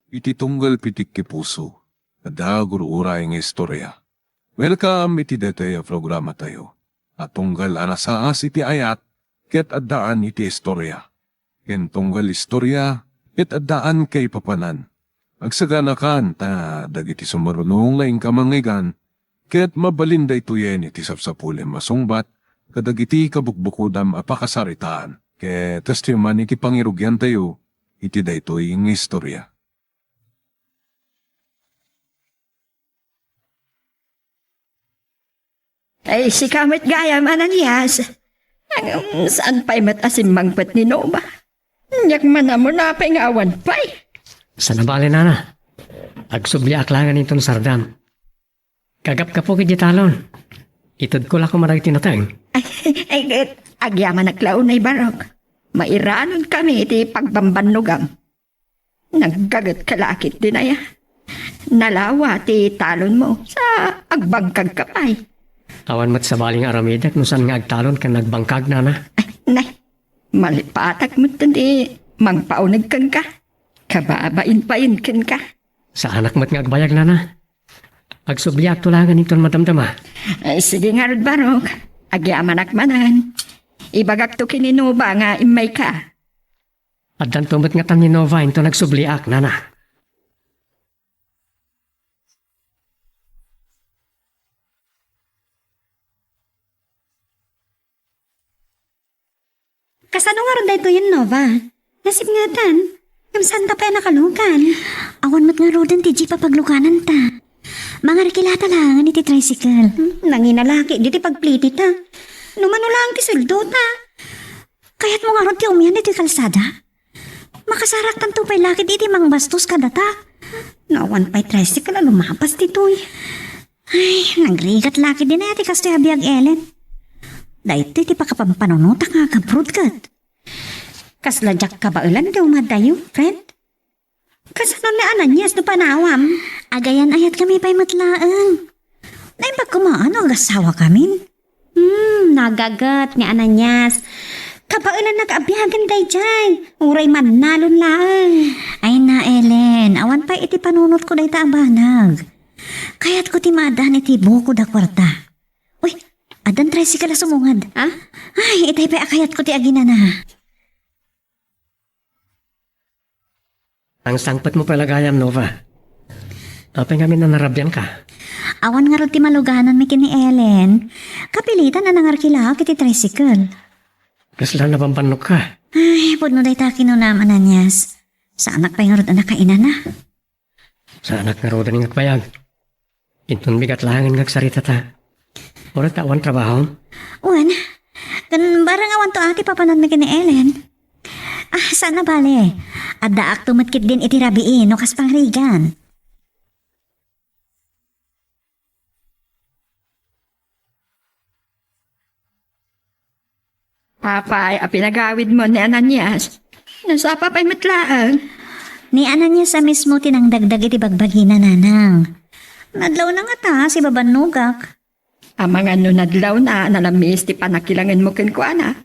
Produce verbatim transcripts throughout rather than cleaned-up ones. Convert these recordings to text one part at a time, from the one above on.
Iti tunggal pitik ti puso, adda gur-uray nga istorya. Welcome iti daytoy a programatayo a tunggal a nasaas iti ayat ket addaan iti istorya, ken tunggal istorya ket addaan kaipapanan. Agsaganakan ta dagiti sumarunong nga inka mangngeggan ket mabalin daytoyen iti sapsapulem a sungbat kadagiti kabukbukodam a pakasaritaan ket testimony iti pangirugiantayo iti daytoy nga istorya. Ay, sika met gayam, Ananias. Ngem saan pay met a simmangpet ni Nova? Aniak man a munapay nga awan pay. Saan a bale, nana. Agsubliak laengen inton sardam. Kagapgapu iti talon. Itedko la koma dagiti nateng. Ay, ay, agyamanak la unay, Barok. Mairanon kami iti pagbambannogam. Naggaget ka la ketdin aya. Nalawa ti talonmo, sa agbangkag ka pay. Awan met sabali nga aramidek no saan nga agtalon ken agbangkag, nana. Ay, nay, malipatak met ti mangpauneg kenka. Kababain pay kenka. Saanak met nga agbayag, nana. Agsubliakto laengen inton madamdama. Ay, sige ngarud, Barok. Agyamanak manen. Ibagakto ken ni Nova nga immayka. Addanto met ngatan ni Nova inton agsubliak, nana. Kasano ngarud daytoyen, Nova? Nasipngatan. Ngem saanta pay a nakalugan. Awan met ngaruden ti jeep a paglugananta. Mangarkilata laengen iti tricycle. Hmm, nanginalaki diti pagplitita. No mano laeng ti sueldota. Kayatmo ngarud ti umian iti kalsada? Makasaraktanto pay la ketdi iti mangbastos kadata. No awan pay tricycle a lumapas ditoy. Ay, nagrigat la ketdin aya ti kastoy a biag, Ellen. Daytoy ti pakapampanunota nga agabroad ket. Kasla diak kabaelan ti umadayo, friend. Kasano ni Ananias no panawam? Agayan-ayatkami pay met laeng. Naimbag koma no agasawakamin. Hmm, nagaget ni Ananias. Kabaelannak a biagen daydiay. Uray mannalon laeng. Ay na, Ellen, awan pay iti panunotko dayta a banag. Kayatko ti maaddaan iti bukod a kuarta. Uy, addan tricycle a sumungad. Ha? Ay, itay pay a kayatko ti aginana. Ang sangpetmo pay la gayam, Nova. Apay ngamin a narabianka? Awan ngarud ti malugananmi ken ni Ellen. Kapilitan a nangarkilaak iti tricycle. Kasla nabambannogka? Ay, pudno dayta kinunam, Ananias. Saanak pay ngarud a nakainana. Saanak ngaruden nga agbayag. Inton bigat laengen nga agsaritata. Uray ta awan trabahom? Wen, ken bareng awanto a ti papananmi ken ni Ellen. Ah, saan a bale. Addaakto met ketdin iti rabii no kas pangrigan. Apay a pinagawidmo ni Ananias? Nasapa pay met laeng. Ni Ananias a mismo ti nangdagdag iti bagbagina, nanang. Nadlawna ngata, sibabannogak. Amangan no nadlawna, nalamiis ti pannakilangenmo kenkuana.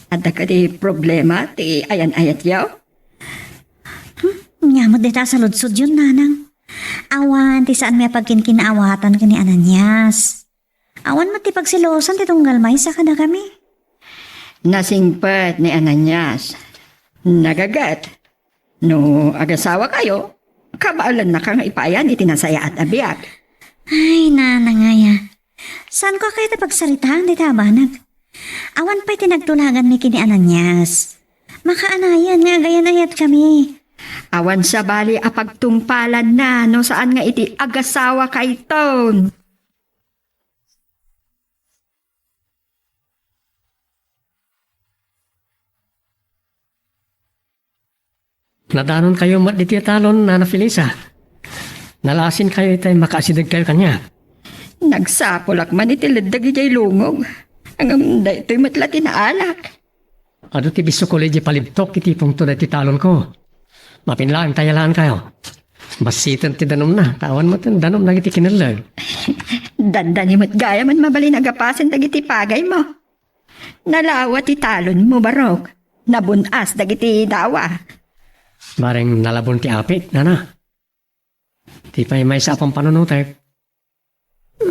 Adda kadi problema ti ayan-ayatyo? Hmm, ania met dayta a saludsodyon, nanang? Awan ti saanmi a pagkinkinaawatan ken ni Ananias. Awan met ti pagselosan ti tunggal maysa kadakami. Nasingpet ni Ananias. Nagaget. No agasawakayo, kabaelannaka nga ipayan iti nasayaat a biag. Ay, nanang aya. Saanko a kayat a pagsaritaan dayta a banag. Awan pay ti nagtulaganmi ken ni Ananias. Makaanayan nga agayan-ayatkami. Awan sabali a pagtungpalanna no saan nga iti agasawakayton. Nadanonkayo met ditoy a talon, Nana Felisa. Nalasinkayo itay makaasidegkayo kaniak. Nagsapulak man iti leddek idiay lungog. Ngem daytoy met la ti naalak. Adu ti bisukol idiay palibtok iti pungto daytoy talonko. Mapin laeng ta yalaankayo. Bassiten ti danumna, ta awan met danum dagiti kinelleg. Dandani met gayam a mabalin a gapasen dagiti pagaymo. Nalawa ti talonmo, Barok. Nabun-as dagiti dawa. Bareng nalabon ti apit, nana. Ti pay maysa a pampanunotek,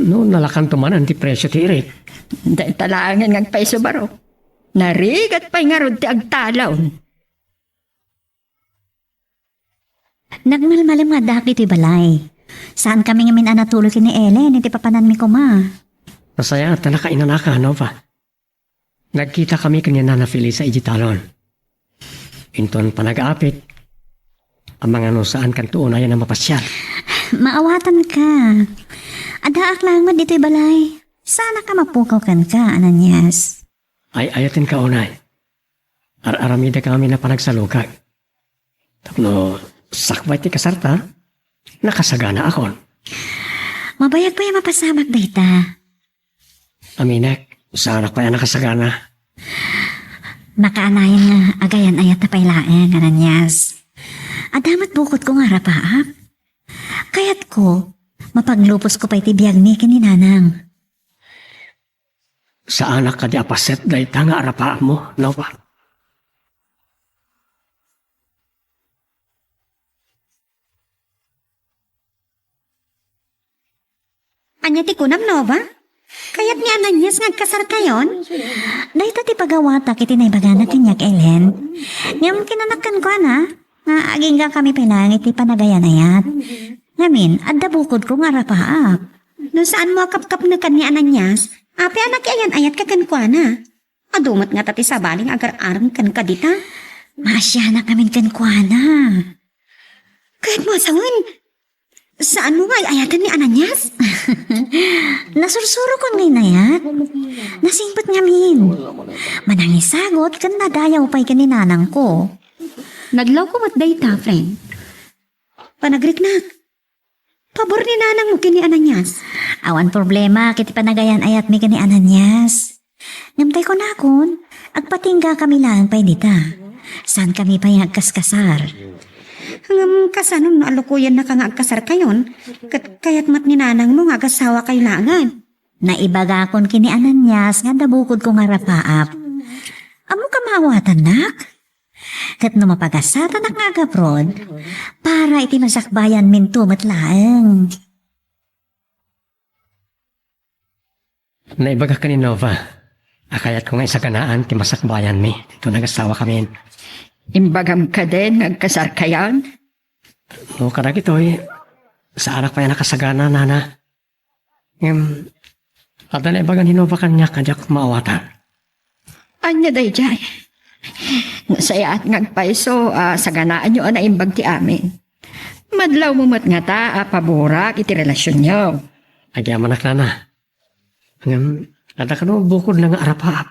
no nalakanto manen ti presio ti irik. Dayta laengen nga agpayso baro. Narigat pay ngarud ti agtalon. Nagmalmalem nga addaak ditoy balay. Saan kami ngamin a natuloy ken ni Ellen iti papananmi koma. Nasayaat ta nakainanaka, Nova. Nagkita kami ken ni Nana Felisa iti talon. Inton panagaapit, amangan no saan kanto unayen a mapasiar. Maawatanka. Addaak laeng met ditoy balay. Saanak a mapukaw kenka, Ananias. Ay-ayatenka unay. Ar-aramidek amin a panagsalukag. Tapno sakbay ti kasarta, nakasaganaakon. Mabayag pay a mapasamak dayta. Aminek, saanak pay a nakasagana. Nakaanayan nga agayan-ayat ta pay laeng, Ananias. Adda met bukodko nga arapaak. Kayatko, mapagluposko pay ti biagmi ken ni Nanang. Saanak kadi a paset dayta nga arapaakmo, Nova? Ania ti kunam, Nova? Kayat ni Ananias nga agkasarkayon? Dayta ti pagawatak iti naibagana kaniak, Ellen. Ngem kinanak kenkuana nga agingga kami pay laeng iti panagayan-ayat. Ngamin, adda bukodko nga arapaak. No saanmo a kapkapnekan ni Ananias, apay a nakiayan-ayatka kenkuana? Adu met ngata ti sabali nga agar-arem kenka dita? Maasianak ngamin kenkuana. Kayatmo a sawen, saanmo nga ay-ayaten ni Ananias? Nasursurokon nga inayat. Nasingpet ngamin. Manangisagut ken nadayaw pay ken ni nanangko. Nadlawko met dayta, friend. Panagriknak. Pabor ni nanangmo ken ni Ananias. Awan problema iti panagayan-ayatmi ken ni Ananias. Ngem tay kunakon, agpatingga kami laeng pay dita. Saan kami pay nga agkaskasar? Ngem kasano no alukuyannaka nga agkasarkayon? Ket kayat met ni nanangmo nga agasawakayo laengen. Naibagakon ken ni Ananias nga adda bukodko nga arapaak. Ammok a maawatannak? Ket no mapagasatannak nga agabroad, para iti masakbayanminto met laeng. Naibagak ken ni Nova a kayatko nga isaganaan ti masakbayanmi ditoy nga agasawakamin. Imbagam kadin nga agkasarkayon? No, kadagitoy, saanak pay a nakasagana, nana. Ngem, adda naibaga ni Nova kaniak a diak maawatan. Ania daydiay? Nasayaat nga agpayso a saganaanyo a naimbag ti amin. Madlawmo met ngata a paborak iti relasionyo. Agyamanak, nana. Ngem, adda kano bukodna nga arapaak.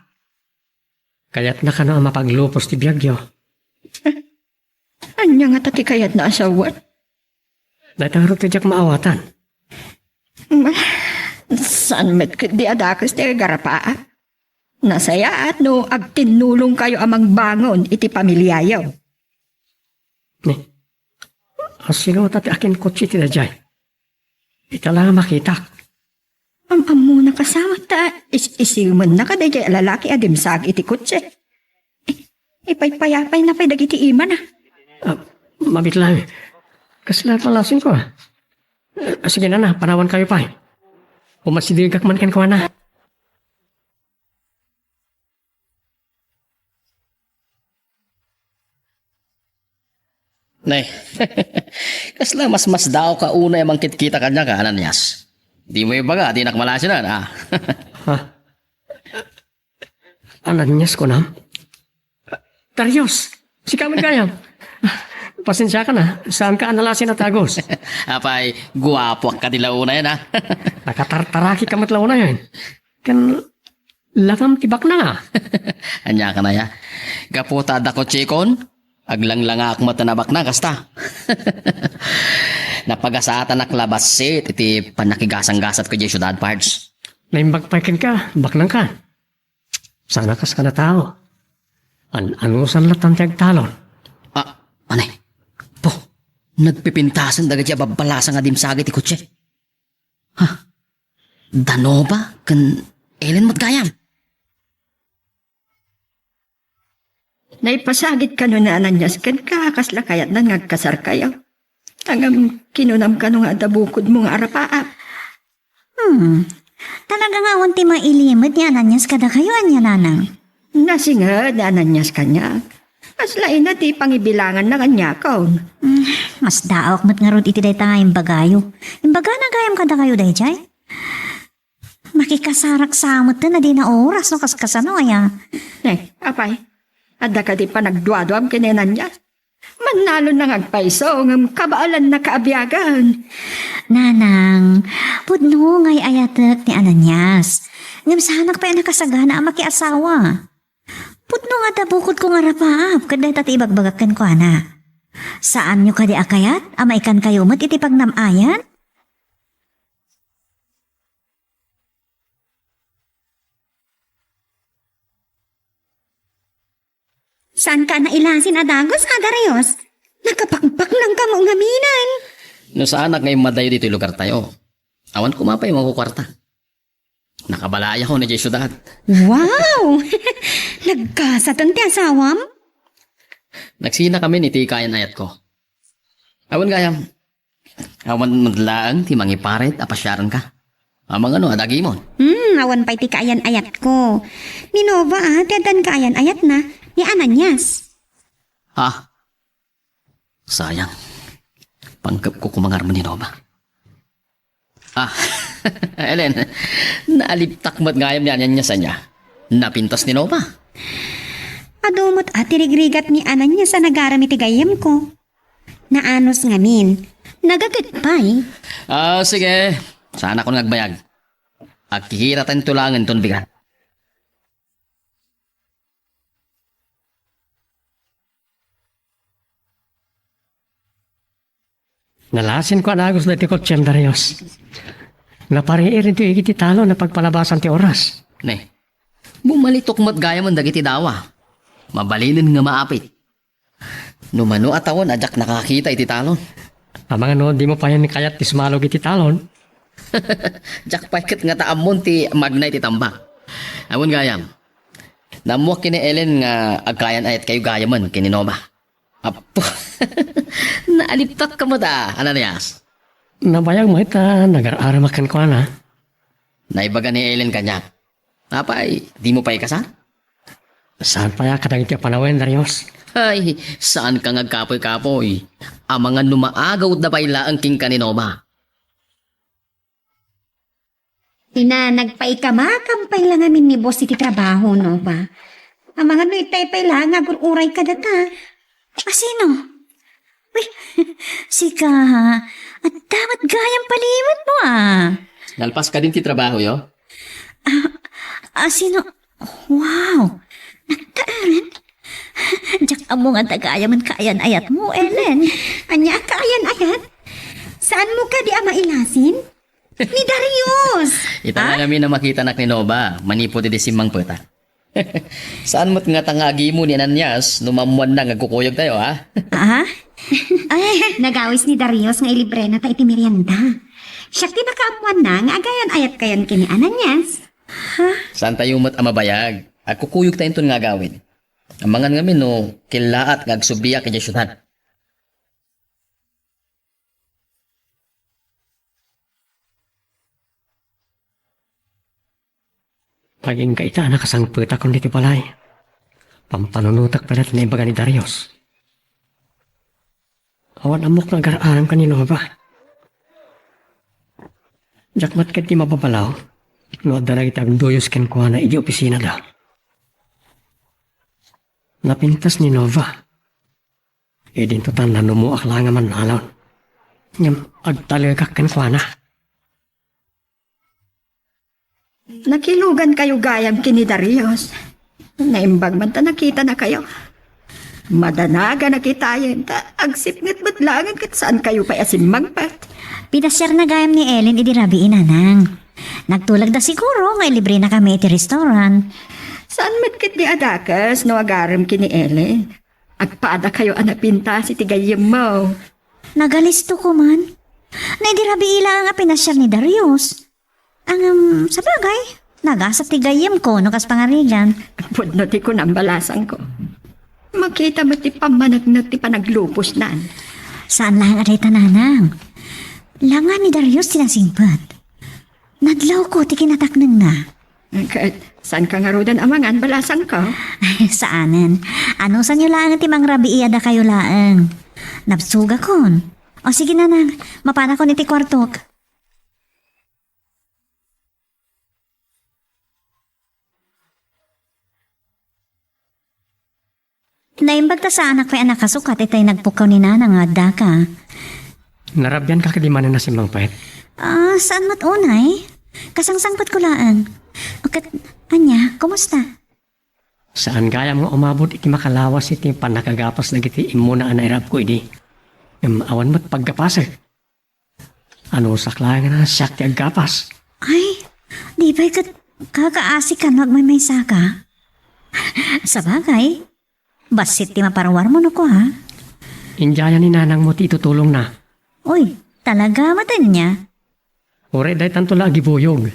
Kayatna kano a mapaglupos ti biagyo. Ania ngata ti kayatna a sawen? Dayta ngarud ti diak maawatan. Ma, saan met ketdi a dakes ti agarapaak? Nasayaat no agtinnulongkayo a mangbangon iti pamiliayo. Ni, asino ta ti akin kotse ti daydiay? Ita la nga makitak. Am-ammona kasamat ta is-isimennaka daydiay a lalaki a dimsag iti kotse. I-, ipaypayapayna pay dagiti imana. Ah, mabiit lang. Kasla palasinko, ah. Ah, sige, nana, panawankayo pay. Umasidegak man kenkuana. Ne. Kasla masmasdaawka unay a mangkitkita kaniak, Ananias. Dimo ibaga a dinak malasinan, a? Ha? Ananias, kunam? Darius, sika met gayam. Pasensiakan a, saanka a nalasin a tagus. Apay, guapoak kadi la unayen, a? Nakatartarakika met la unayen. Ken langam ti baknang, a? Ania kano aya? Gapu ta adda kotseko, aglanglangaak met a nabaknang kasta. Napagasatanak la bassit iti pannakigasanggasatko idiay siudad, Pards. Naimbag pay kenka, baknangka. Saan a kas kada tao. An-anusan latta ti agtalon. A, anay. Po, nagpipintasen dagiti ababbalasang a dimsag iti kotse. Ha? Da Nova ken Ellen met gayam. Naipasagit kano ni Ananias kenka, kasla kayatnan nga agkasarkayo. Ngem kinunam kano nga adda bukodmo nga arapaap. Hmm. Talaga nga awan ti mailimed ni Ananias kadakayo, ania, nanang? Nasinged ni Ananias kaniak. Kasla ina ti pangibilanganna kaniakon. Hmm, masdaawak met ngarud iti dayta nga imbagayo. Imbagana gayam kadakayo daydiay? Makikasarak sa met a dina oras no kaskasano, aya? Eh, apay, adda kadi panagduaduam ken ni Ananias? Mannalonna nga agpayso, ngem kabaelannaka a biagen. Nanang, pudno nga ay-ayatek ni Ananias. Ngem saanak pay a nakasagana a makiasawa. Pudno nga adda bukodko nga arapaap ket dayta ti ibagbagak kenkuana. Saanyo kadi a kayat a maikankayo met iti pagnam-ayan? Saanka a nailasin a dagus, a Darius? Nakapakpaknangkamo ngamin. No saanak nga immadayo ditoy lugartayo, awan koma pay makukuarta. Nakabalayak idiay siudad. Wow! Nagkasaten ti asawam? Nagsinakamin iti kaayan-ayatko. Awan gayam, awan met laeng ti mangiparit a pasiarenka. Amangan no adda agimon. Hmm, awan pay ti kaayan-ayatko. Ni Nova, a, ti addan kaayan-ayatna, ni Ananias. Ha? Sayang. Pangkepko koma ngarud ni Nova. Ah, Ellen, naalibtak met gayam ni Ananias ania. Napintas ni Nova. Adu met a ti rigrigat ni Ananias a nagaram iti gayyemko. Naanus ngamin. Nagaget pay. Ah, sige. Saanakon nga agbayag. Agkikitatayo laengen ton bigat. Nalasinko a nagus daytoy kotsem, Darius. Napariir ditoy igid ti talon a pagpalabasan ti oras. Ne, bumalitok met gayamen dagiti dawa. Mabalinen nga maapit. No mano a tawen a diak nakakita iti talon. Amangan no dimo payen kayat ti sumalog iti talon. Diak pay ket ngata ammon ti magna iti tambak. Awan gayam. Naammoak ken ni Ellen nga agkaayan-ayatkayo gayamen ken ni Nova. Apo. Naalibtak ka met a, Ananias. Nabayag met a nagar-aramak kenkuana. Naibaga ni Ellen kaniak. Apay, dimo pay ikasar? Saan pay a kadagiti a panawen, Darius? Ay, saanka nga agkapoy-kapoy. Amangan no maagawda pay laeng kenka ni Nova. Ina, nagpaikamakam pay la ngamin ni boss iti trabaho, Nova. Amangan no itay pay laeng nga agur-uray kadata. A, sino? Uy, sika, ha? Adda met gayam paliwetmo, a. Nalpas kadin ti trabahoyo? A, a, sino? Wow! Nagtaeren? Diak ammo nga adda gayamen kaayan-ayatmo, Ellen. Ania a kaayan-ayat? Saanmo kadi a mailasin? Ni Darius! Ita nga ngamin a makitanak ni Nova, manipud idi simmangpetak. Saan met ngata nga agimo ni Ananias no maammuanna nga agkukuyogtayo, ha? Ah? Ay, nagawis ni Darius nga ilibrenata iti merienda. Siak ti nakaammuanna nga agayan-ayatkayon ken ni Ananias. Ha? Saantayo met a mabayag. Agkukuyogtayo inton nga agawid. Amangan ngamin no kellaat nga agsubliak idiay siudad. Agingga ita a nakasangpetakon ditoy balay. Pampanunotak pay la ti naibaga ni Darius. Awan ammok nga agar-aramka ni Nova. Diak met ketdi mababalaw no adda dagiti agduyos kenkuana idiay opisinada. Napintas ni Nova. Idinto ta nanumoak la nga mannalon. Ngem agtalekak kenkuana. Nakilugankayo gayam ken ni Darius. Naimbag man ta nakitanakayo. Madanaganak itayen ta agsipnget met laengen ket saankayo pay a simmangpet. Pinasiarna gayam ni Ellen idi rabii, nanang. Nagtulagda siguro nga ilibrenakami iti restaurant. Saan met ketdi a dakes no agarem ken ni Ellen. Agpadakayo a napintas iti gayyemmo. Nagalisto koman. Nay di rabii laeng a pinasiar ni Darius. Ngem, sabagay, nagasat ti gayyemko no kas pangarigan. Pudno ti kunam, balasangko. Makita met ti pammaneknek ti panaglupos nan. Saan laeng a dayta, nanang. Langa ni Darius ti nasingpet. Nadlawko ti kinataknengna. Ket, saan ka ngaruden a mangan, balasangko? Saanen. Anusanyo laeng ti mangrabii a dakayo laeng. Nabsugakon. O sige, nanang, mapanakon iti kuartok. Naimbag ta saanak pay a nakasukat itay nagpukkaw ni Nana nga addaka. Narabianka kadi manen a simmangpet? Ah, saan met unay? Kasangsangpetko laeng. Ket, ania, kumusta? Saan gayam nga umabot iti makalawas iti pannakagapas dagiti immuna a nairabko idi. Ngem awan met paggapasek. Anusak laeng a siak ti aggapas. Ay, di pay ket kakaasikan no agmaymaysaka. Sabagay, bassit ti maparwarmo no kua. Indiayan ni nanangmo ti itutulongna. Uy, talaga met ania? Uray daytanto la agibuyog.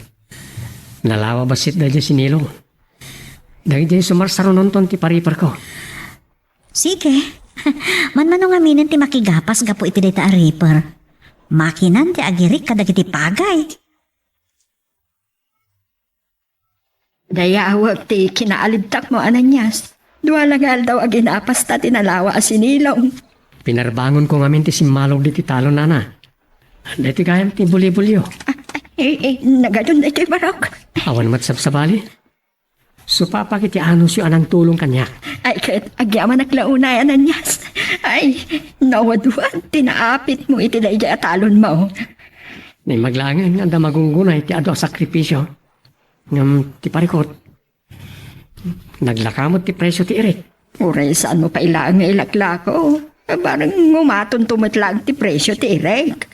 Nalawa bassit daydiay sinilong. Dagidi sumarsarunonton ti pariperko. Sige. Manmano ngaminen ti makigapas gapu iti dayta a reaper. Makinan ti agirik kadagiti pagay. Dayawek ti kinaalibtakmo, Ananias. Dua la nga aldaw aginapasta ti nalawa a sinilong. Pinarbangonko ngamin ti simmalog diti talon, nana. Daytoy gayam ti bulibulyo. Ah, eh, eh, nagadun daytoy barok. Awan met sabsabali. Supapak iti anusyo a nangtulong kaniak. Ay, ket agyamanak la unay, Ananias. Ay, nawadwad ti naapitmo iti daydiay a talonmo. Naimbag laengen nga adda magungguna iti adu a sakripisio. Ngem ti parikut, naglaka met ti presio ti irik. Uray saanmo pay laeng nga ilaklako. Bareng umatonto met laeng ti presio ti irik.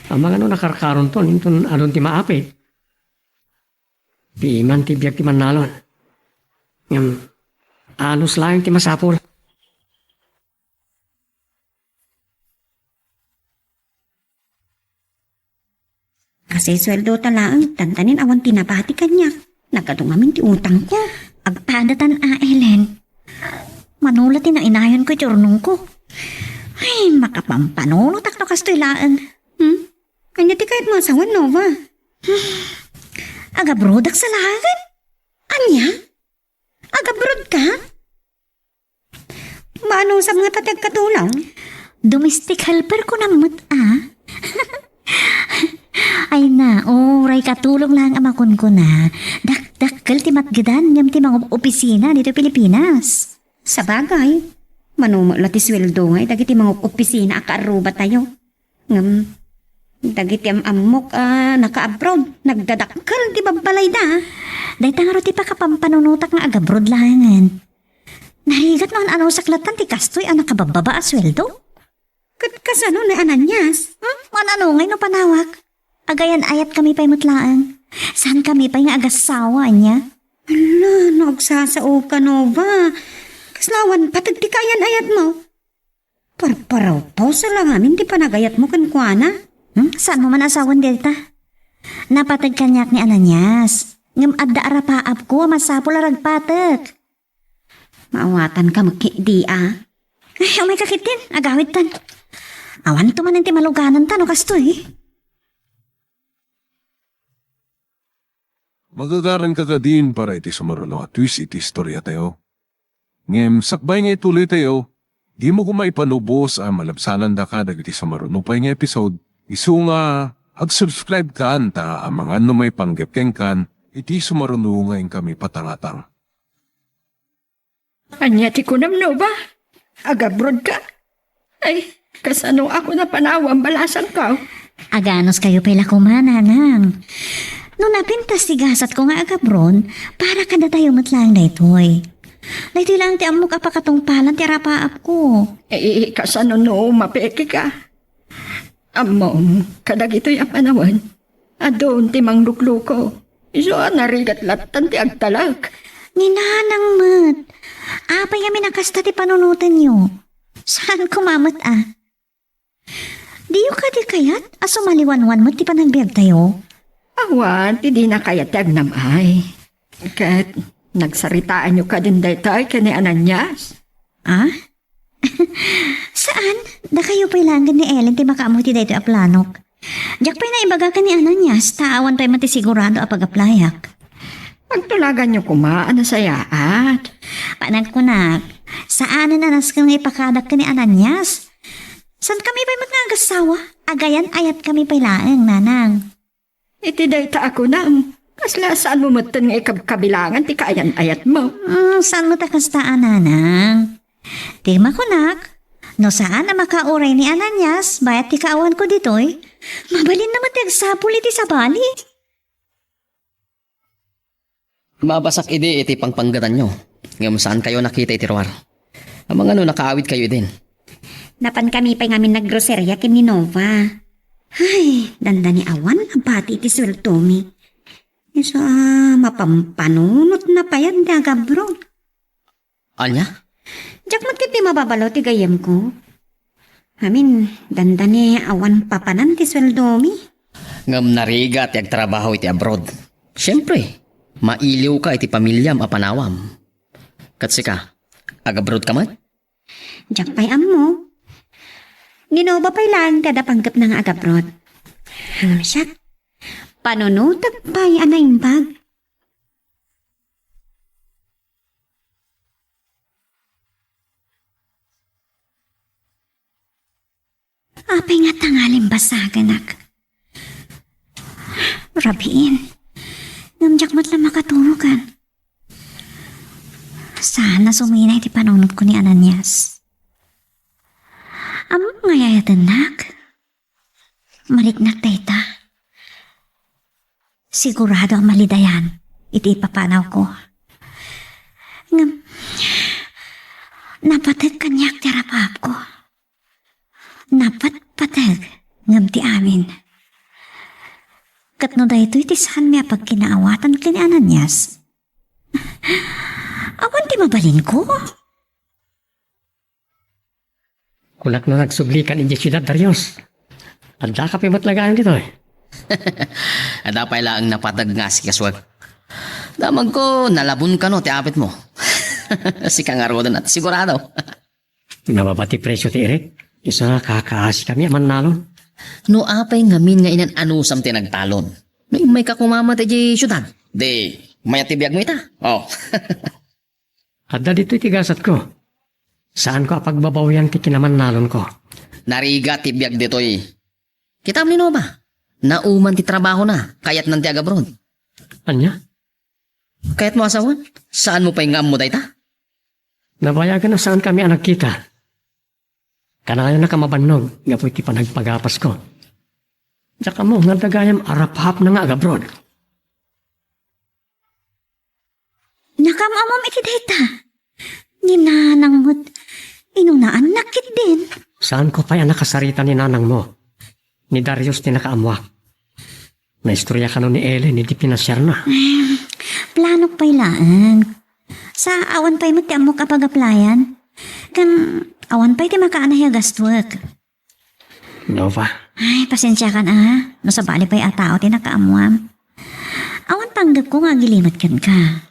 Amangan no nakarkaronton, inton adun ti maapit. Piman ti biag ti mannalon. Ngem, anus laeng ti masapul. Kasisueldo ta laeng, tantanin awan ti nabati kaniak. Nagadu ngamin ti utangko. Agpadatan a, Ellen. Mano la ti nainayonko iti urnongko. Ay, makapampanunot no kastoy laeng. Hmm? Ania ti kayatmo a sawen, Nova? Hmm. Agabrodak sa laeng? Ania? Agabroad ka? Maanusam nga ta ti agkatulong? Domestic helper ko na met, ah. Ay na, uray katulong laeng a makunkuna. Dakdakkel ti matgedan ngem ti mangopisina ditoy Pilipinas. Sabagay, mano met la ti sueldo nga dagiti mangopisina a kaarrubatayo. Ngem, dagiti am-ammok a naka-abroad, nagdadakkel ti babbalayda. Dayta ngarud ti pakapampanunotnak nga agabroad laengen. Narigat no an-anusak lattan ti kastoy a nakababbaba a sueldo? Ket kasano ni Ananias? Hmm? Manano ngay no panawak? Agayan-ayatkami pay met laeng. Saankami pay nga agassawa, ania? Hala, no agsasaoka, Nova. Kasla awan pateg ti kaayan-ayatmo. Parparawpawsa la ngamin ti panagayatmo kenkuana. Hmm? Saanmo man a sawen dayta? Napateg kaniak ni Ananias. Ngem adda arapaapko a masapul a ragpatek. Maawatanka met ketdi a. Ay, umayka ketdin, agawidtan. Awanto manen ti malugananta no kastoy. Magagaranka kadin para iti sumaruno a twist iti istoriatayo. Ngem sakbay nga ituloytayo, dimo koma ipanubos a malabsanandaka dagiti sumaruno pay nga episode, isu nga ag-subscribe kan ta amangan no maipanggep kenkan iti sumaruno nga inkami patangatang. Ania ti kunam, Nova? Agabroad ka? Ay, kasano a kuna panawam, balasangko? Aganuskayo pay la koma, nanang. No napintas ti gasatko nga agabroad, para kadatayo met laeng daytoy. Daytoy laeng ti ammok a pakatungpalan ti arapaapko. Eh, kasano no mapeke ka? Ammom, kadagitoy a panawen, adun ti manglukluko. Isu a narigat lattan ti agtalek. Ni nanang met. Apay ngamin a kasta ti panunotenyo? Saan koma met a? Diyo kadi kayat a sumaliwanwan met ti panagbiagtayo? Awan ti dina kayat ti agnam-ay. Ket nagsaritaanyo kadin daytoy ken ni Ananias? Ah? Saan? Dakayo pay laeng ken ni Ellen ti makaammo iti daytoy a planok. Diak pay naibaga ken ni Ananias, ta awan pay met ti sigurado a pag-applyak. Pagtulaganyo koma a nasayaat. Panagkunak, saanen a nasken nga ipakadak ken ni Ananias. Saan kami pay met nga agassawa? Agayan-ayat kami pay laeng, nanang. Iti dayta a kunam, kasla saanmo metten nga ikabkabilangan ti kaayan-ayatmo? Mm, saan met a kasta a, nanang? Ti makunak, no saan a makauray ni Ananias, bayat ti kaawanko ditoy, mabalinna met ti agsapul iti sabali. Mabasak idi iti pangpanggetanyo, ngem saankayo nakita iti ruar. Amangan no nakaawidkayo idin. Napankami pay ngamin naggroseria ken ni Nova. Ay, dandani awan a bati iti sueldomi. Isu a mapampanunotna pay ti agabroad. Ania? Diak met ketdi mababalo ti gayyemko. Amin, dandani awan papanan ti sueldomi. Ngem narigat ti agtrabaho iti abroad. Siempre, mailiwka iti pamiliam a panawam. Ket sika, agabroad ka met? Diak pay ammo. Ni Nova pay laeng ti adda panggepna nga agabroad. Ngem siak, panunotek pay a naimbag. Apay nga tangalim basaganak? Rabiin. Ngem diak met la makaturogan. Saan a sumina iti panunotko ni Ananias. Ammom nga ay-ayatennak? Mariknak dayta. Sigurado a malidayan iti ipapanawko. Ngem, napateg kaniak ti arapaapko. Napatpateg ngem ti amin. Ket no daytoy ti saanmi a pagkinaawatan ken ni Ananias, awan ti mabalinko. Kunak no nagsublikan idiay siudad, Darius. Addaka pay met la gayam ditoy. Adda pay laeng napateg nga asikasuek. Damagko, nalabon kano ti apitmo. Sika ngaruden, sigurado. Nababa ti presio ti irik. Isu a kakaasikami a mannalon. No apay ngamin nga inan-anusam ti nagtalon? No immayka koma met idiay siudad, di mayat ti biagmo ita. Oh. Adda ditoy ti gasatko. Saanko a pagbabawian ti kinamannalonko. Narigat ti biag ditoy. Kitam ni Nova. Nauman ti trabahona, kayatnan ti agabroad. Ania? Kayatmo a sawen? Saanmo pay nga ammo dayta? Nabayagan a saankami a nagkita. Kanayonnak a mabannog gapu iti panagpagapasko. Diak ammo nga adda gayam arapaapna nga agabroad. Nakaam-amam iti dayta. Ni nanang met, inunaannak ketdin. Saanko pay a nakasarita ni nanangmo. Ni Darius ti nakaammuak. Naistorya kano ni Ellen iti pinasiarna. Em, planok pay laeng. Sa awan pay met ti ammok a pag-applyan. Ken awan pay ti makaanay a gastuek. Nova. Ay, pasensiakan a. No sabali pay a tao ti nakaammuam. Awan panggepko nga agilimed kenka.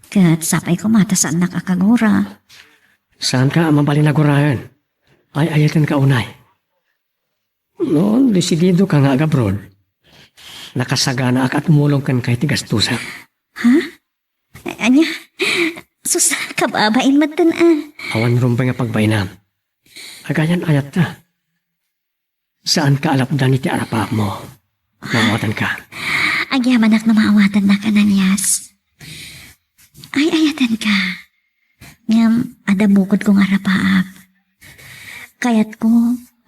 Ket sapay koma ta saannak a kagura. Saanka a mabalin a guraen. Ay-ayatenka unay. No desididoka nga agabroad, nakasaganaak a tumulong kenka iti gastusak. Ha? Ania? Sus, kababain metten a. Awan rumbeng a pagbainam. Agayan-ayatta. Saanka a lapdan iti arapaapmo. Maawatanka. Agyamanak no maawatannak, Ananias. Ay-ayatenka. Ngem adda bukodko nga arapaap. Kayatko,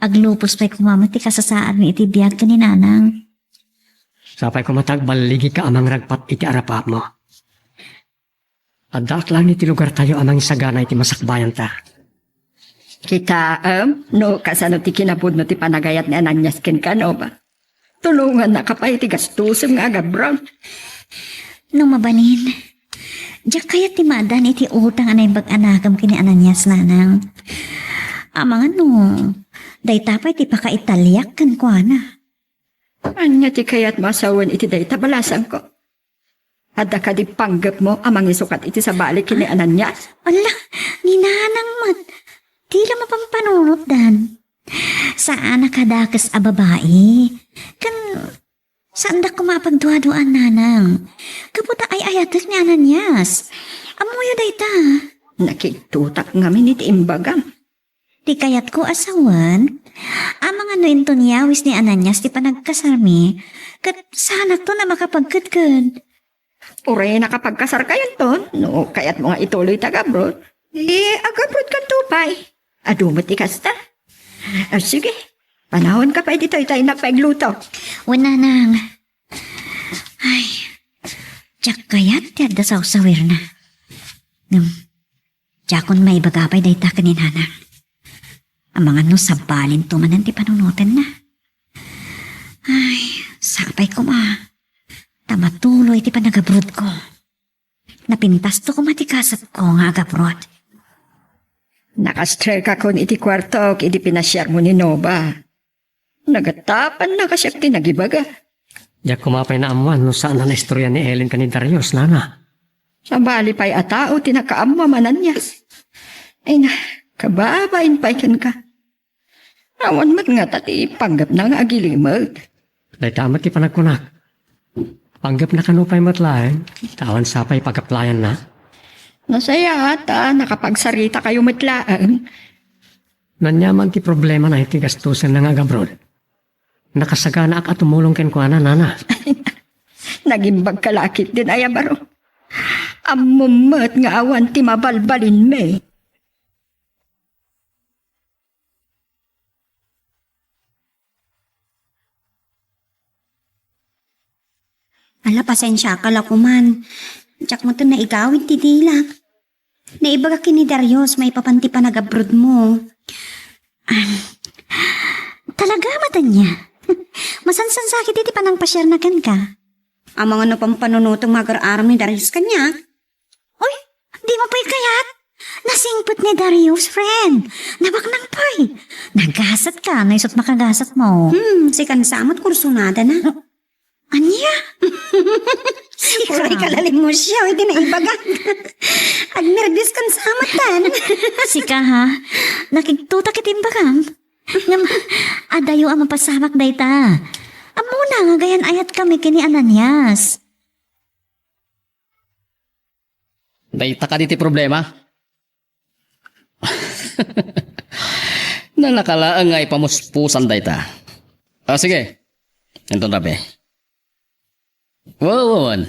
aglupos pay koma met ti kasasaadmi iti biag ken ni nanang. Sapay koma ta agballigika a mangragpat iti arapaapmo. Addaak laeng iti lugartayo a mangisagana iti masakbayanta. Kitaem no kasano ti kinapudno ti panagayat ni Ananias kenka, Nova. Tulongannaka pay iti gastosem nga agabroad. No mabalin, diak kayat ti maaddaan iti utang a naimbag a nakem ken ni Ananias, nanang. Amangan no, dayta pay ti pakaitaliak kenkuana. Ania ti kayatmo a sawen iti dayta, balasangko? Adda kadi panggepmo a mangisukat iti sabali ken ni Ananias? Ala, ni nanang met. Dila mapanpanunotdan. Saan a kadakes a babai. Ken saandak koma a pagduaduaan, nanang. Gapu ta ay-ayatek ni Ananias. Ammoyo dayta. Nakigtotak ngamin iti imbagam. Ti kayatko a sawen, amangan no inton yawis ni Ananias ti panagkasarmi, ket saanakton a makapagkedked. Uray nakapagkasarkayonton, no kayatmo nga ituloy ti agabroad, di agabroadkanto pay. Adu met ti kasta. Ah, sige, panawanka pay ditoy ta innak pay agluto. Wen, nanang. Ay, diak kayat ti adda sawsawirna. Ngem, diakon maibaga pay dayta ken ni nanang. Amangan no sabalinto manen ti panunotenna. Ay, sapay koma ta matuloy ti panagabrodko. Napintasto koma ti gasatko nga agabroad. Nakastrikakon iti kuartok idi pinasiarmo ni Nova. Nagatapanna kasiak ti nagibaga. Diak koma pay naammoan no saan a naistorya ni Ellen ken ni Darius, nana. Sabali pay a tao ti nakaammo a mananias. Ay na, kababain pay kenka. Awan met ngata ti panggepna nga agilimed. Dayta met ti panagkunak. Panggepna kano pay met laeng, ta awan sapay pagaplayanna. Nasayaat ta nakapagsaritakayo met laeng. Ania man ti problemana iti gastusenna nga agabroad? Nakasaganaak a tumulong kenkuana, nana. Nagimbagka la ketdin aya baro. Ammom met nga awan ti mabalbalinmi. Ala, pasensiaka la koman. Diak met naigaw iti dilak. Naibaga ken ni Darius maipapan ti panagabrodmo. Ah, talaga met ania? Masansansakit iti panangpasiarna kenka. Amangan no pampanunotem nga agar-aram ni Darius kaniak. Oy, dimo pay kayat? Nasingpet ni Darius, friend. Nabaknang pay. Nagasatka, no isut makagasatmo. Hmm, si Kansa met kursunadana. Ania? Uray kalalimmo siya, iti naibaga. Agnerbios Kansa met tan. Sika, ha? Nakigtotak iti imbagam. Ngem, adayo a mapasamak dayta. Ammona nga agayan-ayatkami ken ni Ananias. Dayta kadi ti problema? Nalaka laeng nga ipamuspusan dayta. Ah, sige. Inton rabii. Wen, wen, wen.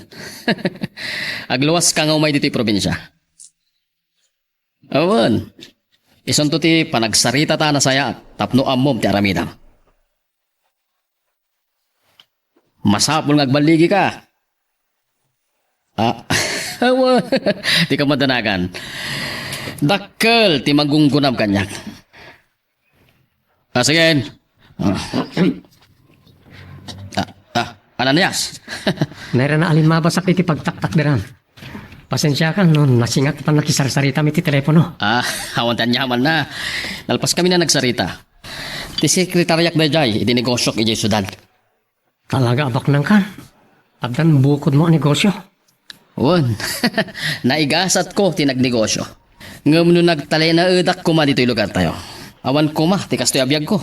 Agluaska nga umay ditoy probinsia. Awan. Isunto ti panagsaritata a nasayaat tapno ammom ti aramidem. Masapul nga agballigika. Ah, awa, ti kamadanagan. Dakkel ti mangunggunam kaniak. Ah, sige. Ah. Ah, ah, Ananias. Nairana a limmabas iti pagtaktakderam. Pasensiaka no nasingat ti pannakisarsaritam iti telepono. Ah, awan ti aniamanna. Nalpaskami a nagsarita. Ti sekretariak daydiay iti negosiok idiay siudad. Talaga a baknangkan. Addan bukodmo a negosio. Wen, naigasatko ti nagnegosio. Ngem no nagtalinaedak koma ditoy lugartayo, awan koma ti kastoy a biagko.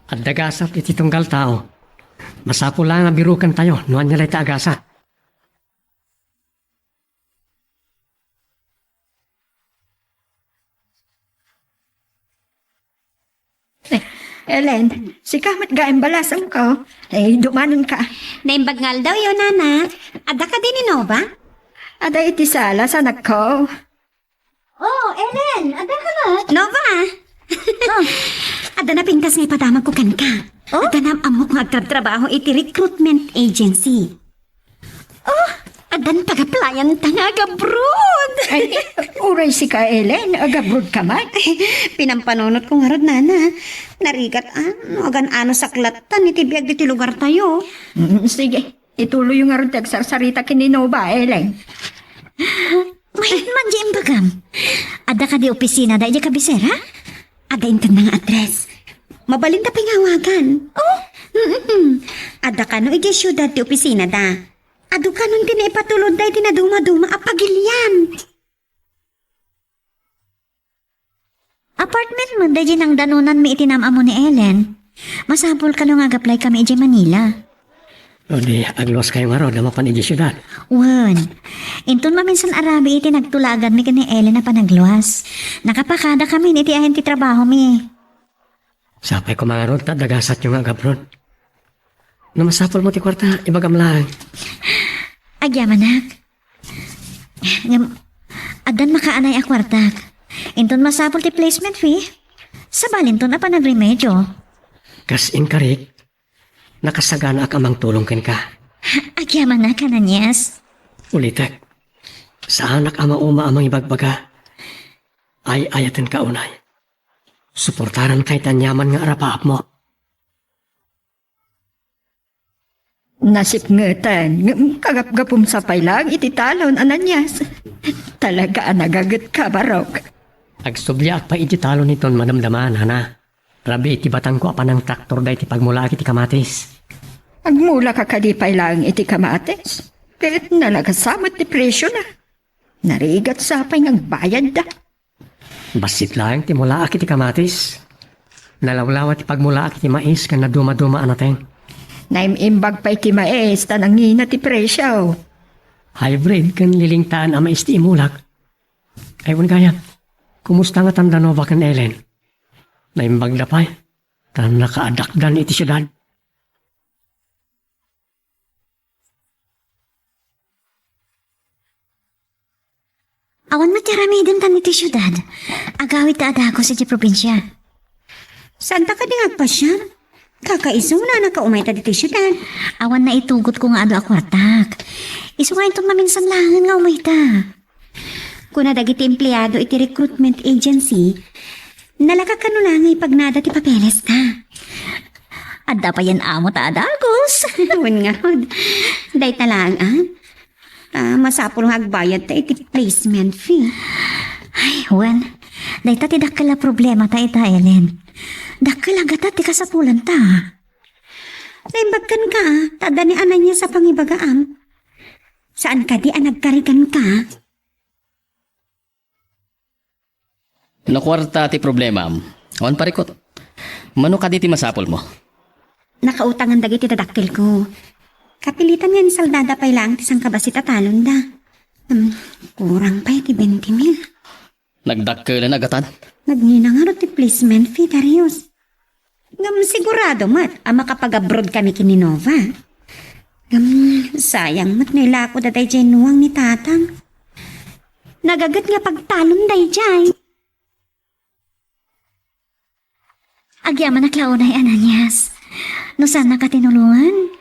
Adda gasat iti tunggal tao. Masapul laeng a birukentayo no ania dayta a gasat. Eh, Ellen, sika met gayam balasemko. Eh, dumanenka. Naimbag nga aldaw yo, Nana. Adda kadi ni Nova? Adda iti sala, sanakko. Oh, Ellen, adda ka met? Nova! Oh, adda napintas nga ipadamagko kenka. Oh? Adda naam-ammok nga agtrabtrabaho iti recruitment agency. Oh, addan pag-applyan ta nga agabroad. Ay, uray sika, Ellen, agabroad ka met? Pinampanunotko ngarud, Nana. Narigat, ah, no agan-ano saklatan iti biag ditoy lugartayo. Mm, sige, ituloyyo ngarud ti agsarsarita ken ni Nova, Ellen. Mayat man di imbagam. Adda kadi opisinada idiay kabisera? Adda intedna nga address. Mabalinta pay nga awagan. Oh? Mm-mm. Adda kano idiay siudad ti opisinada. Adu kanon ti naipatulodda iti nadumaduma a pagilian. Apartment man daydiay nangdanonanmi iti nam-amo ni Ellen. Masapul kano nga agapplaykami idiay Manila. O di, agluaskayo ngarud a mapan idiay siudad. Wen, inton maminsan a rabii iti nagtulaganmi ken ni Ellen a panagluas. Nakapakadakamin iti ayan ti trabahomi. Sapay koma ngarud ta dagasatyo nga agabroad. No masapulmo ti kuarta, ibagam laeng. Agyamanak. Ngem, addan makaanay a kuartak. Inton masapul ti placement fee, sabalinton a panagremedio. Kas inkarik, nakasaganaak a mangtulong kenka. Agyamanak, Ananias. Ulitek, saanak a mauma a mangibagbaga. Ay-ayatenka unay. Suportaranka iti aniaman nga arapaapmo. Nasipngeten, ngem kagapgapum sa pay laeng iti talon, Ananias. Talaga a nagagetka, Barok. Agsubliak pay iti talon inton madamdama, nana. Rabii ti batangko a panangtraktor daydi pagmulaak iti kamatis. Agmulaka kadi pay laeng iti kamatis? Ket nalagasa met ti presiona. Narigat sa pay nga agbayadda. Bassit laeng ti mulaak iti kamatis. Nalawlawa ti pagmulaak iti mais ken nadumaduma a nateng. Naim-imbag pay ti mais ta nangina ti presio. Hybrid ken lilingtaan a mais ti imulak. Ay, wen gayam, kumusta ngata Danova ken Ellen? Naimbagda pay, ta nakaadakdan iti siudad. Awan met ti aramidenta ditoy siudad. Agawidta a dagus idiay probinsia. Saanta kadi nga agpasiar? Kakaisuna a nakaumayta ditoy siudad. Awan naitugotko nga adu a kuartak. Isu nga inton maminsan laengen nga umayta. Kuna dagiti empleado iti recruitment agency, nalaka kano la nga ipagnada ti papelesta. Adda payen amo ta adagus. Wen ngarud. Dayta laeng, a? Ah, masapul nga agbayadta iti placement fee. Ay, wen. Dayta ti dakkel a problemata ita, Ellen. Dakkel a gatat ti kasapulanta. Naimbag kenka, a, ta adda ni Ananias a pangibagaam. Saan kadi a nagkariganka? No kuarta ti problemam, awan parikut. Mano kadi ti masapulmo? Nakautangan dagiti dadakkelko. Kapilitan nga insaldada pay laeng ti sangkabassit a talonda. Hmm, kurang pay ti twenty mil. Nagdakkelen a gatat. Nagngina ngarud ti placement fee, Darius. Ngem sigurado met a makapag-abroad kami ken ni Nova. Ngem sayang met no ilakoda daydiay nuang ni Tatang. Nagaget nga pagtalon daydiay. Agyamanak la unay, Ananias. No saannaka tinulongan,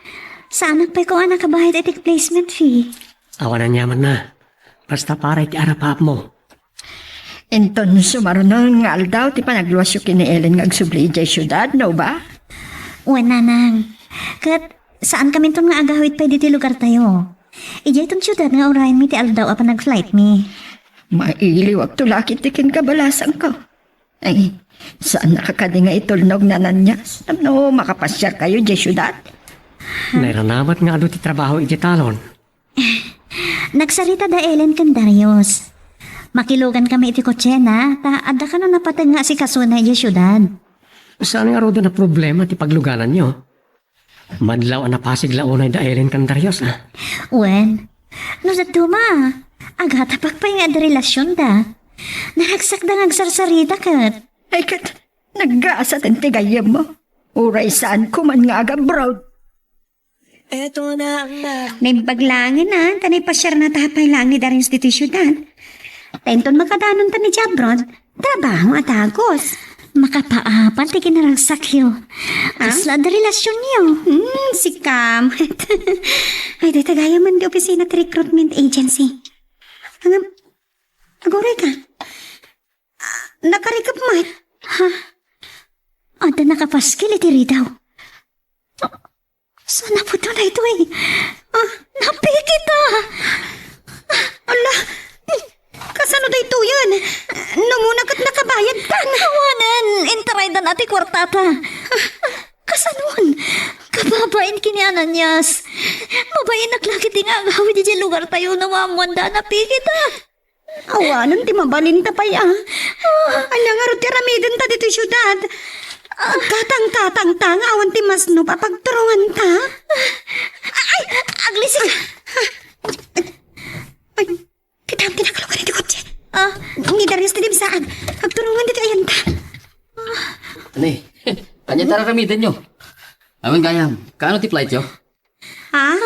saanak pay koma a nakabayad iti placement fee. Awan aniamanna. Basta para iti arapaapmo. Inton sumarunon nga aldaw ti panagluasyo ken ni Ellen nga agsubli idiay siudad, no ba? Wen, nanang. Ket saankaminton nga agawid pay ditoy lugartayo. Idiayton siudad nga urayenmi ti aldaw a panagflightmi. Mailiwakto la ketdi ken kabalasangko. Ay, saannaka kadi nga itulnog, Ananias, tapno makapasiarkayo idiay siudad? Nairanabat nga adu ti trabaho idiay talon. Nagsarita da Ellen ken Darius. Makilugankami iti kotsena, ta adda kano napateg nga asikasona idiay siudad. Saan ngaruden a problema ti paglugananyo? Madlaw a napasig la unay da Ellen ken Darius, a? Wen, no dadduma, agatapak pay nga adda relasionda. Naragsakda nga agsarsarita ket. Ay ket, naggasaten ti gayyemmo. Uray saan koman nga agabroad. Eto na ang na- Naimbag laengen, a, ta naipasiarnata pay laeng ni Darius ditoy siudad. Ta inton makadanonta idiay abroad, trabaho a dagus. Makapaapal ti kinaragsakyo. Ah? Kasla adda relasionyo. Hmm, sikam. Ay, dayta gayamen ti opisina ti recruitment agency. Ngem, aguray ka. Nakarikep met. Ha? Adda nakapaskil iti ridaw. Saan a pudno daytoy? Ah, napikit, a! Ah, ala! Kasano daytoyen? Numona ket nakabayadtan. Awanen, intaraydan a ti kuartata. Kasanon? Kababain ken ni Ananias. Mabainak la ketdi nga agawid idiay lugartayo no maammoanda a napikitak. Awanen ti mabalinta pay, a. Ania ngarud ti aramidenta ditoy siudad? Agkatangkatangta nga awan ti masnop a pagturonganta? Ay, aglisik. Ay, kitam ti nakalugan iti kotse. A. Ni Darius ti dimsaan. Agturongan ditoy ayanta. Ani, ania ti araramidenyo? Awan gayam, kaano ti flightyo? Ha?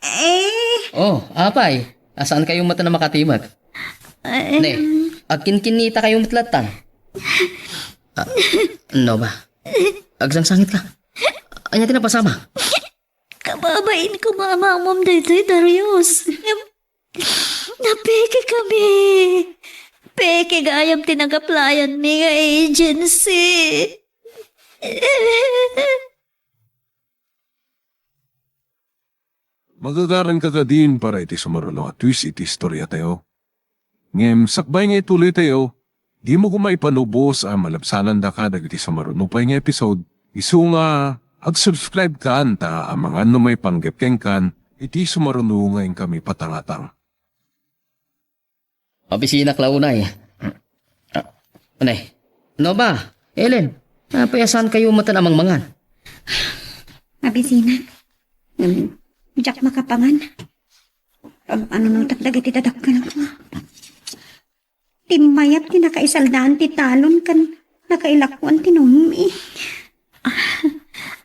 Eh? Oh, apay, a, saankayo met a makatimek? Eh, Ne, agkinkinnitakayo met latta. A, Nova, agsangsangitka. Ania ti napasamak? Kababain ko nga amamom daytoy, Darius. Ngem, napekekami. Peke gayam ti nag-applyanmi nga agency. Magagaranka kadin para iti sumaruno a twist iti istoriatayo. Ngem sakbay nga ituloytayo, dimo koma ipanubos a malabsanandaka dagiti sumaruno pay nga episode, isu nga ag-subscribe kan ta amangan no maipanggep kenkan iti sumaruno nga inkami patangatang. Mabisinak la unay. Unay. Nova, Ellen, apay a saankayo met a mangmangan? Mabisinak. Hmm, diak makapangan. Pag-anunotak dagiti dadakkelko. Timmayat ti nakaisaldaan ti talon ken nakailakkuan ti nummi.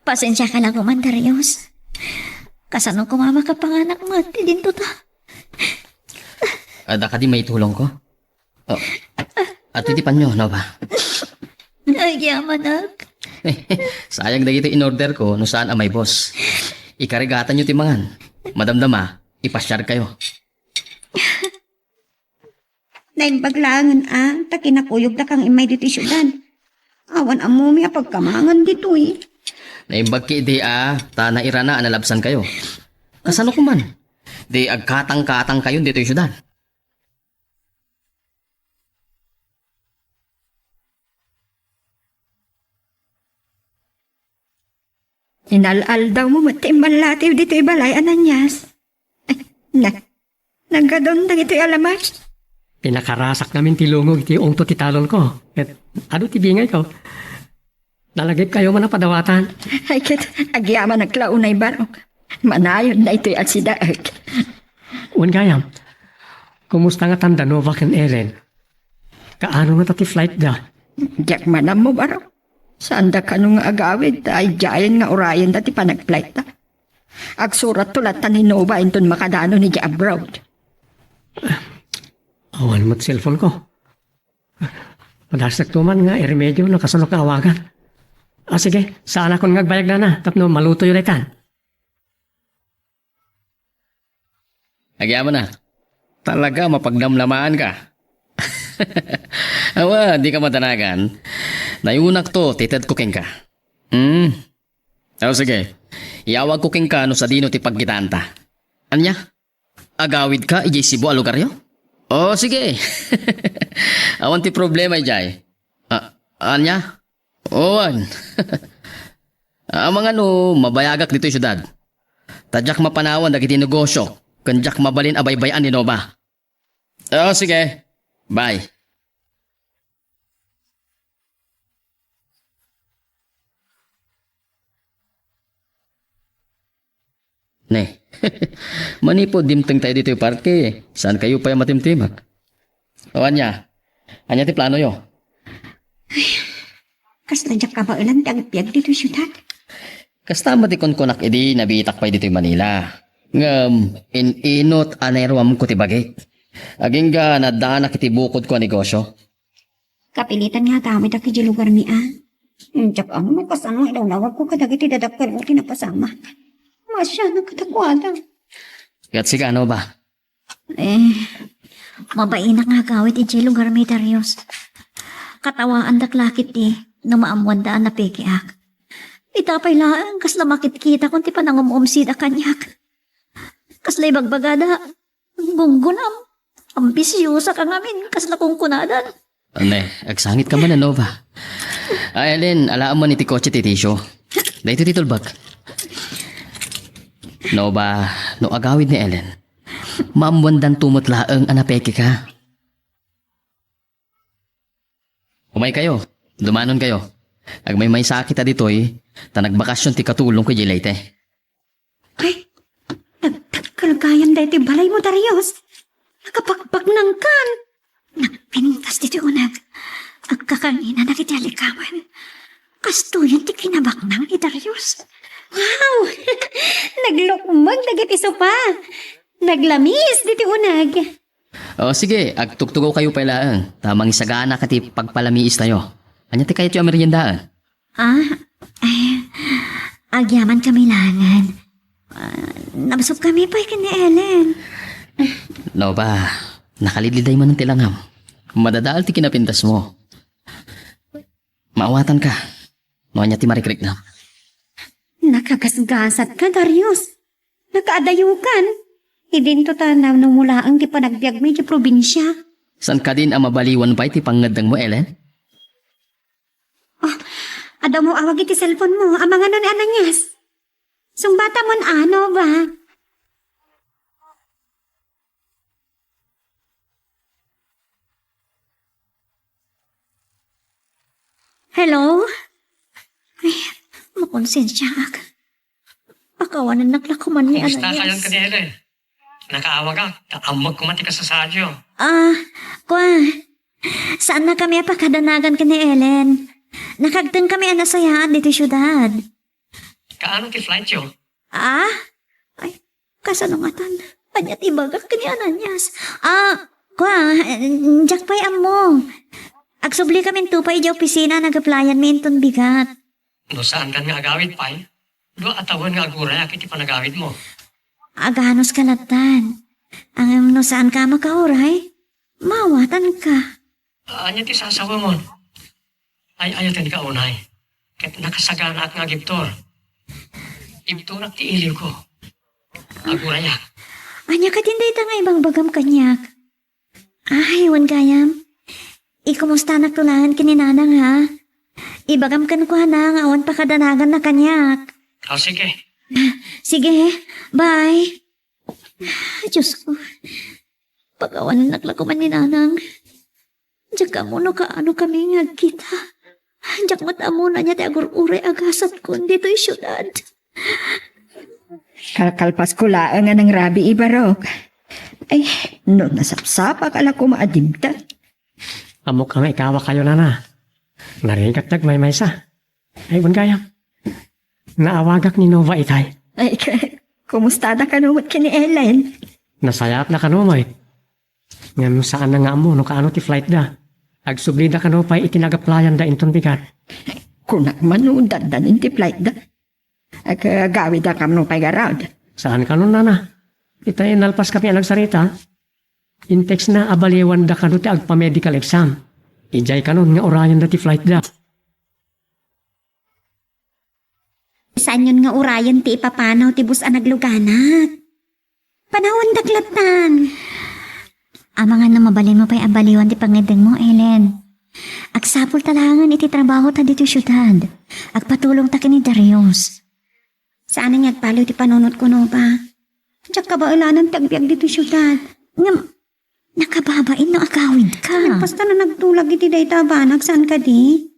Pasensiaka la koman, Darius. Kasano koma makapanganak met ti dinto ta? Adda kadi maitulongko? Oh. Ati ti panyo, Nova. Agyamanak. Sayang dagiti in-order ko no saan a maibos. Ikarigatanyo ti mangan. Madamdama, ipasiarkayo. Naimbag laengen a ta kinakuyogdakang immay ditoy siudad. Awan ammomi a pagkamangan ditoy. Naimbag ketdi a ta nairana a nalabsankayo. Kasano koman? Di agkatangkatangkayon ditoy siudad. Inal-aldawmo met ti immalatiw ditoy balay, Ananias. Ay, na, naggadon dagitoy a lamas. Pinakarasak ngamin ti lungog iti ungto ti talonko. Ket adu ti bingayko. Nalagipkayo man a padawatan. Ay, ket agyamanak la unay, Barok. Manayon daytoy a sidaek. Wen gayam, kumusta ngatan da Nova ken Ellen? Kaano ngata ti flight da? Diak man ammo, Barok. Saanda kano nga agawid ta idiayen nga urayenda ti panagflight da. Agsuratto latta ni Nova inton makadano idiay abroad. Awan met cellphone ko. Padasdakto man nga iremedio no kasano ka awagan. A, sige, saanakon nga agbayag dana tapno malutoyo daytan. Agyamanak, talaga mapagnamnamaanka. Awa, dika madanagan. Nayunakto ti tedko kenka. Hmm. O sige, iyawagko kenka no sadino ti pagkitaanta. Ania? Agawidka idiay Cebu a lugaryo? O, sige. Awan ti problema idiay. A, ania? Awan. Amangan no mabayagak ditoy siudad. Ta diak mapanawan dagiti negosio ken diak mabalin a baybay-an ni Nova. O, sige. Bye. Ne. Manipud dimtengtayo ditoy parke, saankayo pay a matimtimek? O ania? Ania ti planoyo? Kasla diak kabaelan ti agbiag ditoy siudad. Kasta met ti kunkunak idi nabiitak pay ditoy Manila. Ngem, in-inut a nairuamko ti bagik. Agingga naaddaanak iti bukodko a negosio. Kapilitan nga agawid idiay lugarmi a. Diak ammo no kasano nga ilawnawagko kadagiti dadakkelmo ti napasamak. Maasianak kadakuada. Ket sika, Nova? Eh, mabainak nga agawid idiay lugarmi, Darius. Katawaandak la ketdi no maammoanda a napekeak. Ita pay laeng kasla makitkitakon ti panangum-umsida kaniak. Kasla ibagbagada, gunggunam, ambisiosak a ngamin kasla kunkunadan. Ne, agsangit ka man, Nova. Ay, Ellen, alaam man iti kotse ti Tisio. Daytoy ti tulbek. Nova, no agawid ni Ellen, maammoandanto met laeng a napekeka. Umaykayo, dumanonkayo. Agmaymaysaak ita ditoy, ta nagbakasyon ti katulongko idiay Leyte. Ay, nagdakkel gayam daytoy balaymo, Darius. Nakabakbaknangkan. Nagpintas ditoy uneg. Agkakanginan dagiti alikawen. Kastoyen ti kinabaknang ni Darius. Wow! Naglukmeg dagiti sopa. Naglamiis ditoy uneg. O, sige, agtugtugawkayo pay laeng, ta mangisagana ka ti pagpalamiistayo. Ania ti kayatyo a meriendaen? Ah, eh, agyaman kami laengen. Ah, nabsog kami pay ken ni Ellen. Nova, nakalidliday manen ti langam. Madadael ti kinapintasmo. Maawatanka. No ania ti marikriknam? Nakagasgasatka, Darius. Nakaadayokan. Idinto ta nanumulaeng ti panagbiagmi iti probinsia. Saan kadin a mabaliwan pay ti pangngeddengmo, Ellen? Oh, adda mo awag iti cellphone mo. Amangan ni Ananias. Sungbatamon ano ba? Hello? Ay, makonsensiaak. Pakawanennak la koma ni Ananias. Kumusta kayon ken ni Ellen? Nakaawagak, ta ammok koma ti kasasaadyo. Ah, kua, saanna kami a pakadanagan ken ni Ellen. Nakagteng kami a nasayaat ditoy siudad. Kaano ti flightyo? Ah? Ay, kasano ngatan? Ania ti ibagak ken ni Ananias? Ah, kua, diak pay ammo. Agsubli kaminto pay idiay opisina a nagaplayanmi inton bigat. No saankan nga agawid pay, dua a tawen nga agurayak iti panagawidmo. Aganuska lattan. Ngem no saanka a makauray, maawatanka. Ania ti sasawamon? Ay-ayatenka unay, ket nakasaganaak nga agibtur. Ibturak ti iliwko. Agurayak. Ania kadin dayta nga ibangbagam kaniak? Ay, wen gayam. Ikumustanakto laeng ken ni Nanang, ha? Ibagam kenkuana nga awan pakadanaganna kaniak. O, sige. Sige, bye. Diosko, pakawanennak la koma ni Nanang. Diak ammo no kaano kami nga agkita. Diak met ammo no ania ti agur-uray a gasatko ditoy siudad. Kalkalpasko laeng a nangrabii, Barok. Ay, no nasapsapak a la koma a dimteng. Ammok a maikawakayo, Nana. Narigat ti agmaymaysa. Ay, wen gayam. Naawagak ni Nova itay. Ay, kumustada kano met ken ni Ellen? Nasayaatda kano met. Ngem saanna nga ammo no kaano ti flightda. Agsublida kano pay iti nagaplayanda inton bigat. Kunak man no dandanin ti flightda. Ag-, agawidakam no pay garud. Saan kano, Nana? Itay nalpas kami a nagsarita. Intexna a baliwanda kano ti agpa-medical exam. Idiay kanon nga urayenda ti flightda. Saanyon nga urayen ti ipapanaw ti bus a nagluganak. Panawandak lattan. Amangan no mabalinmo pay a baliwan ti pangngeddengmo, Ellen. Agsapulta laengen iti trabahota ditoy siudad. Agpatulongta ken ni Darius. Saan nga agpaliw ti panunotko, Nova. Diak kabaelanan ti agbiag ditoy siudad. Ngem, nakababain no agawidka. Nagpasta no nagtulag iti dayta a banag, saan kadi?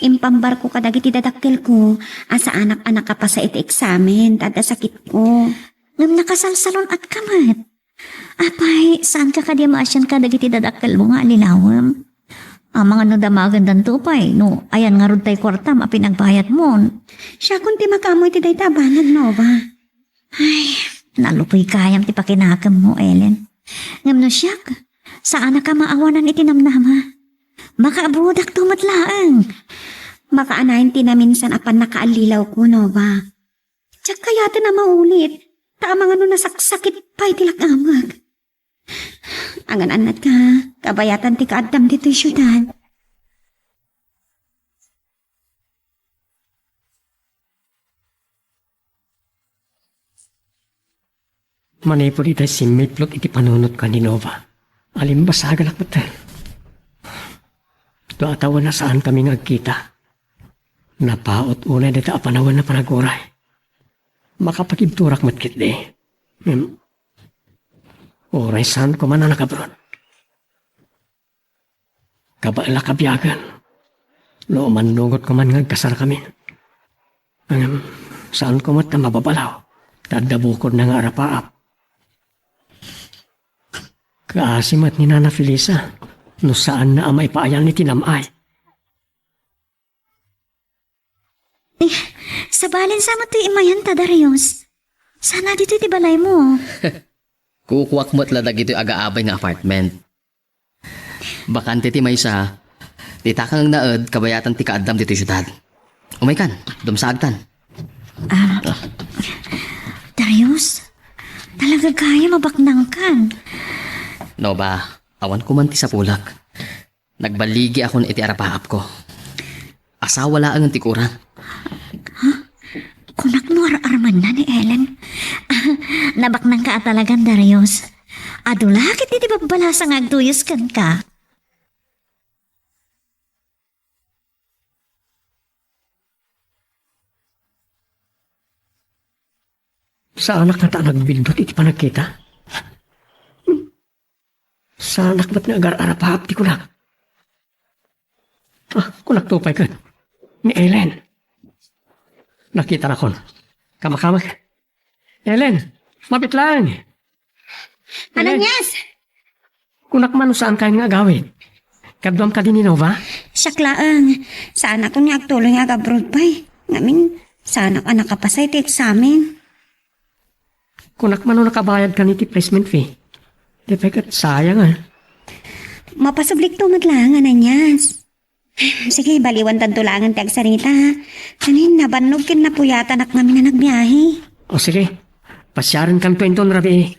Impambarko kadagiti dadakkelko a saanak a nakapasa iti eksamen ta adda sakitko. Ngem nakasalsalun-atka met. Apay, saanka kadi a maasian kadagiti dadakkelmo nga allilawem? Amangan no damagendanto pay, no ayan ngarud tay kuartam a pinagbayadmon. Siakon ti makaammo iti dayta a banag, Nova. Ay, nalupoy gayam ti pakinakemmo, Ellen. Ngem no siak, saanak a maawanan iti namnama. Makaabrodakto met laeng. Makaanayon ti naminsan a pannakaallilawko, Nova. Diak kayaten a maulit, ta amangan no nasaksakit pay ti lak-amek. Angan-annatka, kabayatan ti kaaddam ditoy siudad. Manipud itay simmiplot iti panunotko ni Nova, alimbasaganak met. Dua a tawen a saankami nga agkita. Napaut unay dayta a panawen a panaguray. Makapakibturak met ketdi. Ngem, uray saan koma a nakabrod. Kabaelak a biagen no umannungot koma nga agkasarkamin. Ngem, saan koma a mababalaw ta adda bukodna nga arapaap. Kaasi met ni Nana Felisa no saanna a maipaayan iti nam-ay. Eh, sabalen sa met ti imayan ta, Darius. Sana ditoy ti balaymo. Kukuak met la dagitoy agaabay nga apartment. Bakante ti maysa, ti takang naed kabayatan ti kaaddam ditoy siudad. Umaykan, dumsaagtan. Ah, Darius, talaga gayam a baknangkan. No ba, awan koman ti sapulak. Nagballigiakon iti arapaapko. Asawa laengen ti kurang. Kunak no ar-armanna ni Ellen. Nabaknangka a talagan, Darius. Adu la ket iti babbalasa nga agtuyos kenka. Saanak ngata a nagbiddut iti panagkita? Saanak met nga agar-arapaap ti kunak. Ah, kunakto pay ket ni Ellen. Nakitanakon. Kamakamek. Ellen, mabiit laeng. Ellen. Ananias! Kunak man no saankayon nga agawid. Kaduam kadi ni Nova? Siak laeng. Saanakon nga agtuloy nga ag-abroad pay. Ngamin, saanak a nakapasa iti eksamen. Kunak man no nakabayadkan iti placement fee. Di pay ket sayang, ah. Mapasublikto met laeng, Ananias. Sige, baliwantanto laengen ti agsarita, ha? Amin, nabannog ken napuyatanak ngamin a nagbiahe. O sige, pasiarenkanto inton rabii.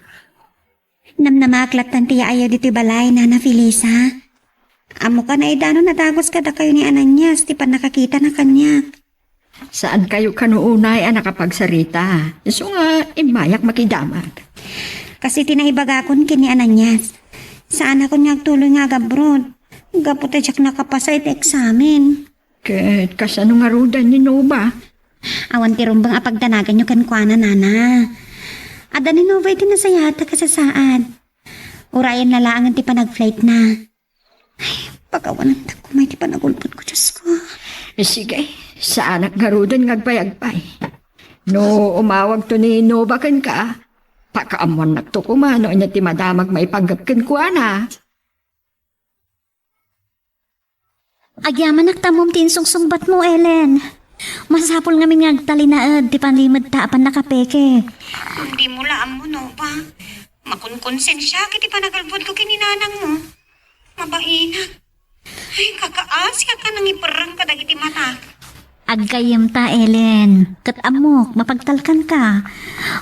Namnamaak lattan ti yaayo ditoy balay, Nana Felisa. Ammokan a idano nadagus kadakayo ni Ananias ti pannakakitana kaniak. Saankayo kano unay a nakapagsarita, isu nga immayak makidamag. Kas iti naibagakon ken ni Ananias, saanakon nga agtuloy nga ag-abroad gapu ta diak nakapasa iti eksamen. Ket kasano ngaruden ni Nova? Awan ti rumbeng a pagdanaganyo kenkuana, Nana. Adda ni Nova iti nasayaat a kasasaad. Urayenna laengen ti panagflightna. Ay, pakawanantak koma iti panagulbodko, Diosko. Eh, sige, saanak ngaruden nga agbayag pay. No umawagto ni Nova kenka, pakaammuannakto koma no ania ti madamag maipanggep kenkuana. Agyamanak ta ammom ti insungsungbatmo, Ellen. Masapul ngamin nga agtalinaed ti panlimedta a pannakapeke. Dimo la ammo, Nova. Makonkonsensiak iti panagalbodko ken ni nanangmo. Mabainak. Ay, kakaasiak a nangiperreng kadagiti matak. Aggayyemta, Ellen. Ket ammok, mapagtalkanka.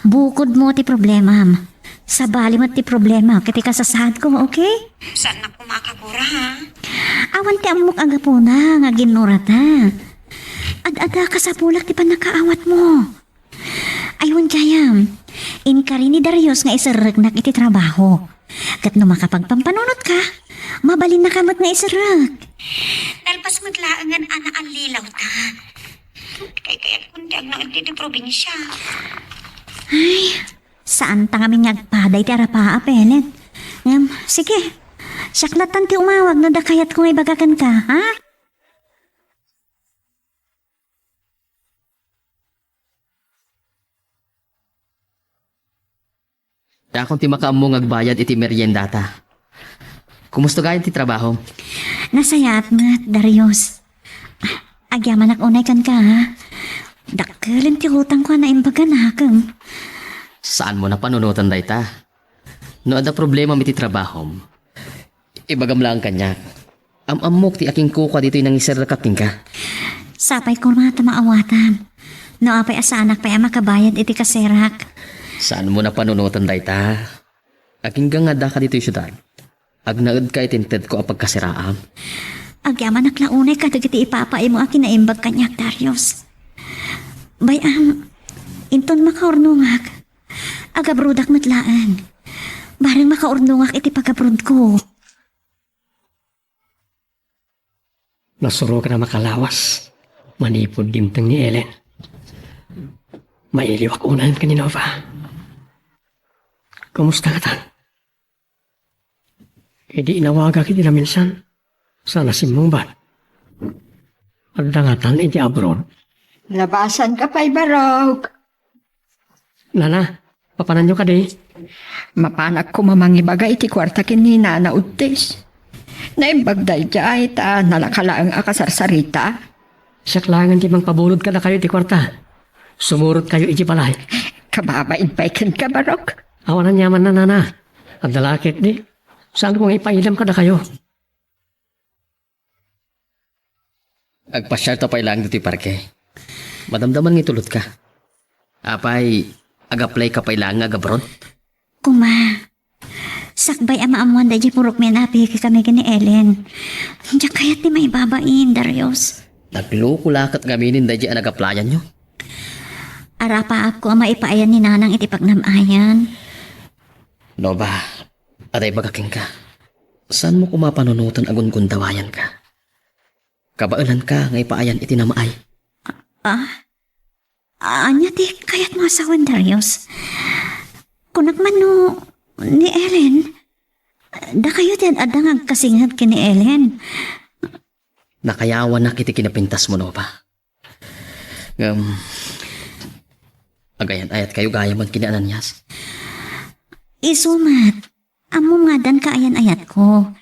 Bukodmo ti problemam. Sabali met ti problemak iti kasasaadko, okay? Saannak koma a kakura, ha? Awan ti ammok a gapuna nga aginnurata. Ad-adda kasapulak ti pannakaawatmo. Ay, wen gayam, inkari ni Darius nga iserreknak iti trabaho. Ket no makapagpampanunotka, mabalinnaka met nga iserrek. Nalpas met laengen a naallilawta. Kaykayatkon ti agnaed ditoy probinsia. Ay, saanta ngamin nga agpada iti arapaap, Ellen. Ngem, sige. Siak lattan ti umawag no adda kayatko nga ibaga kenka, ha? Dakon ti makaammo nga agbayad iti meriendata. Kumusta gayam ti trabahom? Nasayaat met, Darius. Agyamanak unay kenka, ha? Dakkelen ti utangko a naimbag a nakem. Saanmo a panunoten dayta. No adda problemam iti trabahom, ibagam laeng kaniak. Am-ammok ti akinkukua ditoy nangiserrekak kenka. Sapay koma ta maawatam. No apay a saanak pay a makabayad iti kaserak. Saanmo a panunoten dayta. Agingga nga addaka ditoy siudad, agnaedka iti intedko a pagkaseraam. Agyamanak la unay kadagiti ipapaaymo a kinaimbag kaniak, Darius. Bay-am, inton makaurnongak, agabrodak met laeng. Bareng makaurnongak iti pagabrodko. Nasurokan a makalawas manipud dimteng ni Ellen. Mailiwak unayen ken ni Nova. Kumusta ngatan? Idi inawagak iti naminsan, saan a simmungbat. Adda ngatan iti abroad. Labasanka pay, Barok. Nana, mapananyo kadi? Mapanak koma mangibaga iti kuarta ken ni Nana Udtes. Naimbag daydiay ta nalaka laeng a kasarsarita. Siak laengen ti mangpabulod kadakayo iti kuarta. Sumurotkayo iti balay. Kababain pay kenka, Barok. Awan aniamanna, Nana. Adda la ketdi. Saanko nga ipaidam kadakayo. Agpasiarta pay laeng ditoy parke. Madamdama nga itulodka. Apay, agaplayka pay laeng nga agabroad? Kuma, sakbay a maammoan daydiay purok mi a napikikami ken ni Ellen. Diak kayat ti maibabain, Darius. Nagloko la ket ngamin daydiay a nagaplayanyo. Arapaapko a maipaayan ni Nanang iti pagnam-ayan. Nova, adda ibaga kenka. Saanmo koma panunoten a gungundawayanka. Kabaelanka nga ipaayan iti nam-ay. Ah? Ania ti kayatmo a sawen, Darius? Kunak man no ni Ellen? Dakayo ti ad-adda nga agkasingeg ken ni Ellen. Nakayawanak iti kinapintasmo, Nova. Ngem, agayan-ayatkayo gayamen ken ni Ananias. Isu met, ammom nga addan kaayan-ayatko.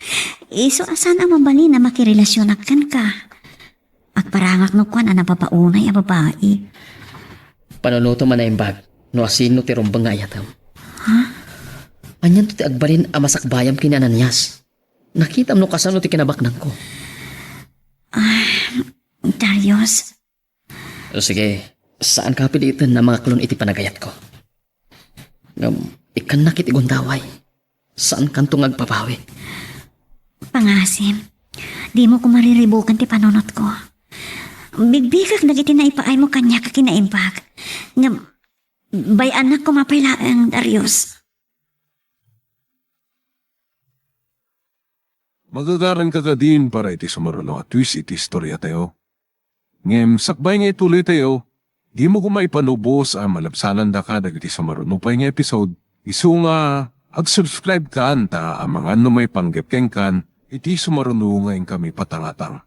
Isu a saan a mabalin a makirelasionak kenka. Agparangak no kuan a nababaunay a babai. Panunotem a naimbag no asino ti rumbeng nga ayatem. Ha? Anianto ti agbalin a masakbayam ken ni Ananias? Nakitam no kasano ti kinabaknangko. Ah, Darius. O sige, saanka a piliten a mangaklon iti panagayatko. Ngem, ikkannak iti gundaway. Saankanto nga agbabawi. Pangasim, dimo koma riribukan ti panunotko. Bigbigak dagiti naipaaymo kaniak a kinaimbag. Ngem, bay-annak koma pay laeng, Darius. Magagaranka kadin para iti sumaruno a twist iti istoriatayo. Ngem sakbay nga ituloytayo, dimo koma ipanubos a malabsanandaka dagiti sumaruno pay nga episode, isu nga ag-subscribe kan ta amangan no maipanggep kenkan iti sumaruno nga inkami patangatang.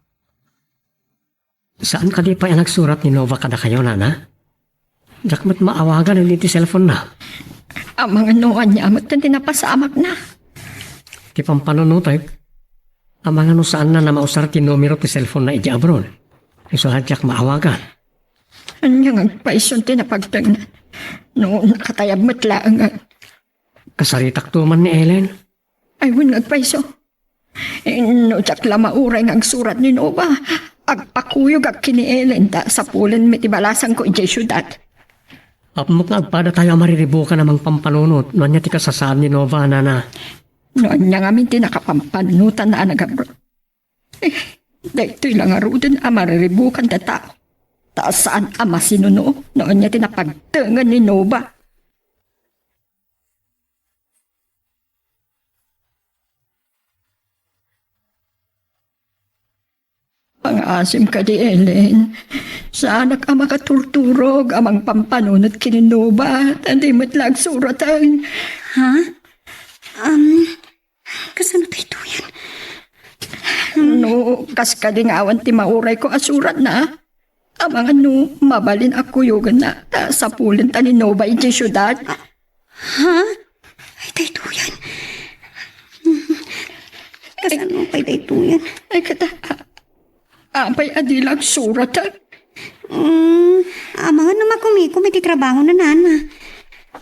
Saan kadi pay a nagsurat ni Nova kadakayo, Nana? Diak met maawagan iti cellphone-na. Amangan no ania met ti napasamakna. Ti pampanunotek, amangan no saanna a mausar ti numero ti cellphone-na idiay abroad. Isu a diak maawagan. Ania nga agpayson ti napagtengna? No nakatayab met laeng. Kasaritakto man ni Ellen. Ay, wen nga agpayso. No diak la mauray nga agsurat ni Nova, agpakuyogak ken ni Ellen ta sapulenmi ti balasangko idiay siudad. Ammok nga agpadatayo a mariribukan a mangpampanunot no ania ti kasasaad ni Nova, Nana. No ania ngamin ti nakapampanunotanna a nagabro. Eh, daytoy la ngaruden a mariribukan ti tao. Ta saan a masinuno no ania ti napagtengen ni Nova. Pangasim kadi, Ellen. Saanak a makaturturog a mangpampanunot ken ni Nova, ta di met la agsuratan. Ha? Um, kasano daytoyen? No, kas kadi nga awan ti maurayko a suratna, amangan no mabalin a kuyogenna, ta sapulenta ni Nova idiay siudad. Ha? Ay, daytoyen. Kasano pay daytoyen? Ay, kada, apay a di la agsurat, ah? Mm, amangan no makumikom iti trabaho na, Nana.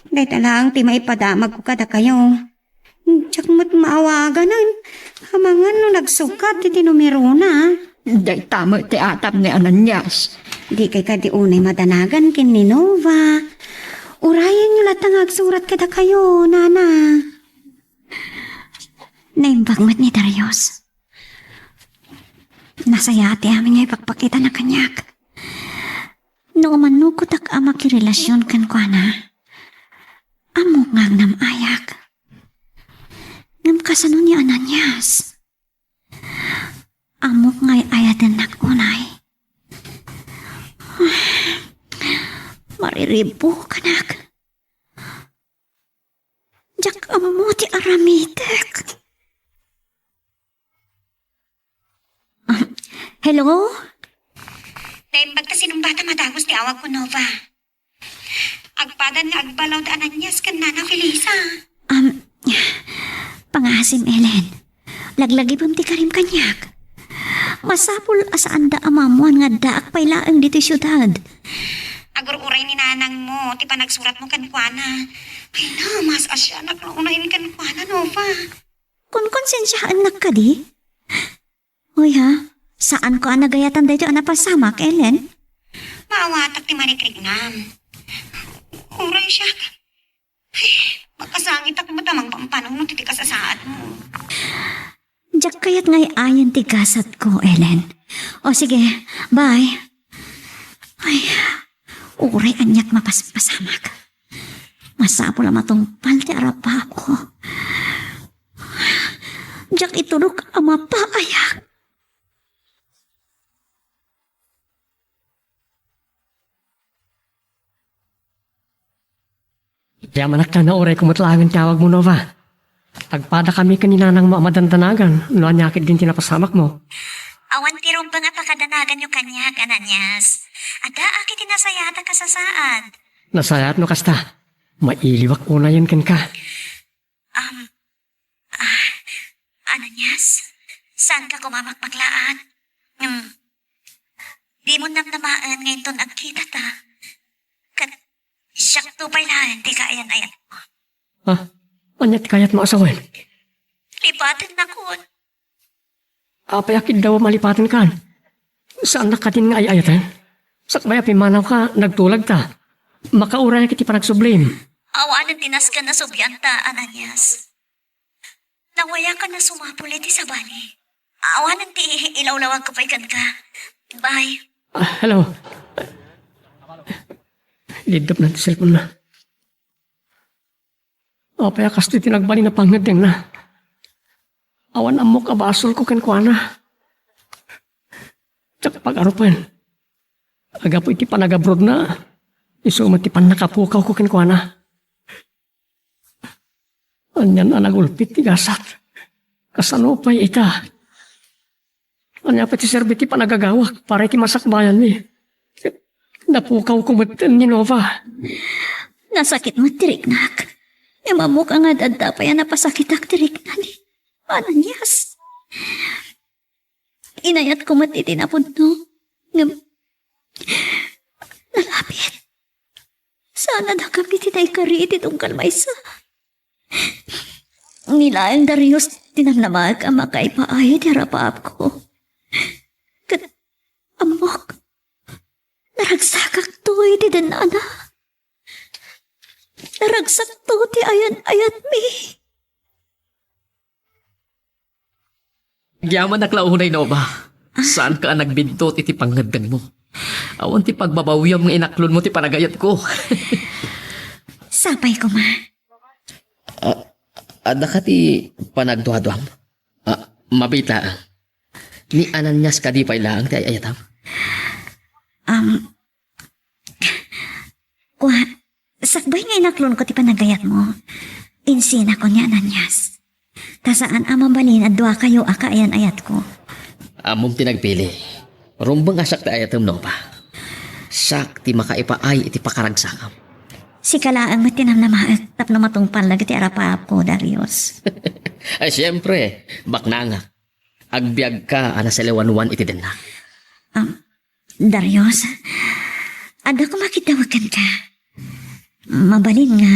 Dayta laeng ti maipadamagko kadakayo. Diak met maawagan, ah. Amangan no nagsukkat iti numerona. Dayta met ti atap ni Ananias. Di kay kadi unay madanagan ken ni Nova. Urayenyo latta nga agsurat kadakayo, Nana. Naimbag met ni Darius. Nasayaat ti amin nga ipakpakitana kaniak. No umanukotak a makirelasion kenkuana, ammok nga agnam-ayak. Ngem kasano ni Ananias? Ammok nga ay-ayatennak unay. Mariribukanak. Diak ammo ti aramidek. Ah, hello? Naimbag ta sinumbata madagus ti awagko, Nova. Agpadan nga agbalaw da Ananias ken Nana Felisa. Um, pangasim, Ellen. Laglagipem ti karim kaniak. Masapul a saanda a maammuan nga addaak pay laeng ditoy siudad. Agur-uray ni nanangmo ti panagsuratmo kenkuana. Ay na, mas asianak nga unayen kenkuana, Nova. Kunkonsensiaennak kadi? Hoy ha, saanko a nagayatan daytoy a napasamak, Ellen. Maawatak ti marikriknam. Uray siak. Ay, makasangitak met a mangpampanunot iti kasasaadmo. Diak kayat nga ay-ayan ti gasatko, Ellen. O sige, bye. Ay, uray aniak mapaspasamak. Masapul a matungpal ti arapako. Diak itulok a mapaayak. Yamanak ta naurayko met laengen ti awagmo, Nova. Agpadakami ken ni nanangmo a madandanagan no ania ketdin ti napasamakmo. Awan ti rumbeng a pakadanaganyo kaniak, Ananias. Addaak iti nasayaat a kasasaad. Nasayaat no kasta. Mailiwak unayen kenka. Um, ah, Ananias, saanka koma makbaklaan? Hmm. Dimo namnamaen nga inton agkitata. Ket siakto pay laeng ti kaayan-ayatmo. Ah, ania ti kayatmo a sawen? Lipatennakon. Apay a kiddawem a lipatenkan? Saannak kadin nga ay-ayaten? Sakbay a pimmanawka, nagtulagta. Makaurayak iti panagsublim. Awanen ti nasken a sublianta, Ananias. Nawayakan a sumapul iti sabali. Awanen ti ilawlawagko pay kenka. Bye. Ah, hello. Liddep na ti cellphone na. Apay a kastoy ti nagbalin a pangngeddengna? Awan ammok a basolko kenkuana. Diak pagarupen. Gapu iti panagabrodna, isu met ti pannakapukawko kenkuana. Anian a nagulpit ti gasat. Kasano pay ita? Ania pay ti serbi ti panagagawak para iti masakbayanmi? Napukawko met ni Nova. Nasakit met ti riknak. Ngem ammok a nga ad-adda pay a napasakitak ti rikna ni Ananias. Inayatko met iti napudno. Ngem nalabit. Saan a dakami ti naikari iti tunggal maysa. Ni laeng Darius ti namnamaek a makaipaay ti arapaapko. Ket ammok, naragsakakto iti dennana. Naragsakto ti ayan-ayatmi. Agyamanak la unay, Nova. Saanka a nagbintot iti pangngeddengmo. Awan ti pagbabawiam nga inaklonmo ti panagayatko. Sapay koma. Ah, adda ka ti panagduaduam? Ah, mabita. Ni Ananias kadi pay laeng ti ay-ayatam? Um, Kua, sakbay nga inaklonko ti panagayatmo, insinako ni Ananias. Ta saan a mabalin a duakayo a kaayan-ayatko. Ammom ti nagpili. Rumbeng a siak ti ayatem, Nova. Siak ti makaipaay iti pakaragsakam. Sika laeng met ti namnamaek tapno matungpal dagiti arapaapko, Darius. Ay, siempre, baknangak. Agbiagka a nasaliwanwan iti dennak. Um, Darius, adda koma kiddawek kenka. Mabalin nga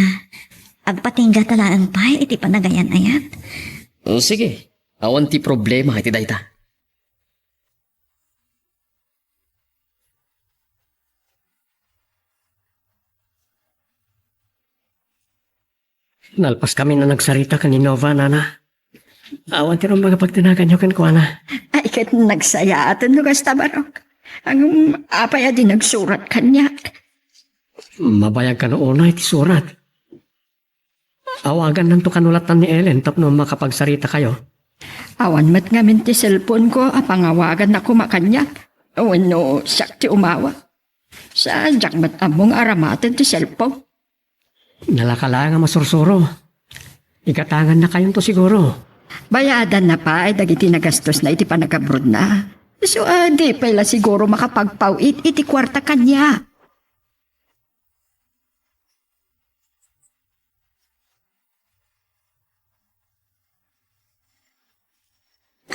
agpatinggata laeng pay iti panagayan-ayat. O, sige. Awan ti problema iti dayta. Nalpaskami a nagsarita ken ni Nova, nana. Awan ti rumbeng a pagdanaganyo kenkuana. Ay, ket nagsayaaten no kasta, Barok. Ngem apay a di nagsurat kaniak? Mabayag kano unay ti surat. Awagannanto kano lattan ni Ellen tapno makapagsaritakayo. Awan met ngamin ti cellphone-ko a pangawaganna koma kaniak. Wenno siak ti umawag. Saan, diak met ammo nga aramaten ti cellphone. Nalaka laeng a masursuro. Igatangannakayonto siguro. Bayadanna pay dagiti nagastosna iti panagabrodna. Isu a di pay la siguro makapagpaw-it iti kuarta kaniak.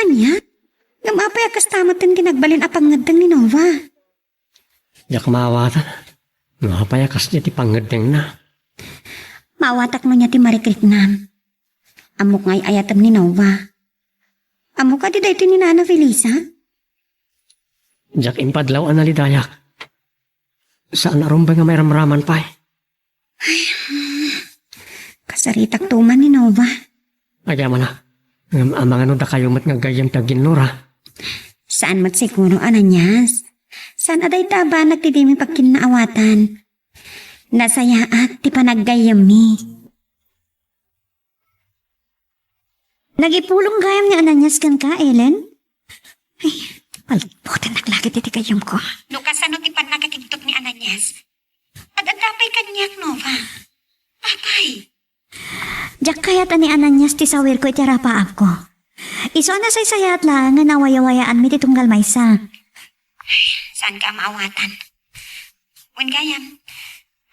Ania? Ngem apay a kasta met ti nagbalin a pangngeddeng ni Nova? Diak maawatan no apay a kasdi ti pangngeddengna. Maawatak no ania ti marikriknam. Ammok nga ay-ayatem ni Nova. Ammok kadi daytoy ni Nana Felisa? Diak impadlaw a nalidayak. Saan a rumbeng nga mairamraman pay. Kasaritak tuman ni Nova. Agyamanak. Ngem amangan no dakayo met nga aggayyem ti aginnura. Saan met siguro, Ananias. Saan a dayta a banag ti dimi pagkinnaawatan. Nasayaat ti panaggayyemmi. Nagipulong gayam ni Ananias kenka, Ellen? Ay, palputennak la ket iti gayyemko. No kasano ti pannakakigtot ni Ananias? Ad-adda pay kaniak, Nova. Apay? Diak kayat a ni Ananias ti sawirko iti arapaapko. Isu a nasaysayaat laeng nga nawayawayaanmi ti tunggal maysa. Saanka a maawatan. Wen gayam,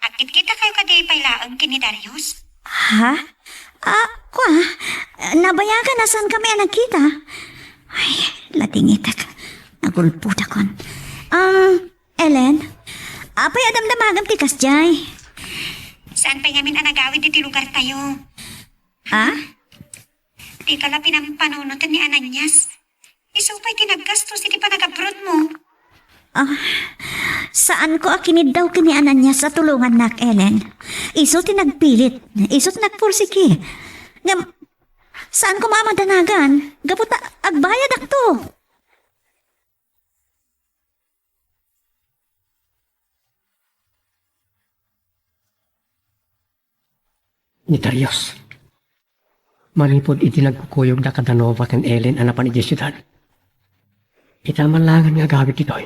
agkitkitakayo kadi pay laeng ken ni Darius? Ha? Ah, kua, nabayagan a saankami a nagkita. Ay, ladingitek. Nagulpodakon. Um, Ellen, apay a damdamagam ti kasdiay? Saan pay ngamin a nagawid iti lugartayo? Ah? Dika la pinampanunot ni Ananias. Isu pay ti naggastos iti panagabrodmo. Ah, saanko a kiniddaw ken ni Ananias a tulongannak, Ellen. Isu ti nagpilit. Isu ti nagpursigi. Ngem, saanko a madanagan. Gapu ta agbayadakto. Ni Darius, manipud iti nagkukuyogda kada Nova ken Ellen a napan idiay siudad, ita man laengen nga agawid ditoy.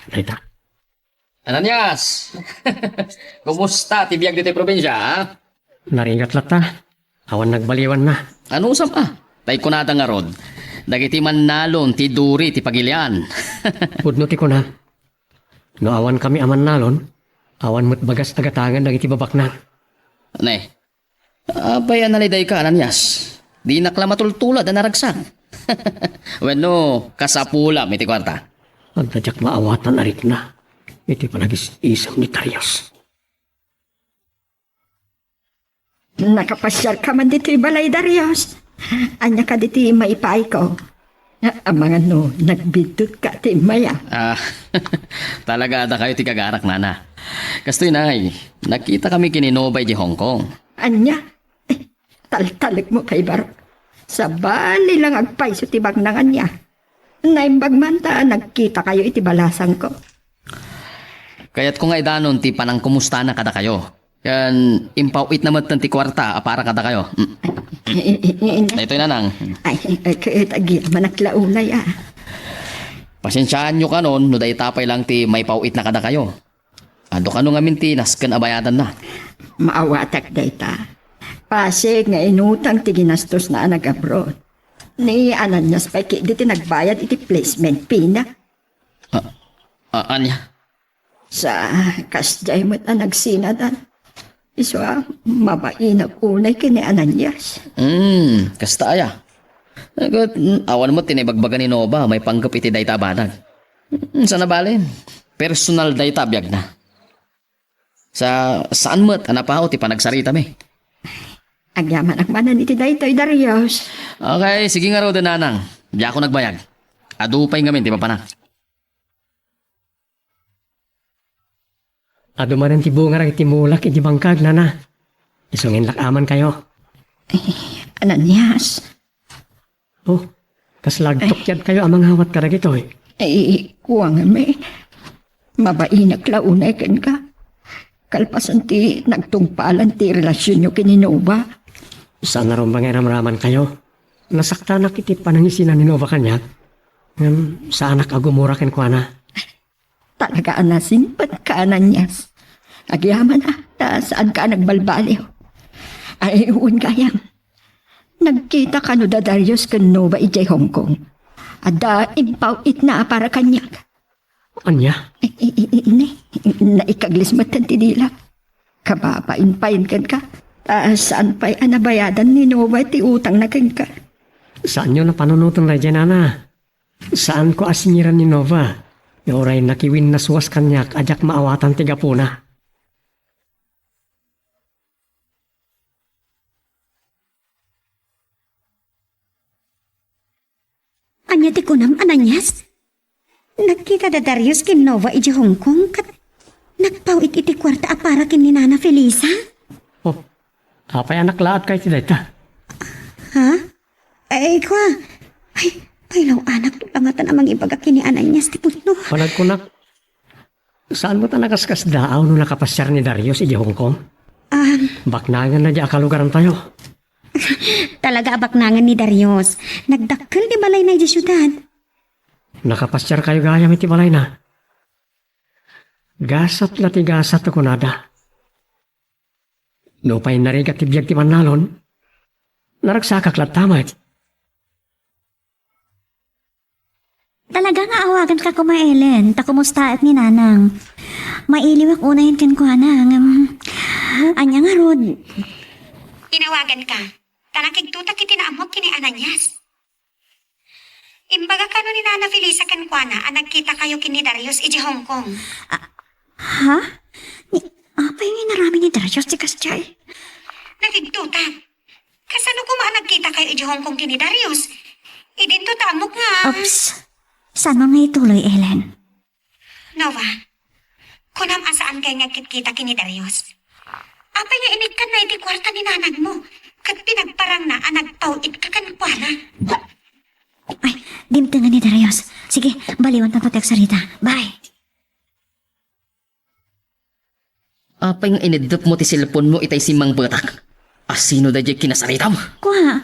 Dayta. Ananias! Kumusta ti biag ditoy probinsia, ha? Narigat latta. Awan nagbaliwanna. Anusam a? Tay kunada ngarud, dagiti mannalon ti duri ti pagilian. Pudno ti kuna. No awankami a mannalon, awan met bagas a gatangen dagiti babaknang. Ne, apay a nalidayka, Ananias? Dinak la matultulad a naragsak. Wenno, kasapulam iti kuarta? Adda diak maawatan a rikna iti panagis-isem ni Darius. Nakapasiarka man ditoy balay, Darius? Ania kadi ti maipaayko? Amangan no nagbiddutka ti immay a. Ah, talaga, adda kayo ti kagarak, nana. Kastoy, nay, nagkita kami ken ni Nova idiay Hong Kong. Ania? Eh, taltalekmo pay, baro. Sabali lang agpayso ti baknang ania. Naimbag man ta nagkita kayo iti balasangko. Kayatko nga idanon ti panangkumustana kadakayo. Ken impaw-itna metten ti kuarta a para kadakayo. Mm. Daytoy, nanang. Ay, ay, ket agyamanak la unay a. Pasensiaanyo kanon no dayta pay lang ti maipaw-itna kadakayo. Adu kano ngamin ti nasken a bayadanna? Maawatak dayta. Pasig nga inutang ti ginastosna a nag-abroad. Ni Ananias pay ketdi ti nagbayad iti placement fee na. Ah, ah, ania? Sa kasdiay met a nagsinadan. Isu a, mabainak unay ken ni Ananias. Hmm, kasta aya. Ket, mm, awan met ti naibagbaga ni Nova maipanggep iti dayta a banag. Mm, sana bale, personal dayta a biagna. Sa, saan met a napaw ti panagsaritami. Agyamanak manen iti daytoy, Darius. Okay, sige ngaruden, nanang. Diakon agbayag. Adu pay ngamin ti mapanak. Adu manen ti bunga dagiti mulak iti bangkag, nana. Isu nga inlak-amankayo. Ay, Ananias. Oh, kasla agtukyadkayo a mangawat kadagitoy? Ay, kuwangmi. Mabainak la unay kenka. Kalpasan ti nagtungpalan ti relasionyo ken ni Nova. Saan a rumbeng nga iramramankayo? Nasaktanak iti panangisina ni Nova kaniak. Ngem saanak a gumura kenkuana. Talaga a nasingpetka, Ananias. Agyamanak ta saanka a nagbalbaliw. Ay, wen gayam. Nagkita kano da Darius ken Nova idiay Hong Kong. Adda impaw-itna a para kaniak. Ania? I-, i-, i-, ini, naikaglis metten ti dilak. Kababain pay kenka. Ta saan pay a nabayadan ni Nova ti utangna kenka. Saanyo a panunoten daydiay, nana. Saanko a singiran ni Nova. Nga uray nakiwinnaswas kaniak a diak maawatan ti gapuna. Ania ti kunam, Ananias? Nagkita da Darius ken Nova idiay Hong Kong ket nagpaw-it iti kuarta a para ken ni Nana Felisa? Oh, apay a naklaat kay ti dayta? Ha? Ay, kua. Ay, pailaw-anak, la ngatan a mangibaga ken ni Ananias ti pudno. Panagkunak, saan met a nakaskasdaaw no nakapasiar ni Darius idiay Hong Kong? Um, Baknanganna diay a kalugarantayo. Talaga a baknangan ni Darius. Nagdakkel ti balayna idiay siudad. Nakapasiarkayo gayam iti balayna. Gasat la ti gasat a kunada. Nupay narigat ti biag ti mannalon, naragsakak latta met. Talaga nga awaganka koma, Ellen, ta kumustaak ni Nanang. Mailiwak unayen kenkuana, ngem, ania ngarud? Inawaganka, ta nakigtotak iti naammoak ken ni Ananias. Imbaga kano ni Nana Felisa kenkuana a nagkitakayo ken ni Darius idiay Hong Kong. Ah, ha? Ni, apay nga inaramid ni Darius ti kasdiay? Nakigtotak. Kasano koma a nagkitakayo idiay Hong Kong ken ni Darius? Idinto ta ammok nga. Oops. Saan mo nga ituloy, Ellen? Nova, kunam a saan kay nga agkitkita ken ni Darius. Apay nga inikkanna iti kuarta ni nanangmo, ket pinagparangna a nagpaw-itka kenkuana? Ay, dimtengen ni Darius. Sige, baliwantayo ti agsarita. Bye. Apay nga ineddepmo ti cellphone-mo itay simmangpetak? Asino daydiay kinasaritam? Kua,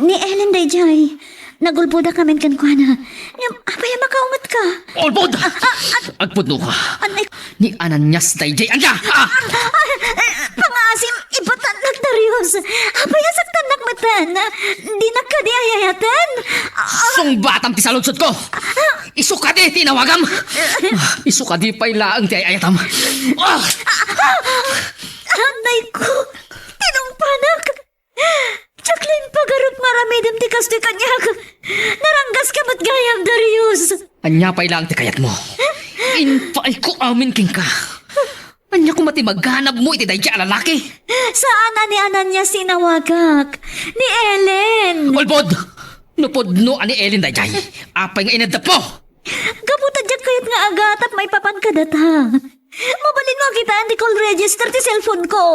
ni Ellen daydiay. Nagulbodakamin kenkuana. Ngem apay a makaungetka? Ulbod! Ah, ah, ah. Agpudnoka. Anay. Ni Ananias daydiay. Ania? Ah! Ah, eh, pangaasim, ibatannak, Darius. Apay a saktannak metten? Dinak kadi ay-ayaten? Ah. Sungbatam ti saludsodko. Isu kadi ti inawagam? Isu kadi pay laeng ti ay-ayatam? Ah! Anay ko, tinungpanak. Diak la impagarup nga aramidem ti kastoy kaniak. Naranggaska met gayam, Darius. Ania pay laeng ti kayatmo? Impaayko amin kenka. Ania koma ti maganabmo iti daydiay a lalaki? Saan a ni Ananias ti inawagak. Ni Ellen. Ulbod! No pudno a ni Ellen daydiay, apay nga ineddepmo? Gapu ta diak kayat nga agatap maipapan kadata. Mabalinmo a kitaen ti call register ti cellphone-ko.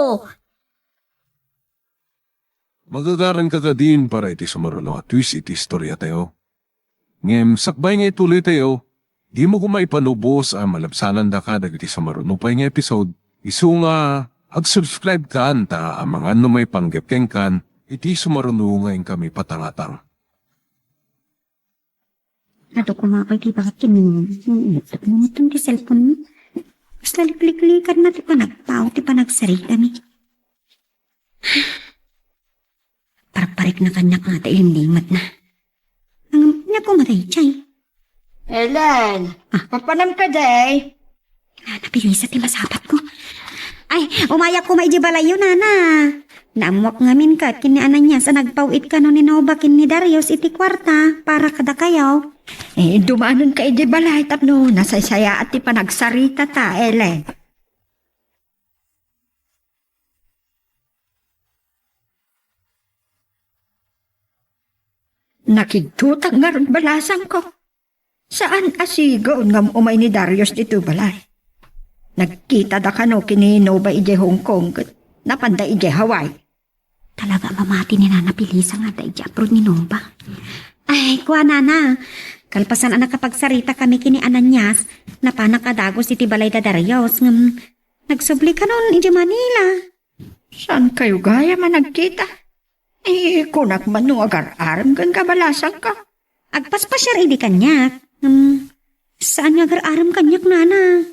Magagaranka kadin para iti sumaruno a twist iti istoriatayo. Ngem sakbay nga ituloytayo, dimo koma ipanubos a malabsanandaka dagiti sumaruno pay nga episode, isu nga ag-subscribe-kan ta amangan no maipanggep kenkan iti sumaruno nga inkami patangatang. Adu koma pay ti bakit ken ni, ni, ni, ni, ti cellphone-mo. Kasla likliklikanna ti panagpaw ti panagsaritami. Parparikna kaniak nga ta ilimlimatna. Nangamna koma daydiay. Ellen, ah, papanam ka, day? Nana Felisa ti masapatko. Ay, umayak koma idiay balayyo, nana. Naammoak ngamin ket ken ni Ananias a nagpaw-it kano ni Nova ken ni Darius iti kuarta para kadakayo. Eh, dumanonka idiay balay tapno nasaysayaat ti panagsaritata, Ellen. Nakigtotak ngarud balasangko. Saan a sigaw ngem umay ni Darius ditoy balay. Nagkitada kano ken ni Nova idiay Hong Kong ket napanda idiay Hawaii. Talaga a mamati ni Nana Felisa nga adda idiay abroad ni Nova. Ay, kua, nana, kalpasan a nakapagsarita kami ken ni Ananias, napanak a dagus iti balay da Darius, ngem nagsubli kanon idiay Manila. Saankayo gayam a nagkita? Eh, kunak man no agar-arem ken kabalasangka. Agpaspasiar idi kaniak. Ngem, saan nga agar-arem kaniak, nana.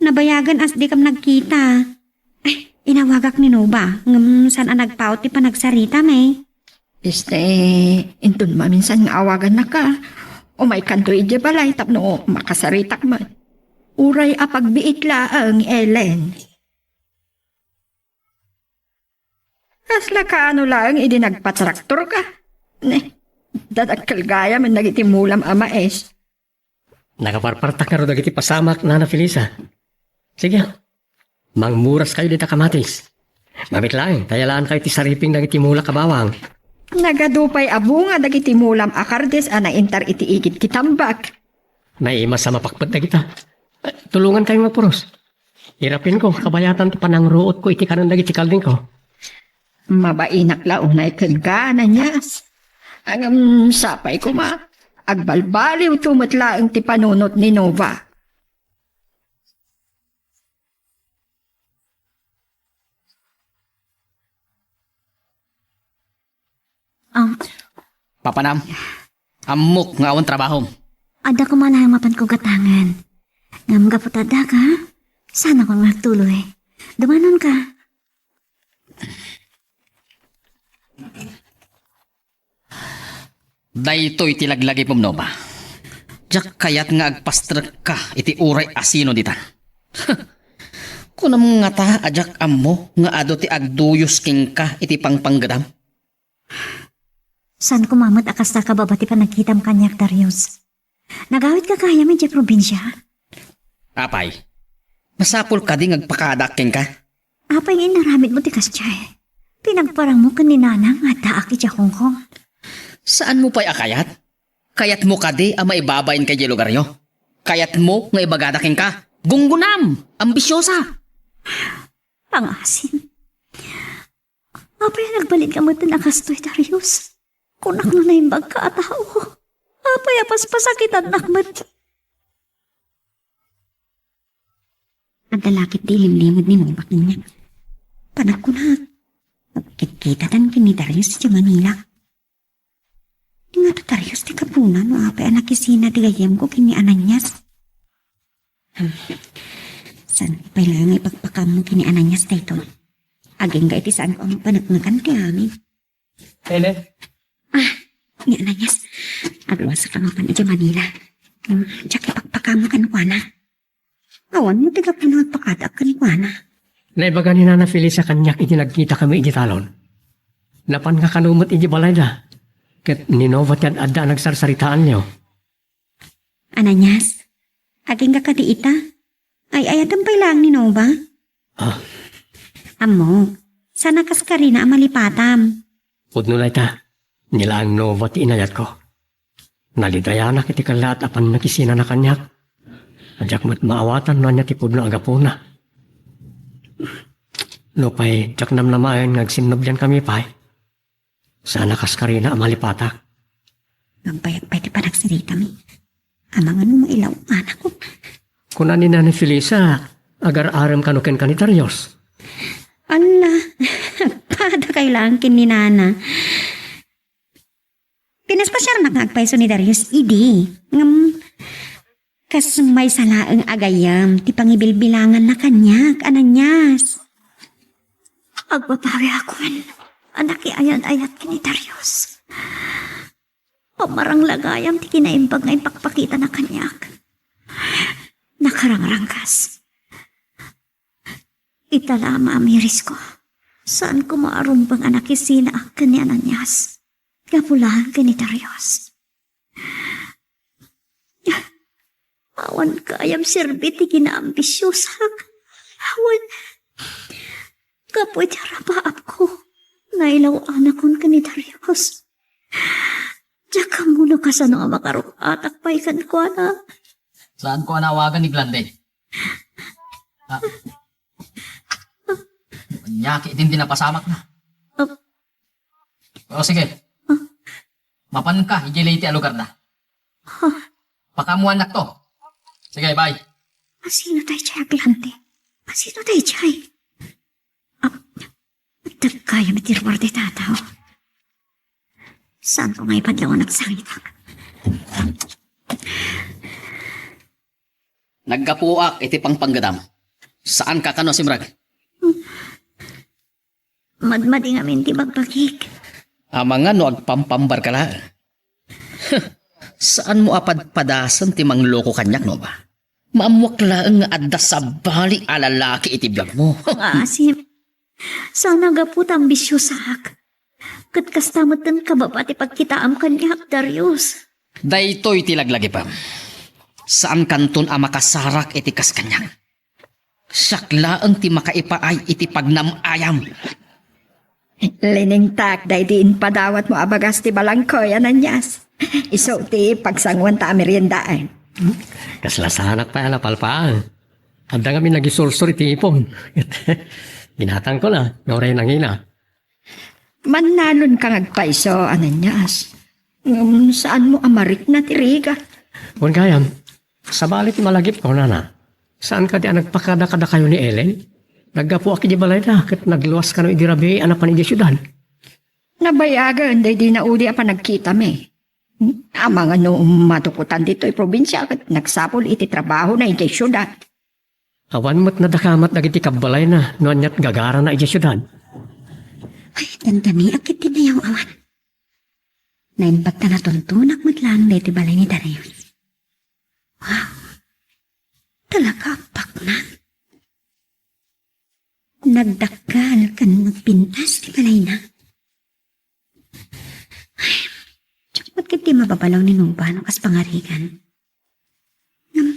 Nabayagen a dikam nagkita. Ay, inawagak ni Nova. Ngem, saan a nagpaut ti panagsaritam, eh. Este, inton maminsan nga awagannaka, umaykanto idiay balay tapno makasaritak met. Uray a pagbiit laeng, Ellen. Kasla kaano laeng idi nagpatraktorka? Ne, dadakkel gayam dagiti mulam a mais. Nakaparpartak ngarud dagiti pasamak, Nana Felisa. Sige, mangmuraskayo dita kamatis. Mamit laeng, ta yalaan kayo ti sariping dagiti mulak a bawang. Nagadu pay a bunga dagiti mulam a kardis a naintar iti igid ti tambak. Naimas a mapakpet dagita. Eh, tulongan kayo nga puros. Irapinko, kabayatan ti panangruotko iti kanen dagiti kaldingko. Mabainak la unay kenka, Ananias. Ngem sapay koma, agbalbaliwto met laeng ti panunot ni Nova. Ah, Papanam, ammok nga awan trabahom. Adda koma laeng mapanko gatangen. Ngem gapu ta adda ka, saan a koma agtuloy. Dumanonka. Daytoy ti laglagipem, Nova. Diak kayat nga agpastrekka iti uray asino ditan. Kunam ngata a diak ammo nga adu ti agduyos kenka iti pangpanggetam? Saan koma met a kasta kababa ti panagkitam kaniak, Darius. Nagawidka gayam idiay probinsia? Apay, masapul kadi nga agpakadaak kenka? Apay nga inaramidmo ti kasdiay? Pinagparangmo ken ni Nana nga addaak idiay Hong Kong. Saanmo pay a kayat? Kayatmo kadi a maibabainka idiay lugaryo? Kayatmo nga ibagada kenka, gunggonam, ambisiosa? Pangasim. Apay a nagbalinka met a kastoy, Darius? Kunak no naimbagka a tao. Apay a paspasakitannak met? Adda la ket ti ilimlimed ni Nova kaniak. Panagkunak, magkitkitatan ken ni Darius idiay Manila. Ngata Darius ti gapuna no apay a nakisina ti gayyemko ken ni Ananias. Hmm. Saan pay laeng nga ipakpakammo ken ni Ananias daytoy? Agingga iti saan ko a mapaneknekan ti amin. Ellen? Ah, ni Ananias. Agluasakami mapan idiay Manila. Hmm, diak ipakpakammo kenkuana. Awan met ti gapuna agpakadaak kenkuana. Naibaga ni Nana Felisa kaniak idi nagkitakami idiay talon. Napan nga kano met idiay balayda. Ket ni Nova ti ad-adda a nagsarsaritaanyo. Ananias, agingga kadi ita? Ay-ayatem pay laeng ni Nova? Ah. Ammok, saan a kaskarina a malipatam. Pudno dayta, ni laeng Nova ti inayatko. Nalidayanak iti kellaat a pannakisinana kaniak. Diak met maawatan no ania ti pudno a gapuna. Nupay diak namnamaen nga agsinnubliankami pay, saan a kaskarina a malipatak. Agbayag pay ti panagsaritami. Amangan no mailaw-anakon. Kuna ni Nana Felisa, agar-arem kano kenka ni Darius? Alla, padakay laeng ken ni Nana. Pinaspasiarnak nga agpayso ni Darius idi. Ngem, kas maysa laeng a gayyem ti pangibilbilanganna kaniak, Ananias. Agbabawiakon a nakiayat-ayat ken ni Darius. Pamarang la gayam ti kinaimbag nga impakpakitana kaniak. Nakarangranggas. Ita la a mamirisko. Saan koma a rumbeng a nakisinaak ken ni Ananias. Gapu laeng ken ni Darius. Awan gayam serbi ti kinaambisiosak. Awan. Gapu iti arapaapko, nailaw-anakon ken ni Darius. Diak ammo no kasano a makaruk-atak pay kenkuana. Saan ko a nawagan ni Glande? Ah. Ania ketdin ti napasamakna. Ah. O, sige. Ah. Mapanka idiay Leyte a lugarda. Ah. Pakaammoannakto. Sige, bye. Asino daydiay a Glande? Asino daydiay? Ah, adda gayam iti ruar dayta a tao. Saan ko nga ipadlaw a nagsangitak? Naggapuak iti pangpanggedam. Saanka kano a simrek? Madmadi ngamin ti bagbagik. Amangan no agpampambarka laeng. Saanmo a padpadasen ti mangloko kaniak, Nova. Maammoak laeng nga adda sabali a lalaki iti biagmo. Nga asim, saan a gapu ta ambisyosaak. Ket kasta metten kababa ti pagkitaam kaniak, Darius. Daytoy ti laglagipem. Saankanton a makasarak iti kas kaniak. Siak laeng ti makaipaay iti pagnam-ayam. Liningtak daydi impadawatmo a bagas ti balangkoy, Ananias. Isu ti pagsanguanta a meriendaen. Kasla saanak pay a napalpaang. Adda ngamin nagisursor iti ipon. Ginatangko na, nga uray nangina. Mannalonka nga agpayso, Ananias. Ngem saanmo a marikna ti rigat. Wen gayam, sabali ti malagipko, nana. Saan kadi a nagpakada kadakayo ni Ellen? Naggapuak idiay balayda ket nagluas kano idi rabii a napan idiay siudad. Nabayagen daydi naudi a panagkitami. Amangan no madukotan ditoy probinsia ket nagsapul iti trabahona idiay siudad. Awan met nadakamat dagiti kabbalayna no aniat gagarana idiay siudad. Ay, dandamiak iti nayaw-awan. Naimbag ta natuntunak met laeng daytoy balay ni Darius. Wow! Talaga a paknang. Nagdakkel ken nagpintas ti balayna. Ay, diak met ketdi mababalaw ni Nova no kas pangarigan. Ngem,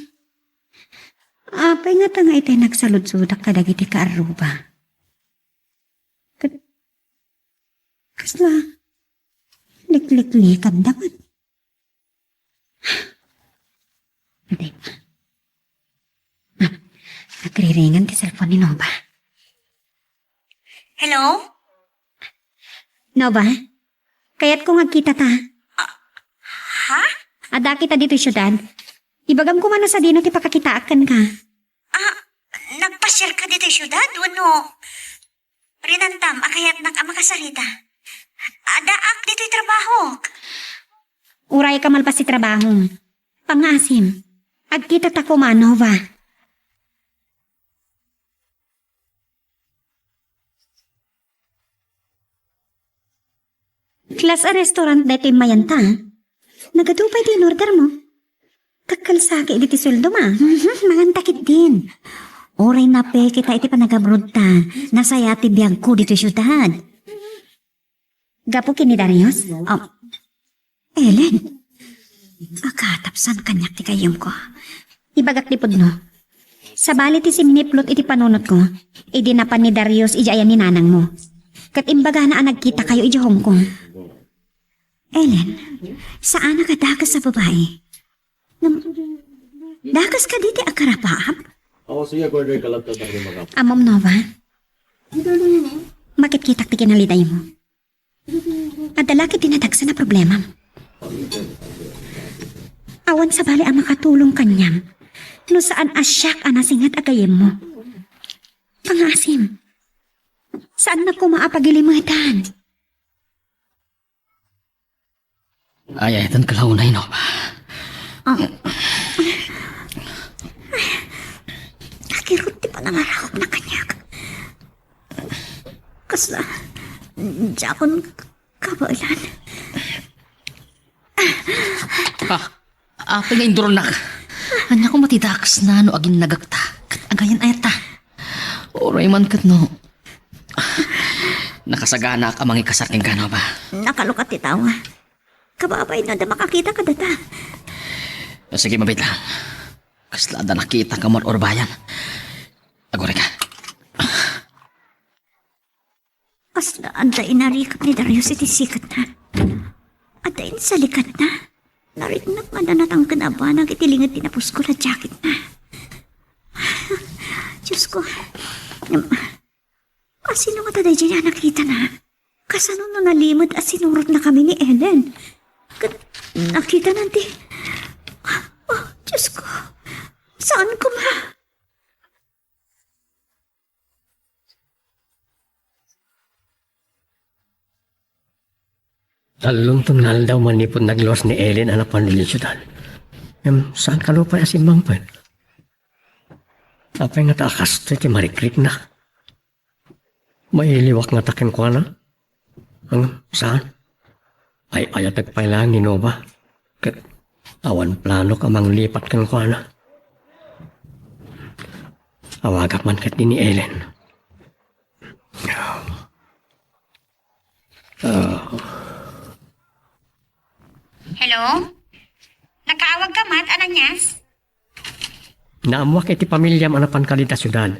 apay ngata nga itay nagsaludsodak kadagiti kaarruba? Ket kasla likliklikanda met. Adda pa. Ah, nagriringan ti cellphone ni Nova. Hello? Nova, kayatko nga agkitata. Ah, ha? Adda kita ditoy siudad. Ibagam koma no sadino ti pakakitaak kenka. Ah, nagpasiarka ditoy siudad wenno rinantam a kayatnak a makasarita? Addaak ditoy trabahok. Uray ka malpas ti trabahom. Pangngaasim. Agkitata koma, Nova. Class a restaurant daytoy mayanta. Nagadu pay ti inordermo. Dakkel sa ketdi ti sueldom a. Mhm, manganta ketdin. Uray napeketa iti panagabrodta, nasayaat ti biagko ditoy siudad. Gapu ken ni Darius? Ah, Ellen, agkatapsan kaniak ti gayyemko. Ibagak ti pudno. Sabali ti simniplot iti panunotko, idi napan ni Darius idiay ayan ni nanangmo. Ket imbagana a nagkitakayo idiay Hong Kong. Ellen, saanak a dakes a babai. Ngem, dakes kadi ti agkarapaap? Ammom, Nova? Makitkitak ti kinalidaymo. Adda la ketdi nadagsen a problemam. Awan sabali a makatulong kaniam no saan a siak a nasinget a gayyemmo. Pangngaasim, saannak koma a pagilimetan. Ay, ay, tan kalaunay, no? Ah. Nakirot ti panangarakop na kaniak. Kasla, diakon kabaelan. Ah, apay nga induronnak? Ania koma ti dakesna no aginnagekta ket agayan-ayatta? Uray man ket no, nakasaganaak a mangikasar kenka, Nova. Nakalukat ti tao. Kababain no adda makakita kadata. Sige, mabiit lang. Kasla adda nakita ka man urbayan. Aguray ka. Kasla adda inarikep ni Darius iti siketna. Adda insalikatna. Nariknak nga adda natangken a banag iti linged ti napuskol a jacketna. Diosko, asino ngata daydiay a nakitana? Kasano no nalimed a sinurotnakami ni Ellen? Ket nakitana ti, oh, Diosko, saan koma? Tallonton nga aldaw manipud nagluas ni Ellen a napan idiay siudad. Ngem saan kano pay a simmangpet? Apay ngata a kastoy ti marikrikna? Mailiwak ngata kenkuana? Ngem saan? Ay-ayatek pay laeng ni Nova. Ket awan planok a manglipat kenkuana. Awagak man ketdi ni Ellen. Ah. Hello? Nakaawag ka met, Ananias? Naammoak iti pamiliam a napanka dita siudad.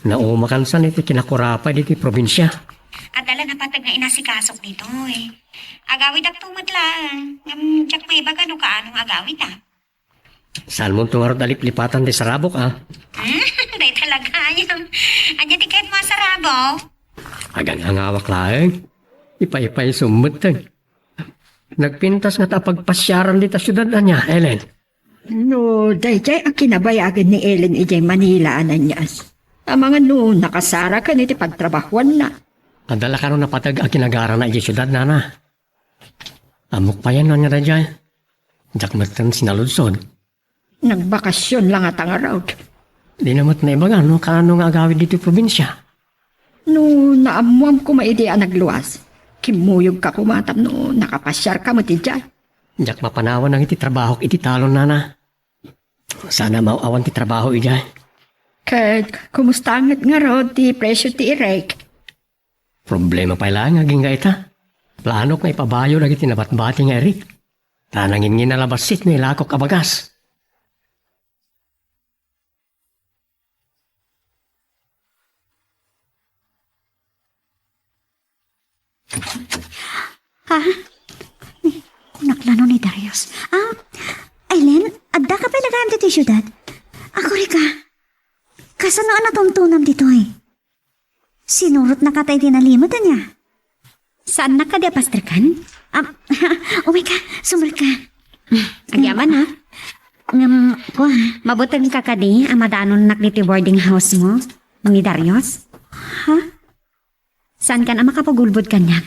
Naumakansan iti kinakurapay ditoy probinsia. Adda la napateg nga inasikasok ditoy. Agawidakto met laeng. Ngem diak maibaga no kaano nga agawidda. Saanmonto ngarud a liplipatan ti sarabok, a? Hmm, dayta la gayam. Ania ti kayatmo a sarabok? Agangangawak laeng. Ipaypaysom metten. Nagpintas ngata a pagpasiaram dita siudad ania, Ellen? No, daydiay a kinabayagen ni Ellen idiay Manila, Ananias. Amangan no nakasaraken iti pagtrabahoanna. Adda la kano napateg a kinagarana idiay siudad, nana? Ammok payen no ania daydiay. Diak metten sinaludsod. Nagbakasyon la ngata ngarud. Dina met naibaga no kaano nga agawid ditoy probinsia. No naammoam koma idi a nagluas, kimmuyogka koma tapno nakapasiarka met idiay. Diak mapanawan dagiti trabahok iti talon, nana. Saan a maaw-awan ti trabaho idiay. Ket kumusta met ngarud ti presio ti irek? Problema pay laeng agingga ita. Planok nga ipabayo dagiti nabatbati nga irek. Ta nanginnginna la bassit no ilakok a bagas. Ha? Kunak la no ni Darius. Ah, Ellen, addaka pay la gayam ditoy siudad? Agurayka. Kasano a natumtumam ditoy? Sinurotnaka ta iti nalimot, ania? Saannak kadi a pasterkan? Ah, umayka, sumrekka. Agyaman, ha? Ngem, kua, mabutenka kadi a madanonnak ditoy boarding house mo ni Darius? Ha? Saankan a makapagulbod kaniak?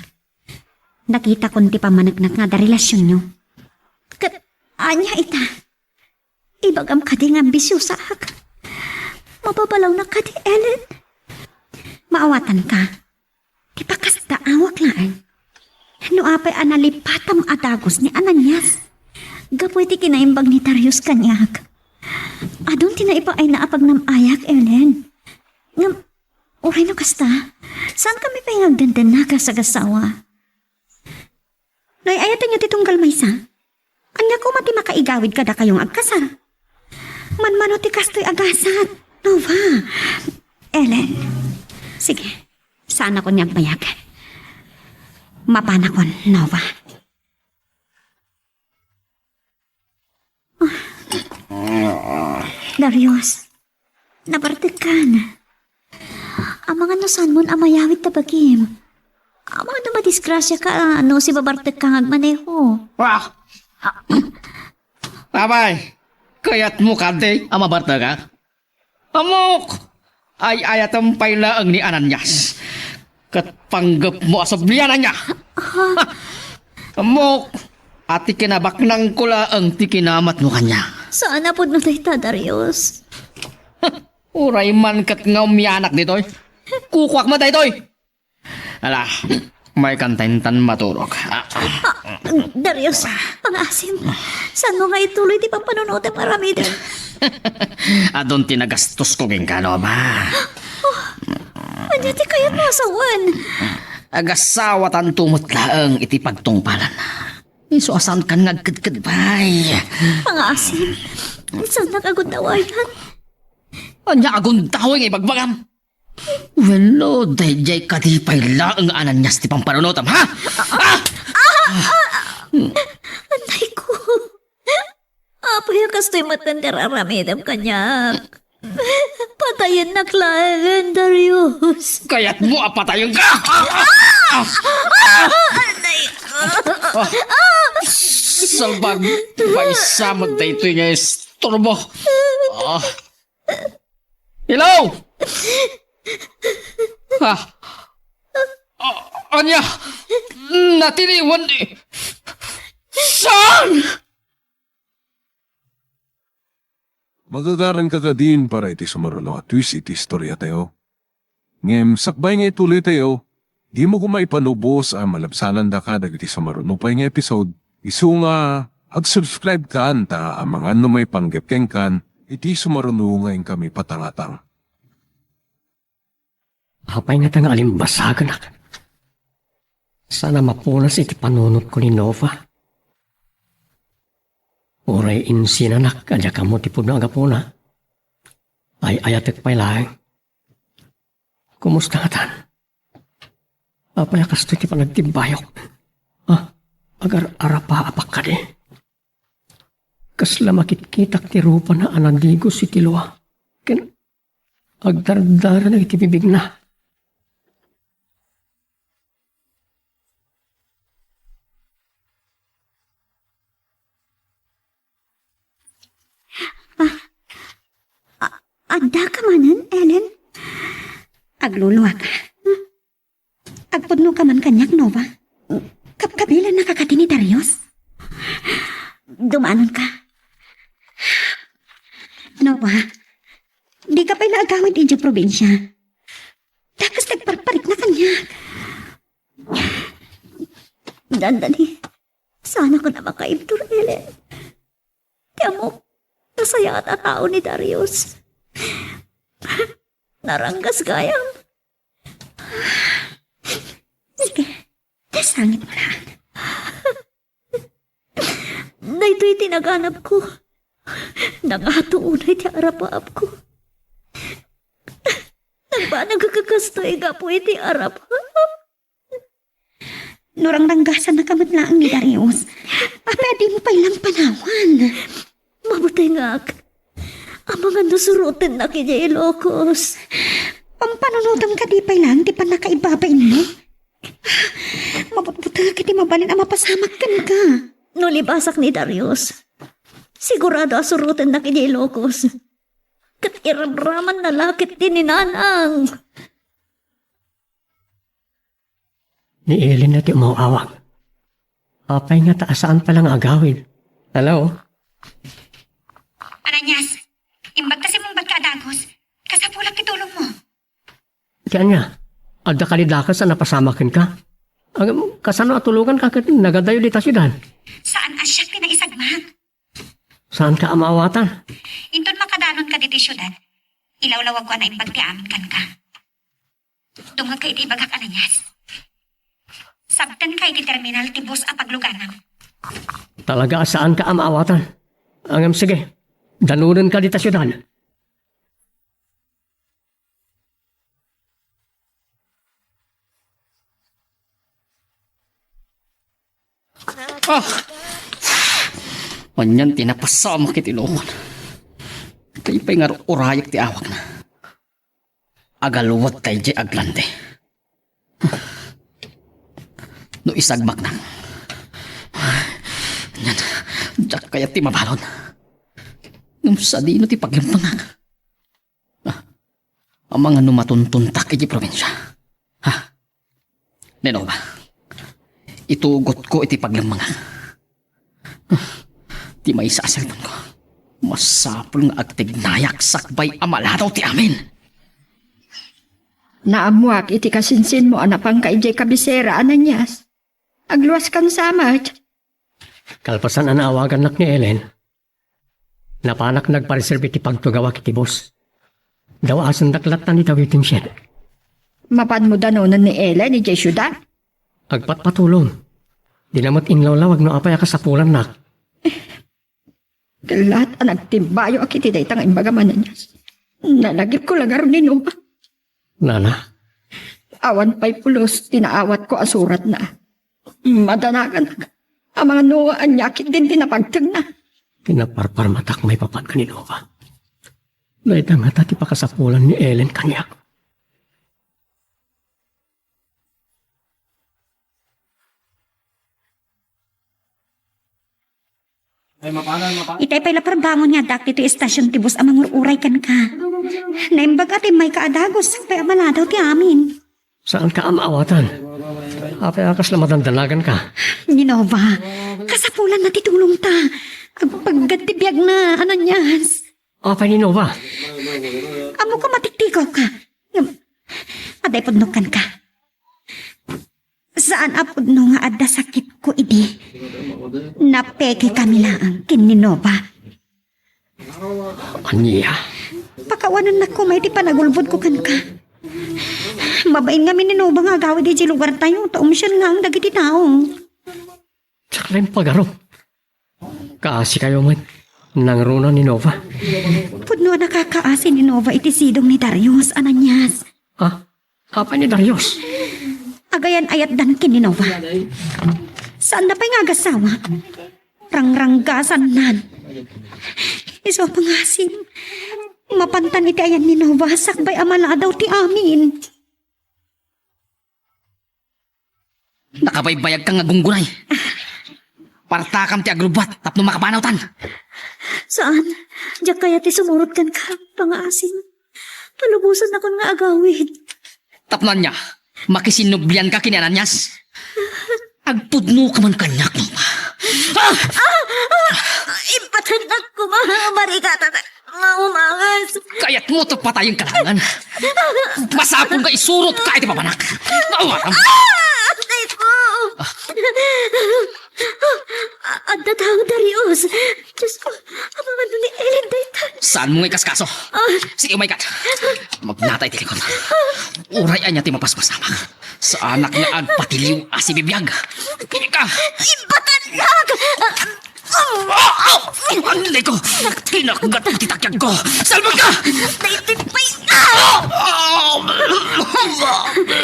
Nakitakon ti pammaneknek nga adda relasionyo. Ket ania ita? Ibagam kadi nga ambisyosaak? Mababalawnak kadi, Ellen? Maawatanka. Ti pakasdaawak laeng. No apay a nalipatam a dagus ni Ananias gapu iti kinaimbag ni Darius kaniak. Adun ti naipaayna a pagnam-ayak, Ellen. Ngem, uray no kasta, saankami pay nga agdandanna kas agassawa. No ay-ayatenyo ti tunggal maysa, ania koma ti makaigawid kadakayo nga agkasar? Manmano ti kastoy a gasat, Nova? Ellen. Sige, saanakon nga agbayag. Mapanakon, Nova. Darius, nabartekkan. Amangan no saanmon a mayawid ta bagim. Amangan no madisgrasiaka no sibabartekka nga agmaneho. Ah! Apay, kayatmo kadi a mabartekak? Ammok! Ay-ayatem pay laeng ni Ananias. Ket panggepmo a sublian ania? Ammok! A ti kinabaknangko laeng ti kinamatmo kaniak. Saan a pudno dayta, Darius. Uray man ket nga umianak ditoy. Kukuak met daytoy. Ala, maikanta intan maturog. Ah. Ah, Darius, pangaasim, saanmo nga ituloy ti pampanunotem nga aramidem? Adun ti nagastosko kenka, Nova. Oh, ania ti kayatmo a sawen? Agassawatanto met laeng iti pagtungpalan. Isu a saankan nga agkedkedbay. Pangaasim, saannak a gundawayan. Ania a gundaway nga ibagbagam? Wenno, daydiay kadi pay laeng nga Ananias ti pampanunotem, ha? Ah! Anay ko. Apay a kastoy met ti ar-aramidem kaniak? Patayennak laeng, Darius. Kayatmo a patayenka? Ah! Anay ko. Salbag, maysa met daytoy nga isturbo. Ah. Hello? Ah. Ah. Ania? Natiliwan ni... Saan? Magagaranka kadin para iti sumaruno a twist iti istoriatayo. Ngem sakbay nga ituloytayo, dimo koma ipanubos a malabsanandaka dagiti sumaruno pay nga episode, isu nga ag-subscribe kan ta amangan no maipanggep kenkan iti sumaruno nga inkami patangatang. Apay ngata nga alimbasaganak? Saan a mapunas iti panunotko ni Nova? Uray insinanak a diak ammo ti pudno a gapuna. Ay-ayatek pay laeng. Kumusta ngatan? Apay a kastoy ti panagtimbayok? Ah, agar-arapaapak kadi? Kasla makitkitak ti rupana a nadigos iti lua. Ken agdardarana iti bibigna. Ah, a-, addaka manen, Ellen? Agluluaka. Agpudnoka man kaniak, Nova. Kabkabilannaka kadi ni Darius? Dumanonka. Nova, dika pay la agawid idiay probinsia. Dakas nagparparikna kaniak. Dandani, saanakon a makaibtur, Ellen. Ti ammok, nasayaat a tao ni Darius. Naranggas gayam. Sige, nasangit mo na. Daytoy ti naganabko. Nangato unay ti arapaapko. Nagbanag a kakastoy gapu iti arapaap. No rangranggasannaka met laeng ni Darius, apay a dimo pay lang panawan? Mabutengak. Amangan no surotennak idiay Ilocos. Pampanunotem kadi pay laeng ti pannakaibabainmo? Mabutbutengak iti mabalin a mapasamak kenka. No libasak ni Darius, sigurado a surotennak idiay Ilocos. Ket iramramanna la ket ti ni nanang. Ni Ellen ti umaw-awag. Apay ngata a saan pay la nga agawid? Hello? Ananias, imbag ta simmungbatka a dagus. Kasapulak ti tulongmo. Ti ania? Adda kadi dakes a napasamak kenka? Agam, kasano a tulonganka ket nagadayo dita siudad? Saan a siak ti naisagmak. Saanka a maawatan? Inton makadanonka ditoy siudad, ilawlawagko a naimbag ti amin kenka. Dumngegka iti ibagak, Ananias. Sabtenka iti terminal ti bus a pagluganam. Talaga a saanka a maawatan. Ngem sige, danonenka dita siudad. Ah! Anian ti napasamak iti lukon. Kayat pay nga ur-urayek ti awakna. Agalwet ta idiay aglande. No isagmaknak, anian, diak kayat ti mabalon. Ngem sadino ti paglemmengak? Ah, amangan no matuntontak iti probinsia. Ha? Ni Nova, itugotko iti paglemmengak. Ti maysa a cellphone-ko. Masapul nga agtignayak sakbay a maladaw ti amin. Naammoak iti kasinsinmo a napanka idiay kabisera, Ananias. Agluaskan sa met. Kalpasan a naawagannak ni Ellen, napanak nagpareserbi ti pagtugawak iti bus. Daw-asendak latta ni the waiting shed. Mapanmo danonen ni Ellen idiay siudad? Agpatpatulong. Dina met inlawlawag no apay a kasapulannak. Kellat a nagtimbayoak iti dayta nga imbagam, Ananias. Nalagipko la ngarud ni Nova. Nana? Awan pay pulos ti naawatko a suratna. Madanaganak. Amangan no ania ketdin ti napagtengna. Pinaparparmatak maipapan ken ni Nova. Dayta ngata ti pakasapulan ni Ellen kaniak. Itay pay la parbangon nga addaak ditoy istasion ti bus a mangur-uray kenka. Naimbag a timmayka a dagus, sakbay a maladaw ti amin. Saanka a maawatan? Apay a kasla madandanaganka? Ni Nova, kasapulanna ti tulongta. Agpaggad ti biagna, Ananias. Apay ni Nova? Ammoka, matiktikawka. Ngem, adda ipudnok kenka. Saan a pudno nga adda sakitko idi. Napekekami laeng ken ni Nova. Ania? Pakawanennak koma iti panagulbodko kenka. Mabain ngamin ni Nova nga agawid idiay lugartayo, ta umsian laeng dagiti tao. Diak laeng pagarup. Kaasikayo met. Nangruna ni Nova. Pudno a nakakaasi ni Nova iti sidong ni Darius, Ananias. Ha? Apay ni Darius? Agayan-ayatdan ken ni Nova. Saanda pay nga agasawa. Rangranggasannan. Isu a pangasim, mapantan iti ayan ni Nova sakbay a maladaw ti amin. Nakabaybayagka nga gunggunay. Partakam ti agrubbuat tapno makapanawtan. Saan, diak kayat ti sumurot kenka, pangaasim. Palubosannakon nga agawid. Tapno ania, makisinnublianka ken ni Ananias? Agpudnoka man kaniak, Mama. Ah! Ah! Ah! Impatennak koma, marikata nga umangas. Kayatmo ti patayenka laengen? Masapul nga isurotka iti papanak. Awaram. Ah! Aray ko! Ah, adda tao, Darius. Diyos ko, amangan ni Ellen dayta. Saanmo nga ikaskaso? Ah. Sige, umayka. Magnata iti likod. Uray ania ti mapaspasamak. Saanak nga agpatiliw a sibibiag. Kini ka. Impatennak! Anay ko! Kinakgat ti takyag ko! Salbag ka! Daytoy pay ka!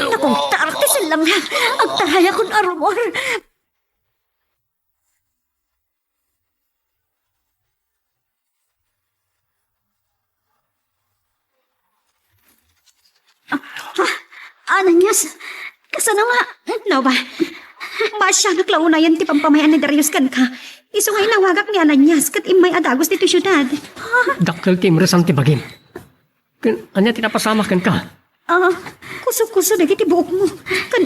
Nakuntar ti sallang. Agtarayakon a rumor. Ah, Ananias, kasano nga? Nova, maasianak la unayen ti pampamay-an ni Darius kenka. Isu nga inawagak ni Ananias ket immay a dagus ditoy siudad. Dakkel ti imresan ti bagim. Ken ania ti napasamak kenka? Ah, kuso-kuso dagiti buokmo. Ken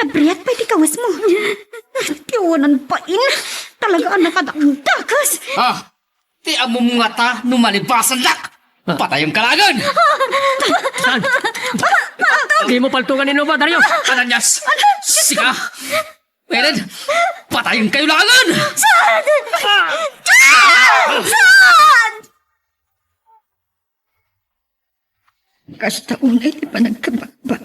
nabriat pay ti kawesmo. Ti awanan pain. Talaga a nakadakdakas. Ah, ti ammom ngata no malibasannak? Ah. Patayenka laengen! Saan? Dimo paltugan ni Nova, Darius! Ananias! Sika! Ellen! Patayenkayo laengen! Saan? Saan? Kasta unay ti panagkabakbak.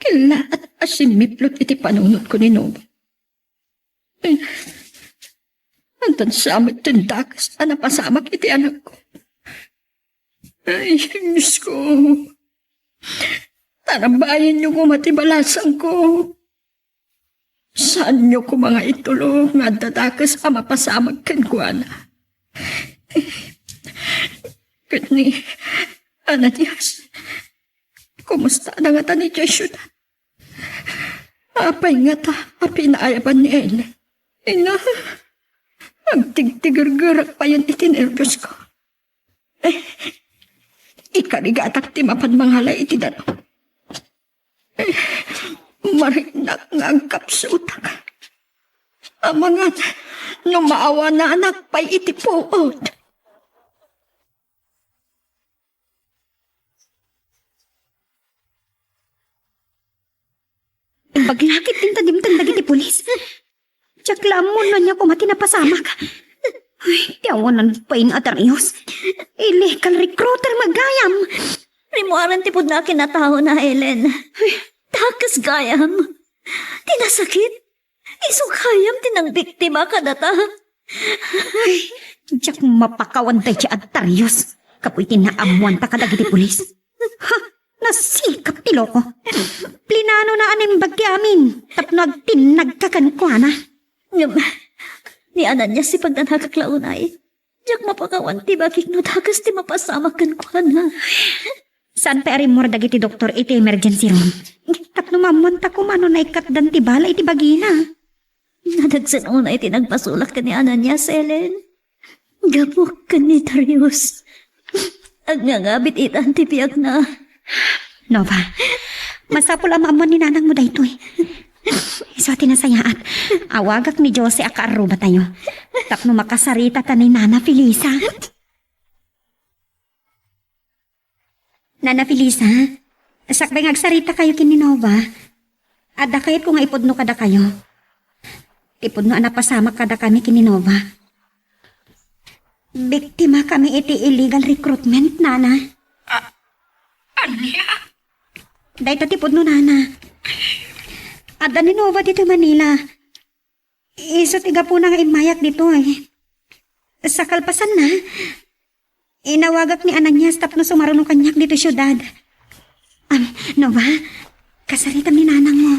Kellaat a simmiplot iti panunotko ni Nova. Ay, antan sa met ti dakes a napasamak iti anakko. Ay, Diyos ko. Tarabayenyo koma ti balasangko. Saanyo koma nga itulo nga adda dakes a mapasamak kenkuana. Ket ni Ananias, kumusta na ngata idiay siudad? Apay ngata a pinaayaban ni Ellen? Ina, agtigtigergerak payen iti nerbios ko. Ikarigatak ti mapan mangalay iti danum. Mariknak nga agkapsutak. Amangan no maawananak pay iti puot. Imbag la ket inta dimteng dagiti pulis. Diak la ammo no ania koma ti napasamak. Ay, ti awanan pay nga Darius. Illegal recruiter met gayam. Rimmuaren ti pudno a kinataona, Ellen. Dakes gayam. Ti nasakit, isu gayam ti nangbiktima kadata. Ay, diak mapakawan daydiay a Darius. Kapu iti naammuanta kadagiti pulis. Ha! Nasikap ti loko. Plinanona a naimbag ti amin tapno agtinnagka kenkuana. Ngem, ni Ananias ti pagnanakak la unay. Diak mapakawan ti bagik no dakes ti mapasamak kenkuana. Saan pay a rimmuar dagiti doktor iti emergency room? Tapno maammuanta koma no naikatdan ti bala iti bagina. Nadagsen unay ti nagbasolak ken ni Ananias, Ellen. Gapu ken ni Darius. Agngangabit itan ti biagna. Nova, Masapul a maammuan ni nanangmo daytoy. Isu a ti nasayaat, awagak ni Jose a kaarrubatayo tapno makasarita ta ni Nana Felisa. Nana Felisa, sakbay nga agsaritakayo ken ni Nova, adda kayatko nga ipudno kadakayo. Ti pudno a napasamak kadakami ken ni Nova. Biktima kami iti illegal recruitment, Nana. A-, ania? Dayta ti pudno, Nana. Adda ni Nova ditoy Manila. Isu ti gapuna nga immayak ditoy. Sa kalpasanna, inawagak ni Ananias tapno sumaruno kaniak ditoy siudad. Am, Nova, kasaritam ni nanangmo.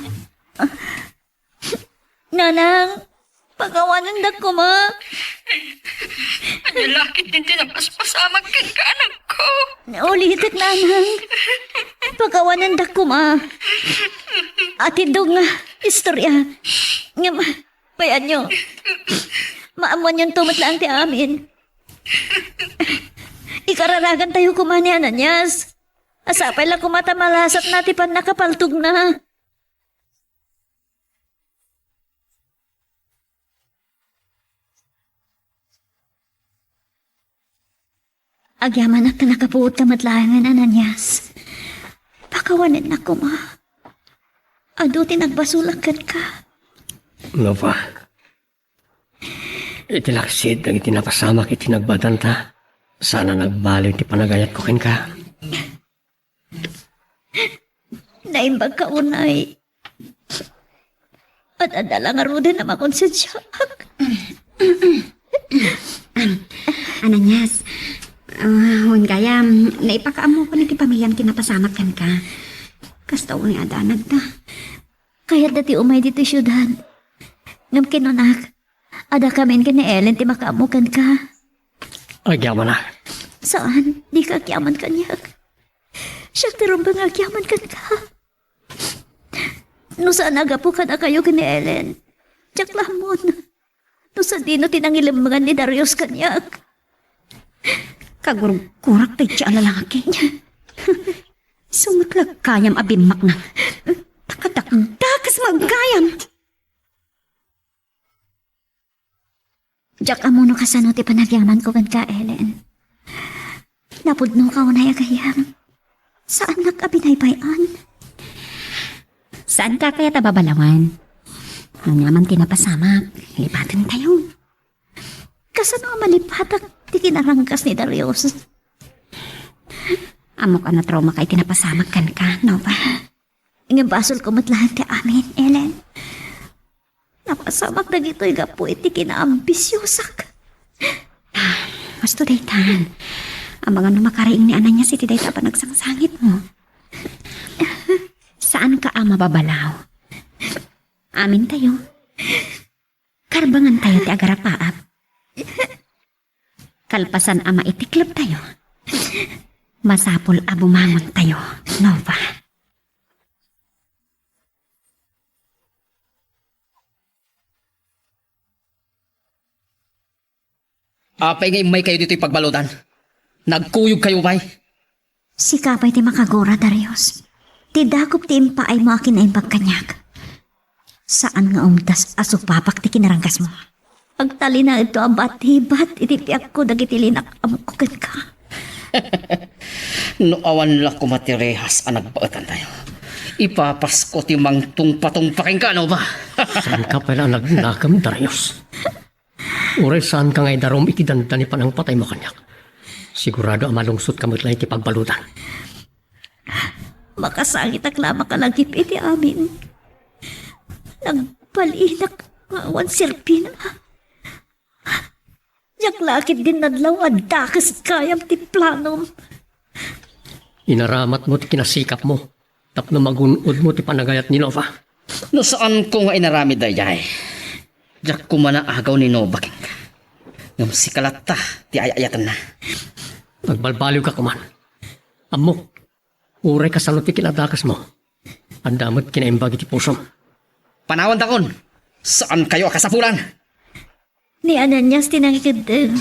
Nanang, pakawanendak koma. Ania la ketdin ti napaspasamak kenka, anakko? Ulitek, Nanang. Pakawanendak koma. Atiddog nga istorya. Ngem, bay-anyo. Maammuanyonto met laeng ti amin. Ikararagantayo koma ni Ananias. Sapay la koma ta malasatna ti pannakapaltogna. Agyamanak ta nakapuodka met laengen, Ananias. Pakawanennak koma. Adu ti nagbasolak kenka. Nova, iti laksid dagiti napasamak iti nagbadanta, saan a nagbaliw ti panagayatko kenka. Naimbagka unay. At adda la ngaruden a makonsensiaak. Ananias, ah, wen gayam, naipakaammokon iti pamiliam ti napasamak kenka. Kasta unay a danagda. Kayatda ti umay ditoy siudad. Ngem kinunak, adda kamin ken ni Ellen ti makaammo kenka. Agyamanak. Saan, dika agyaman kaniak. Siak ti rumbeng nga agyaman kenka. No saan a gapu kadakayo ken ni Ellen, diak la ammon no sadino ti nangilemmengan ni Darius kaniak. Kagurgurek dayta a lalaki. Isu met la gayam a bimmakna. Ta kadakdakes met gayam. Diak ammo no kasano ti panagyamanko kenka, Ellen. Napudnoka unay a gayyem. Saannak a binaybay-an. Saanka kayat a babalawan? Ania man ti napasamak, lipatentayo. Kasano a malipatak ti kinaranggas ni Darius? Ammok a natraumaka iti napasamak kenka, Nova. Ngem basolko met laeng ti amin, Ellen. Napasamak dagitoy gapu iti kinaambisiosak. Husto daytan. Amangan no makariing ni Ananias iti dayta a panagsangsangitmo. Saanka a mababalaw. Amintayo. Karbangantayo ti agarapaap. Kalpasan a maitiklebtayo, masapul a bumangontayo, Nova. Apay nga immaykayo ditoy pagbaludan? Nagkuyogkayo pay? Sika pay ti makagura, Darius. Ti dakop ti impaaymo a kinaimbag kaniak. Saan nga umdas a supapak ti kinaranggasmo. Agtalinaedto a batibat iti piakko dagiti linak-amko kenka. No awan la koma ti rehas a nagbaetantayo, ipapasko ti mangtungpatungpa kenka, Nova. Saanka pay la a nagnakem, Darius. Uray saanka nga idarum iti dandani panangpataymo kaniak, sigurado a malungsotka met laeng iti pagbaludan. Makasangitak la a makalagip iti amin. Nagbalinak nga awan serbina. Diak la ketdin nadlaw a dakes gayam ti planom. Inaramatmo ti kinasikapmo tapno magun-odmo ti panagayat ni Nova. No saanko nga inaramid daydiay, diak koma naagaw ni Nova kenka. Ngem sika latta ti ay-ayatenna. Agbalbaliwka koman. Ammok, uray kasano ti kinadakesmo, adda met kinaimbag iti pusom. Panawantakon! Saankayo a kasapulan! Ni Ananias ti nangikeddeng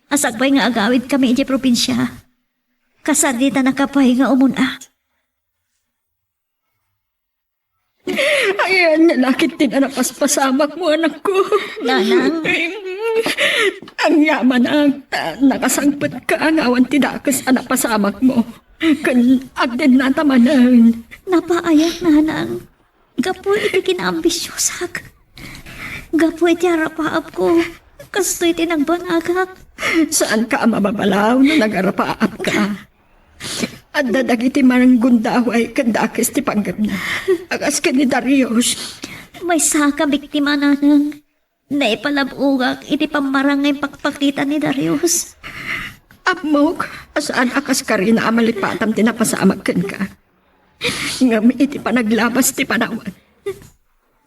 a sakbay nga agawidkami idiay probinsia, kasaritanaka pay nga umuna. Ayan, nalakit ti napaspasamak mo, anak ko. Nanang. Ania man, ta nakasangpet ka nga awan ti dakes a napasamak mo. Ken agdennata manen. Napaayak, nanang. Gapu iti kinaambisiosak. Gapu iti arapaapko. Kastoy ti nagbanagak. Saan ka a mababalaw no nagarapaap ka? Adda dagiti manggundaway ken dakes ti panggepna. A kas ken ni Darius. Maysa ka biktima, nanang. Naipalab-ogak iti pammarang nga impakpakita ni Darius. Ammok a saan a kaskarina a malipatam ti napasamak kenka. Ngem iti panaglabas ti panawen,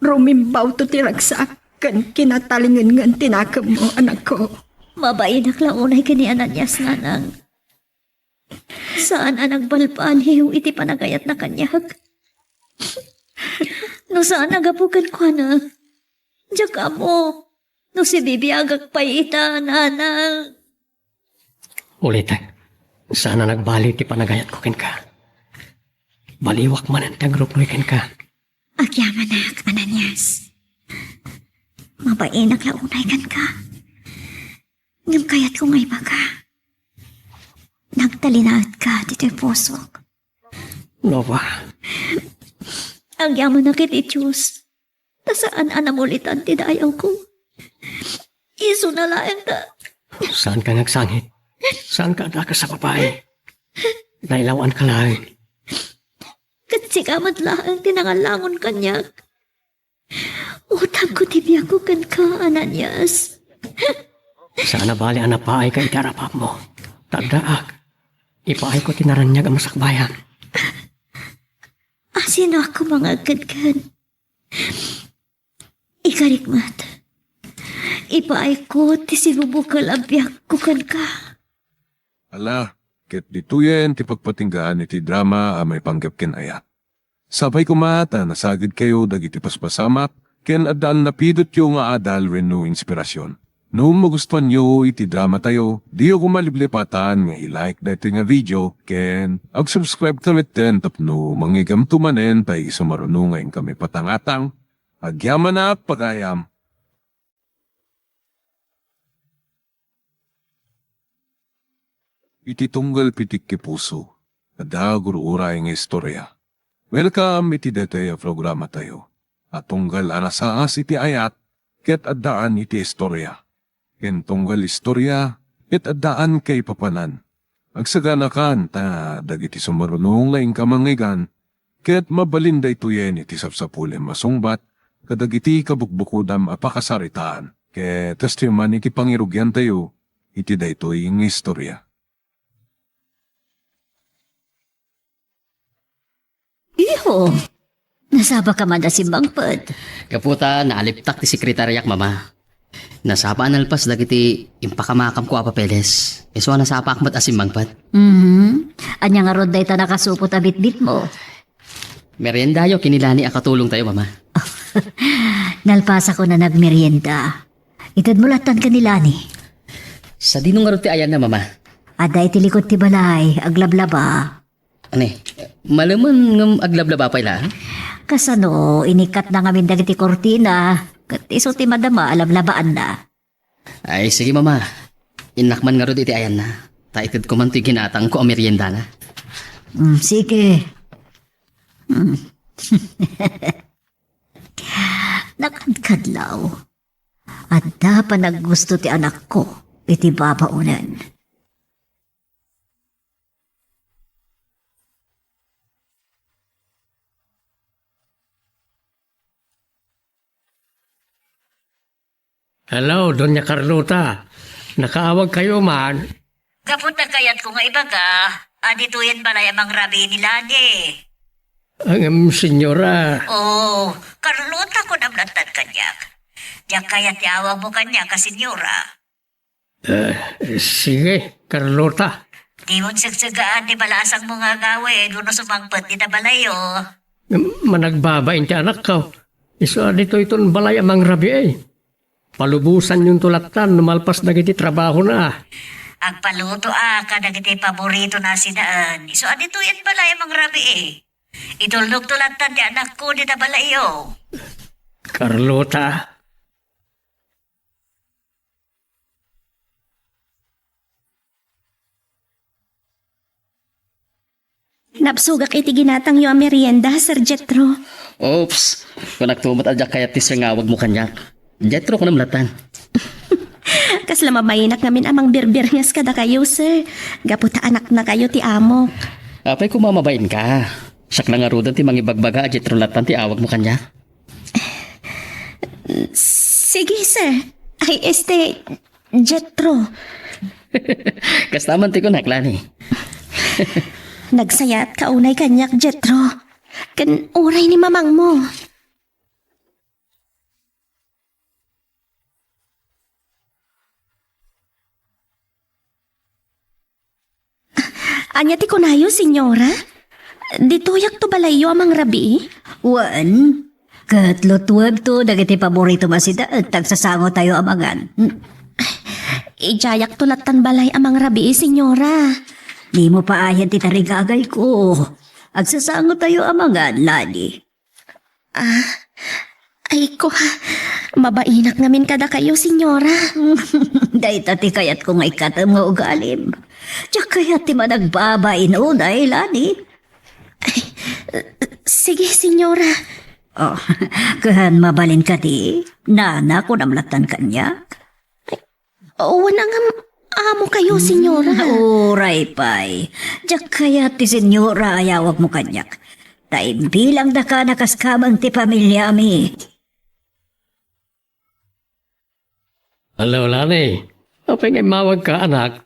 rumimbawto ti ragsak ken kinatalingengen ti nakemmo, anakko. Mabainak la unay ken ni Ananias, nanang. Saan a nagbalbaliw iti panagayatna kaniak. No saan a gapu kenkuana, diak ammo no sibibiagak pay ita, nanang. Ulitek, saan a nagbaliw ti panagayatko kenka. Baliwak manen ti agruknoy kenka. Agyamanak, Ananias. Mabainak la unay kenka. Ngem kayatko nga ibaga, nagtalinaedka ditoy pusok. Nova. Agyamanak iti Dios. Ta saan a namulitan ti dayawko. Isuna laeng ta. Saanka nga agsangit. Saanka a dakes a babai. Nailawanka laeng. Ket sika met laeng ti nangalangon kaniak. Utangko ti biagko kenka, Ananias. Saan a bale a napaayka iti arapapmo. Ta addaak. Ipaayko ti naraniag a masakbayan. Asinoak koma nga agkedken? Ikarik met. Ipaayko ti sibubukel a biagko kenka. Ala, ket ditoyen ti pagpatinggaan iti drama a maipanggep ken ayat. Sapay koma ta nasagidkayo dagiti paspasamak ken addaan napidotyo nga adal wenno inspirasyon. No magustuanyo iti dramatayo, diyo koma liplipatan nga i-like daytoy nga video ken ag-subscribe ka metten tapno mangigamto manen ta isumaruno nga inkami patangatang. Agyamanak, pagayam. Iti tunggal pitikki puso, adda gur-uray nga istorya. Welcome iti daytoy a programatayo a tunggal a nasaas iti ayat ket addaan iti istorya. Ken tunggal istorya ket addaan kaipapanan. Agsaganakan ta dagiti sumaruno nga inka mangngeggan, ket mabalin daytoyen iti sapsapulem a sungbat kadagiti kabukbukodam a pakasaritaan. Ket kastoy man iti pangirugiantayo iti daytoy nga istorya. Iho, nasapa ka man a simmangpet? Gapu ta naaliptak ti sekretariak, Mama. Nasapa a nalpas dagiti impakamakamko a papeles. Isu a nasapaak met a simmangpet. Mhm. Ania ngarud dayta nakasupot a bitbitmo? Meriendayo ken ni Lani a katulongtayo, Mama. Nalpasakon a nagmerienda. Itedmo lattan ken ni Lani. Sadino ngarud ti ayanna, Mama? Adda iti likod ti balay, aglablaba. Ani, malemen ngem aglablaba pay la? Kasano, inikkatna ngamin dagiti kurtina, ket isu ti madama a lablabaanna. Ay, sige, Mama. Innak man ngarud iti ayanna. Ta itedko man toy ginatangko a meriendana. Mm, sige. Mm. Nakankadlaw. Adda panaggusto ti anakko iti babaonen. Hello, Doña Carlota. Nakaawag kayo man? Gapu ta kayatko nga ibaga, aditoyen balay a mangrabii ni Lani. Ngem, senyora. Oh, Carlota, kunam lattan kaniak. Diak kayat ti awagmo kaniak a senyora. Eh, sige, Carlota. Dimon segsegaan ti balaasangmo nga agawid wenno sumangpet dita balayo. Managbabain ti anakko. Isu a ditoyton balay a mangrabii. Palubosanyonto lattan no malpas dagiti trabahona. Agpalutoak kadagiti paboritona a sinaen. Isu a ditoyen balay a mangrabii. Itulnogto lattan ti anakko dita balayo. Carlota. Nabsogak iti ginatangyo a merienda, Sir Jethro. Oops, kunakto met a diak kayat ti sir nga awagmo kaniak. Jethro, kunam latan. Kasla mabainak ngamin a mangbirbirngas kadakayo, sir. Gapu ta anaknakayo ti amok. Apay koma mabainka? Siak la ngaruden ti mangibagbaga a Jethro latan ti awagmo kaniak. Sige, sir. Ay, este, Jethro. Kasta man ti kunak, Lani. Nagsayaatka unay kaniak, Jethro. Ken uray ni mamangmo. Ania ti kunayo, senyora? Ditoyakto balayyo a mangrabii? Wen, ket lutuebto dagiti paboritom a sida, agsasangotayo a mangan. Hmm. Idiayakto lattan balay a mangrabii, senyora. Dimo paayen ti tarigagayko. Agsasangotayo a mangan, Lani. Ah, ay ko, mabainak ngamin kadakayo, senyora. Dayta ti kayatko nga ikkatem nga ugalim. Diak kayat ti managbabain unay, Lani. Ay, sige, senyora. Oh, ken mabalin kadi, nana, kunam lattan kaniak? Wen, ngem amo kayo, senyora. Hmm, uray pay. Diak kayat ti senyora a yawagmo kaniak. Ta imbilangdaka a kas kameng ti pamiliami. Hello, Lani. Apay nga immawagka, anak?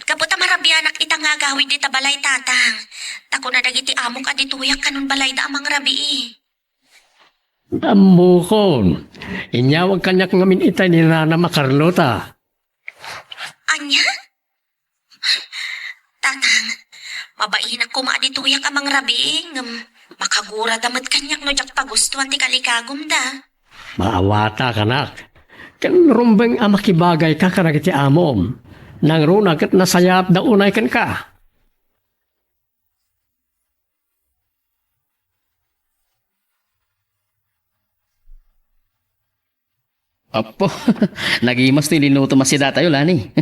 Gapu ta marabianak ita nga agawid dita balay, Tatang. Ta kuna dagiti amok a ditoyak kanon balayda a mangrabii. Ammokon. Inyawag kaniak ngamin itay ni nanam a Carlota. Ania? Tatang, mabainak koma a ditoyak a mangrabii, ngem makagurada met kaniak no diak pagustuan ti kalikagumda. Maawatak, anak. Ken rumbeng a makibagayka kadagiti amom. Nangruna ket nasayaatda unay kenka. Apo, nagimas ti linutom a sidatayo, Lani.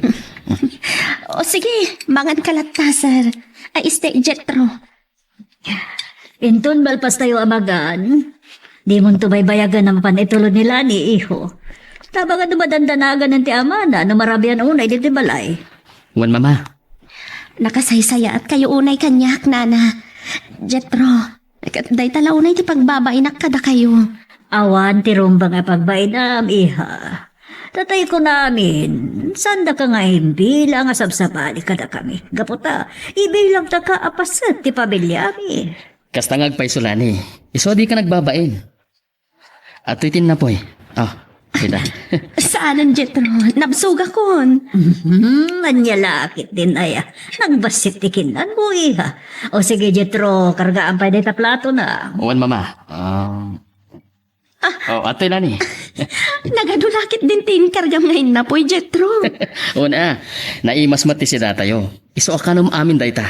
O sige, mangan ka latta, sir. Ay, este, Jethro. Inton malpastayo a magan, dimonto baybayagan a mapan itulod ni Lani, iho. Tabang a dumadandanagan ti amana no marabian unay ditoy balay. Wen, Mama. Nakasaysayaat kayo unay kaniak, Nana. Jethro, ket dayta la unay ti pagbabainak kadakayo. Awan ti rumbeng a pagbainam, iha. Tatay ko namin, saandaka nga imbilang a sabsabali kadakami. Gapu ta, ibilangtaka a paset ti pamiliami. Kasta nga agpayso, Lani. Isu a dika nagbabain. Adtoy ti innapoy. Ah, sida. Saanen, Jethro. Nabsogakon. Mhm, ania la ketdin aya. Nagbassit ti kinnanmo, iha. O sige, Jethro, kargaan pay dayta platona. Wen, Mama. Ah. Ah. Oh, adtoy, Lani. Nagadu la ketdin ti inkargam nga innapoy, Jethro. Wen, ah. Naimas met ti sidatayo. Isu a kanom amin dayta.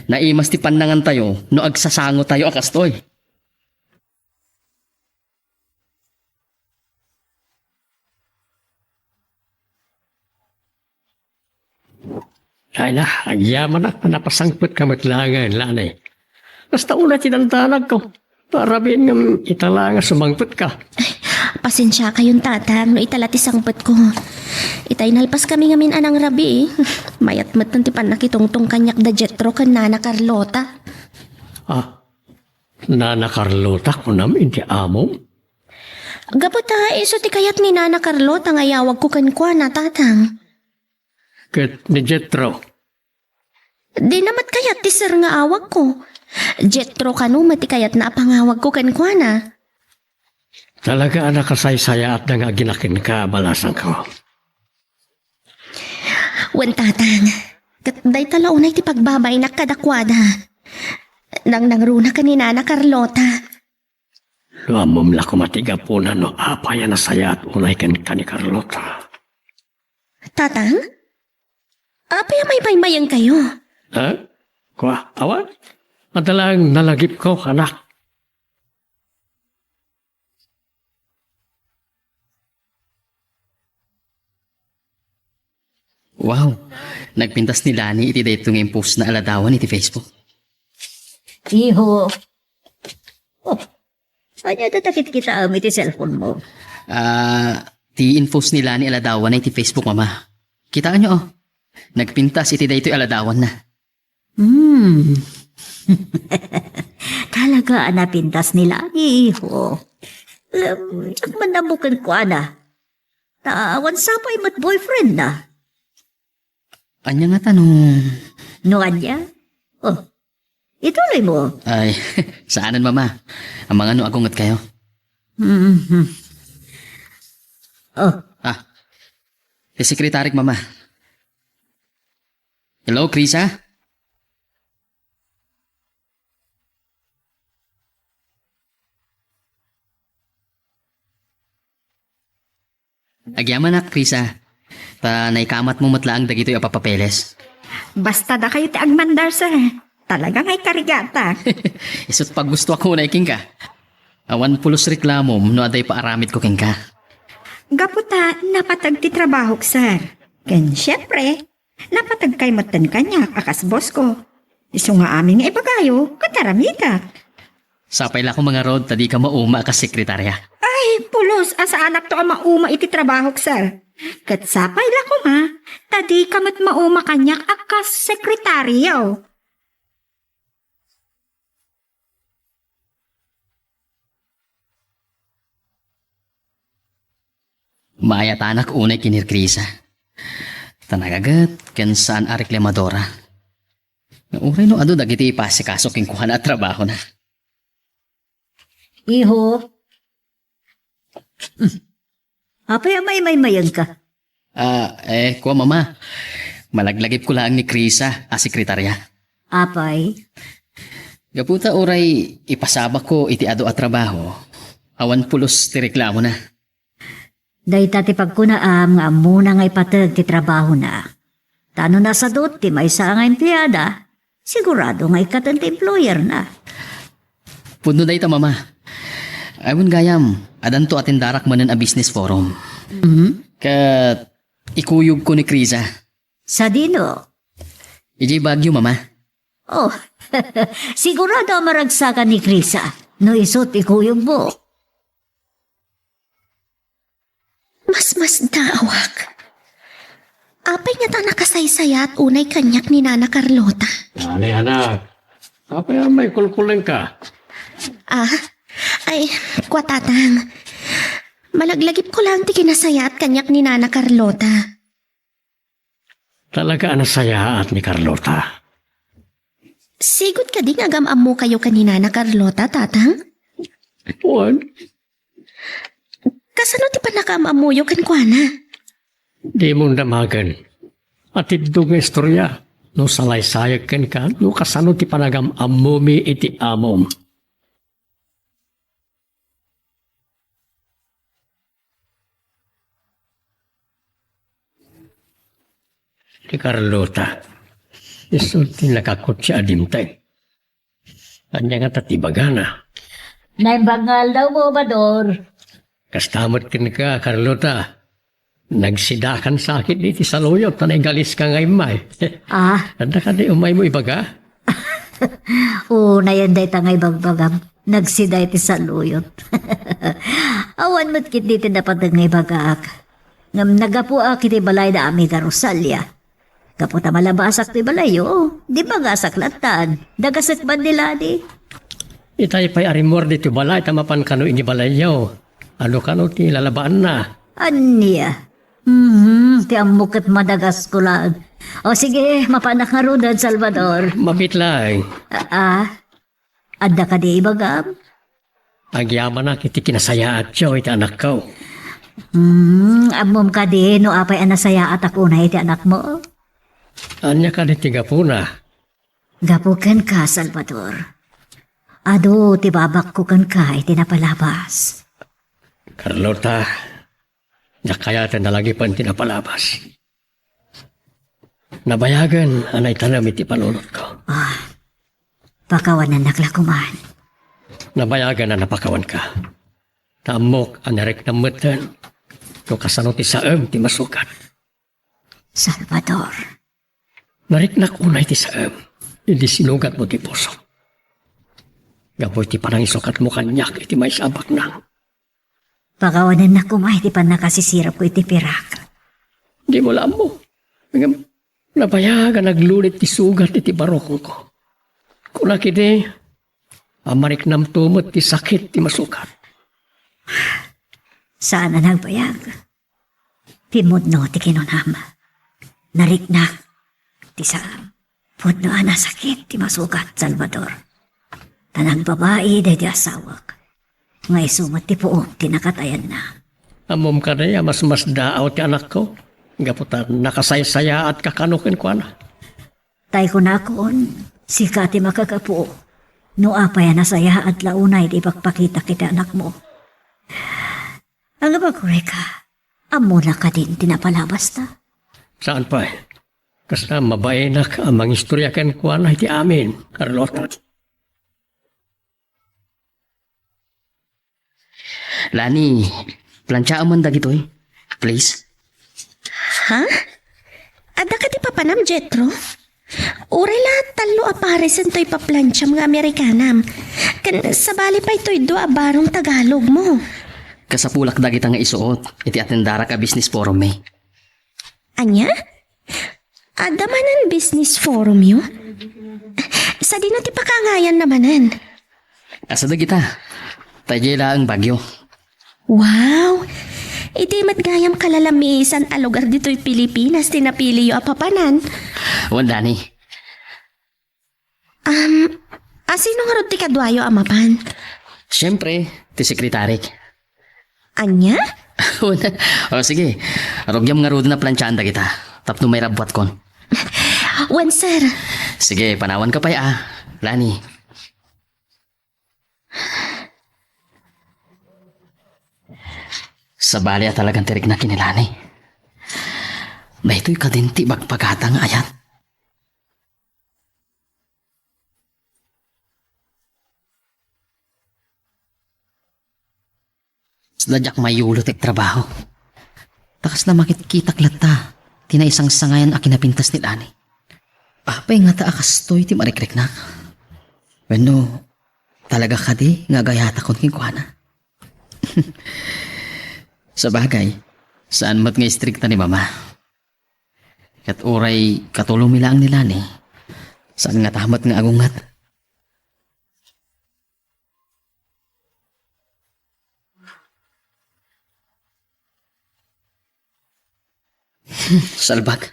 Naimas ti pannangantayo no agsasangotayo a kastoy. Ay na, agyamanak a napasangpetka met laengen, Lani. Kasta unay ti dandanagko. Parabien ngem ita la nga sumangpetka. Ay, pasensiakayon, Tatang, no ita la ti sangpetko. Itay nalpaskami ngamin a nangrabii. Mayat metten ti pannakitungtong kaniak da Jethro ken Nana Carlota. Ah, Nana Carlota, kunam iti amom? Gapu ta isu ti kayat ni Nana Carlota nga iyawagko kenkuana, Tatang. Ket ni Jethro? Dina met kayat ti sir nga awagko. Jethro kano met ti kayatna a pangawagko kenkuana. Talaga a nakasaysayaatda nga agina kenka, balasangko. Wen, Tatang, ket dayta la unay ti pagbabainak kadakuada. Nangnangruna ken ni Nana Carlota. No ammom la koma ti gapuna no apay a nasayaat unay kenka ni Carlota. Tatang? Apay a maymaymayengkayo? Ha? Kua, awan. Adda laeng nalagipko, anak. Wow! Nagpintas ni Lani iti daytoy nga impostna a ladawan iti Facebook. Iho. Oh, ania dayta kitkitaem iti cellphone mo? Ah, ti inpost ni Lani a ladawanna iti Facebook, Mama. Kitaenyo, oh. Nagpintas iti daytoy a ladawanna. Hmm. Talaga a napintas ni Lani, iho. Em, diak man ammo kenkuana. Ta awan sapay met boyfriendna. Ania ngata no? No ania? Oh, ituloy mo. Ay, saanen, Mama. Amangan no agungetkayo. Mhm. Oh. Ah, ti sekretarik, Mama. Hello, Krisa? Agyamanak, Krisa. Ta naikamatmo met laeng dagitoy a papapeles. Basta dakayo ti agmandar, sir. Talaga nga ikarigata. Isu't pagustoak unay kenka. Awan pulos reklamom no adda ipaaramidko kenka. Gapu ta napateg ti trabahok, sir. Ken, siempre, napateg kay metten kaniak a kas boss ko. Isu nga amin nga ibagayo, ket aramidek. Sapay la koma ngarud ta dika mauma a kas sekretarya. Ay, pulos a saanakto a mauma iti trabahok, sir. Ket sapay la koma ta dika met mauma kaniak a kas sekretaryo. Maayatanak unay ken ni Krisa. Ta nagaget ken saan a reklamadora. Uray no adu dagiti ipasikaso kenkuana a trabahona. Iho. Apay a maymaymayenka? Ah, eh, kua, Mama. Malaglagipko laeng ni Krisa a sekretarya. Apay? Gapu ta uray ipasabakko iti adu a trabaho, awan pulos ti reklamona. Dayta ti pagkunaam nga ammona nga ipateg ti trabahona. Ta no nasadut ti maysa nga empleada, sigurado nga ikkaten ti employerna. Pudno dayta, Mama. Ay, wen gayam, adanto a tindarak manen a business forum. Mhm. Ket ikuyogko ni Krisa. Sadino? Idiay Baguio, Mama. Oh, sigurado a maragsakan ni Krisa no isu't ikuyogmo. Masmasdaawak. Apay ngata a nakasaysayaat unay kaniak ni Nana Carlota? Ani, anak, apay a maikulkulengka? Ah, ay, kua, Tatang. Malaglagipko laeng ti kinasayaat kaniak ni Nana Carlota. Talaga a nasayaat ni Carlota. Sigud kadi nga agam-ammokayo ken ni Nana Carlota, Tatang? Wen. Kasano ti pannakaam-ammoyo kenkuana? Dimon damagen. Atiddog nga istorya. No salaysayek kenka, no kasano ti panagam-ammomi iti amom. Ni Carlota, isu ti nakakutsya a dimteng. Ania ngata ti ibagana? Naimbag nga aldawmo, Bador. Kasta met kenka, Carlota. Nagsidakan sakit iti saluyot ta naigaliska nga immay. Ah. Adda kadi umaymo ibaga? Unayen dayta nga ibagbagam. Nagsida iti saluyot. Awan met ketdi ti napateg nga ibagak. Ngem naggapuak iti balay da Amiga Rosalia. Gapu ta malabasak ti balayyo, di bagasak lattan. Dagasek man ni Lani. Itay pay a rimmuar ditoy balay ta mapan kano iti balayyo. Ano kano ti lalabaanna? Ania? Mhm, ti ammok ket madagasko laeng. O sige, mapanak ngaruden, Salvador. Mabit laeng. Ah, adda kadi ibagam? Agyamanak iti kinasayaatyo iti anakko. Hmm, ammom kadi no apay a nasayaatak unay iti anakmo? Ania kadi ti gapuna? Gapu kenka, Salvador. Adu ti babakko kenka iti napalabas. Carlota, diak kayaten a lagipen ti napalabas. Nabayagen a naitanem iti panunotko. Ah, pakawanennak la koman. Nabayagen a napakawanka. Ta ammok a nariknam metten no kasano ti saem ti masukat. Salvador. Nariknak unay ti saem, idi sinugatmo ti puso. Gapu iti panangisukatmo kaniak iti maysa a baknang. Pakawanennak koma iti pannakasisirapko iti pirak. Dimo la ammo. Ngem nabayag a naglulit ti sugat iti barukongko. Kunak idi a mariknamto met ti sakit ti masugat. Saan a nagbayag. Pimmudno ti kinunam. Nariknak ti saem. Pudno a nasakit ti masugat, Salvador. Ta nagbabai daydi asawak. Nga isu met ti puon ti nakatayanna. Ammom kadi a masmasdaaw ti anakko, gapu ta nakasaysayaatka kano kenkuana. Tay kunakon, sika ti makagapu. No apay a nasayaat la unay ti ipakpakitak iti anakmo. Agbaga, Rika, ammona kadin ti napalabasta? Saan pay. Kasla mabainak a mangistorya kenkuana iti amin, Carlota. Lani, planchaam man dagitoy, please. Ha? Adda kadi papanam, Jetro? Uray la tallo a pares intoy paplancham nga Amerikanam. Ken sabali pay toy dua a barong Tagalog mo. Kasapulak dagita nga isuot iti atendarak a business forum mi. Ania? Adda manen business forum yo? Sadino ti pakaangayan na manen? Asa dagita? Tay diay laeng Baguio. Wow! Idi met gayam kalalamisan a lugar ditoy Pilipinas ti napili yo a papanan. Wen, Lani. Um, asino ngarud ti kaduayo a mapan? Siyempre, ti sekretarik. Ania? Wen, o, sige. Rugiam ngaruden a planchaen dagita. Tapno mairabbuatkon. Wen, sir. Sige, panawanka pay a, Lani. Sabali a talagan ti rikna ken ni Lani. Daytoy kadin ti ibagbagata nga ayat. Kasla diak mayulo ti agtrabaho. Ta kasla makitkitak latta ti naisangsangayan a kinapintas ni Lani. Apay ngata a kastoy ti marikriknak? Wenno, talaga kadi nga agayatakon kenkuana? Sabagay, saan met nga istrikta ni Mama. Ket uray katulongmi laeng ni Lani, saan ngata met nga agunget. Salbag,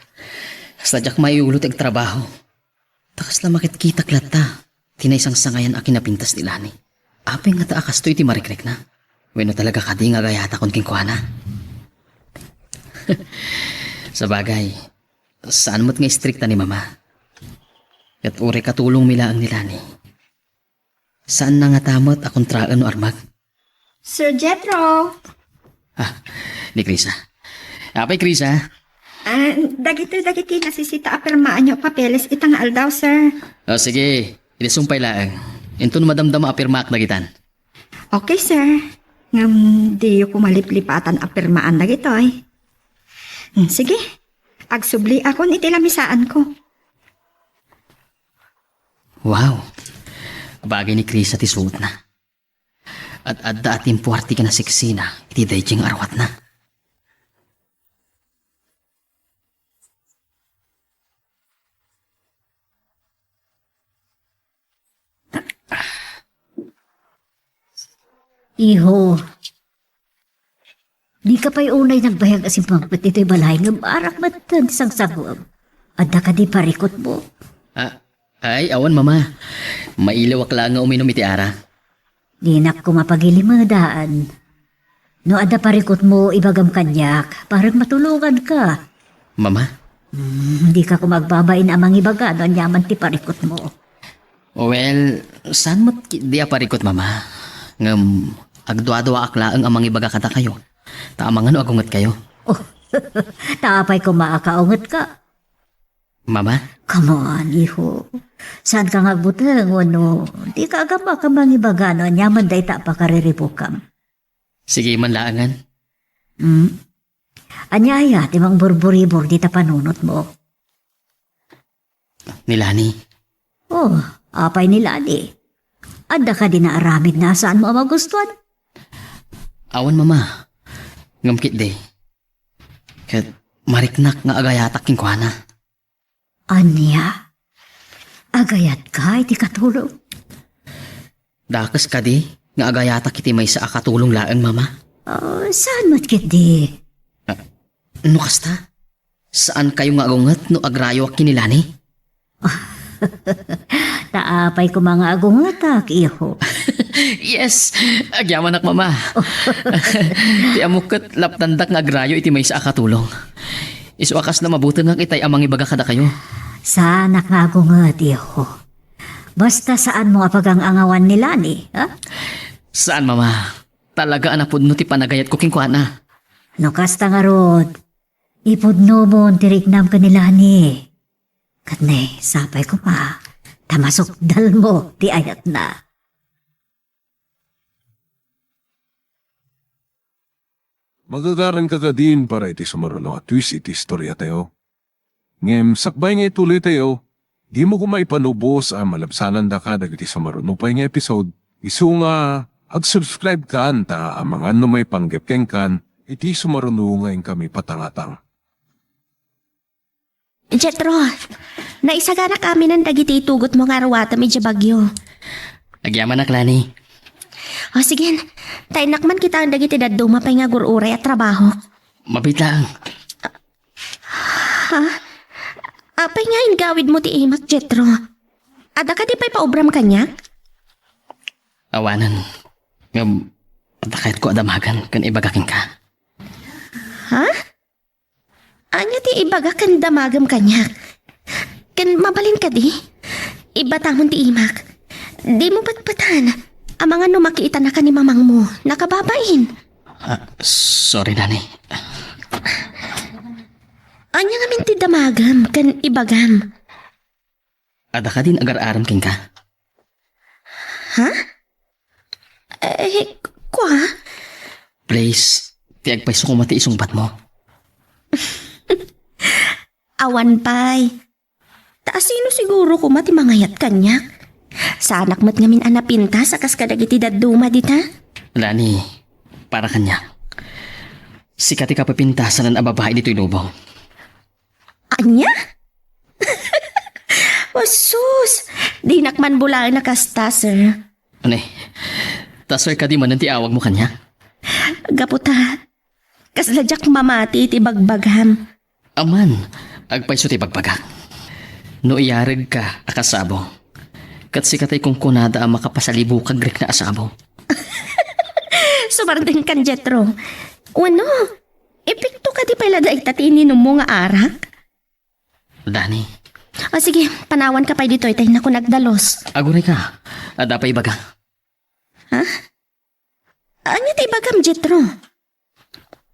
kasla diak mayulo ti agtrabaho. Ta kasla makitkitak latta ti naisangsangayan a kinapintas ni Lani. Apay ngata a kastoy ti marikrikna? Wenno talaga kadi nga agayatakon kenkuana? Sabagay, saan met nga istrikta ni Mama. Ket uray katulongmi laeng ni Lani. Saanna ngata met a kontraen no armak. Sir Jethro! Ah, ni Krisa. Apay, Krisa? Ah, dagitoy dagiti nasisita a pirmaanyo a papeles ita nga aldaw, sir. O, sige. Idi sumpay laeng. Inton madamdama a pirmaak dagitan. Okay, sir. Ngem diyo koma liplipatan a pirmaan dagitoy. Hmm, sige. Agsubliakon iti lamisaanko. Wow! Bagay ni Krisa ti suotna. Ad-adda a timpuar ti kinaseksina iti daydiay nga arwatna. Iho, dika pay unay nagbayag a simangpet ditoy balay ngem arak met ti sangsaguem. Adda kadi parikutmo? Ah, ay, awan, Mama. Mailiwak laeng nga uminum iti arak. Dinak koma pagilimedan. No adda parikutmo, ibagam kaniak, para matulonganka. Mama? Hmm, dika koma agbabain a mangibaga no aniaman ti parikutmo. Well, saan met ketdi a parikut, Mama? Ngem agduaduaak laeng a mangibaga kadakayo. Ta amangan no agungetkayo. Oh, ta apay koma a kaungetka? Mama? Come on, iho. Saanka nga agbuteng wenno dika agammak a mangibaga no aniaman dayta a pakariribukam? Sige man laengen. Hmm? Ania aya ti mangburburibor dita panunotmo? Ni Lani. Oh, apay ni Lani? Adda kadi naaramidna a saanmo a magustuan? Awan, Mama. Ngem ketdi, ket mariknak nga agayatak kenkuana. Ania? Agayatka iti katulong? Dakes kadi nga agayatak iti maysa a katulong laeng, Mama? Ah, saan met ketdi? Ah, no kasta, saankayo nga agunget no agrayoak ken ni Lani? Ta apay koma nga agungetak, iho? Yes, agyamanak, Mama. Ti ammok ket laptandak nga agrayo iti maysa a katulong. Isu a kasla mabutengak itay a mangibaga kadakayo. Saanak nga agunget, iho. Basta saanmo a pagang-angawan ni Lani, ha? Saan, Mama. Talaga a napudno ti panagayatko kenkuana. No kasta ngarud, ipudnomon ti riknam ken ni Lani. Ket ne, sapay koma, ta masukdalmo ti ayatna. Magagaranka kadin para iti sumaruno a twist iti istoriatayo. Ngem sakbay nga ituloytayo, dimo koma ipanubos a malabsanandaka dagiti sumaruno pay nga episode, isu nga ag-subscribe kan ta amangan no maipanggep kenkan iti sumaruno nga inkami patangatang. Jethro, naisaganak aminen dagiti itugotmo nga aruatem idiay Baguio. Agyamanak, Lani. O, sige. Ta innak man kitaen dagiti dadduma pay nga agur-uray a trabaho. Mabiit laeng. Ha? Apay nga ingawidmo ti imak, Jethro? Adda kadi pay paobram kaniak? Awanen. Ngem, adda kayatko a damagen ken ibaga kenka. Ha? Ania ti ibaga ken damagem kaniak? Ken mabalin kadi? Ibatamon ti imak. Dimo petpetan. Amangan no makiitanaka ni mamangmo. Nakababain. Ah, sorry, Lani. Ania ngamin ti damagem ken ibagam? Adda kadin agar-arem kenka? Ha? Eh, kua? Please, ti agpayso koma ti isungbatmo. Awan pay. Ta asino siguro koma ti mangayat kaniak? Saanak met ngamin a napintas a kas kadagiti dadduma dita. Lani, para kaniak, sika ti kapipintasan a babai ditoy lubong. Ania? O sus! Dinak man bulaen a kasta, sir. Ania? Ta sir kadi manen ti awagmo kaniak? Gapu ta, kasla diak mamati iti bagbagam. Aman, agpayso ti bagbagak. No iyaregka a kasabo, ket sika tay kunkunada a makapasalibukag rikna a sabo. Sumardengkan, Jethro. Wenno, epekto kadi pay la dayta ti ininummo nga arak? Lani. O sige, panawanka pay ditoy ta innak agdalus. Agurayka, adda pay ibaga. Ha? Ania ti ibagam, Jethro?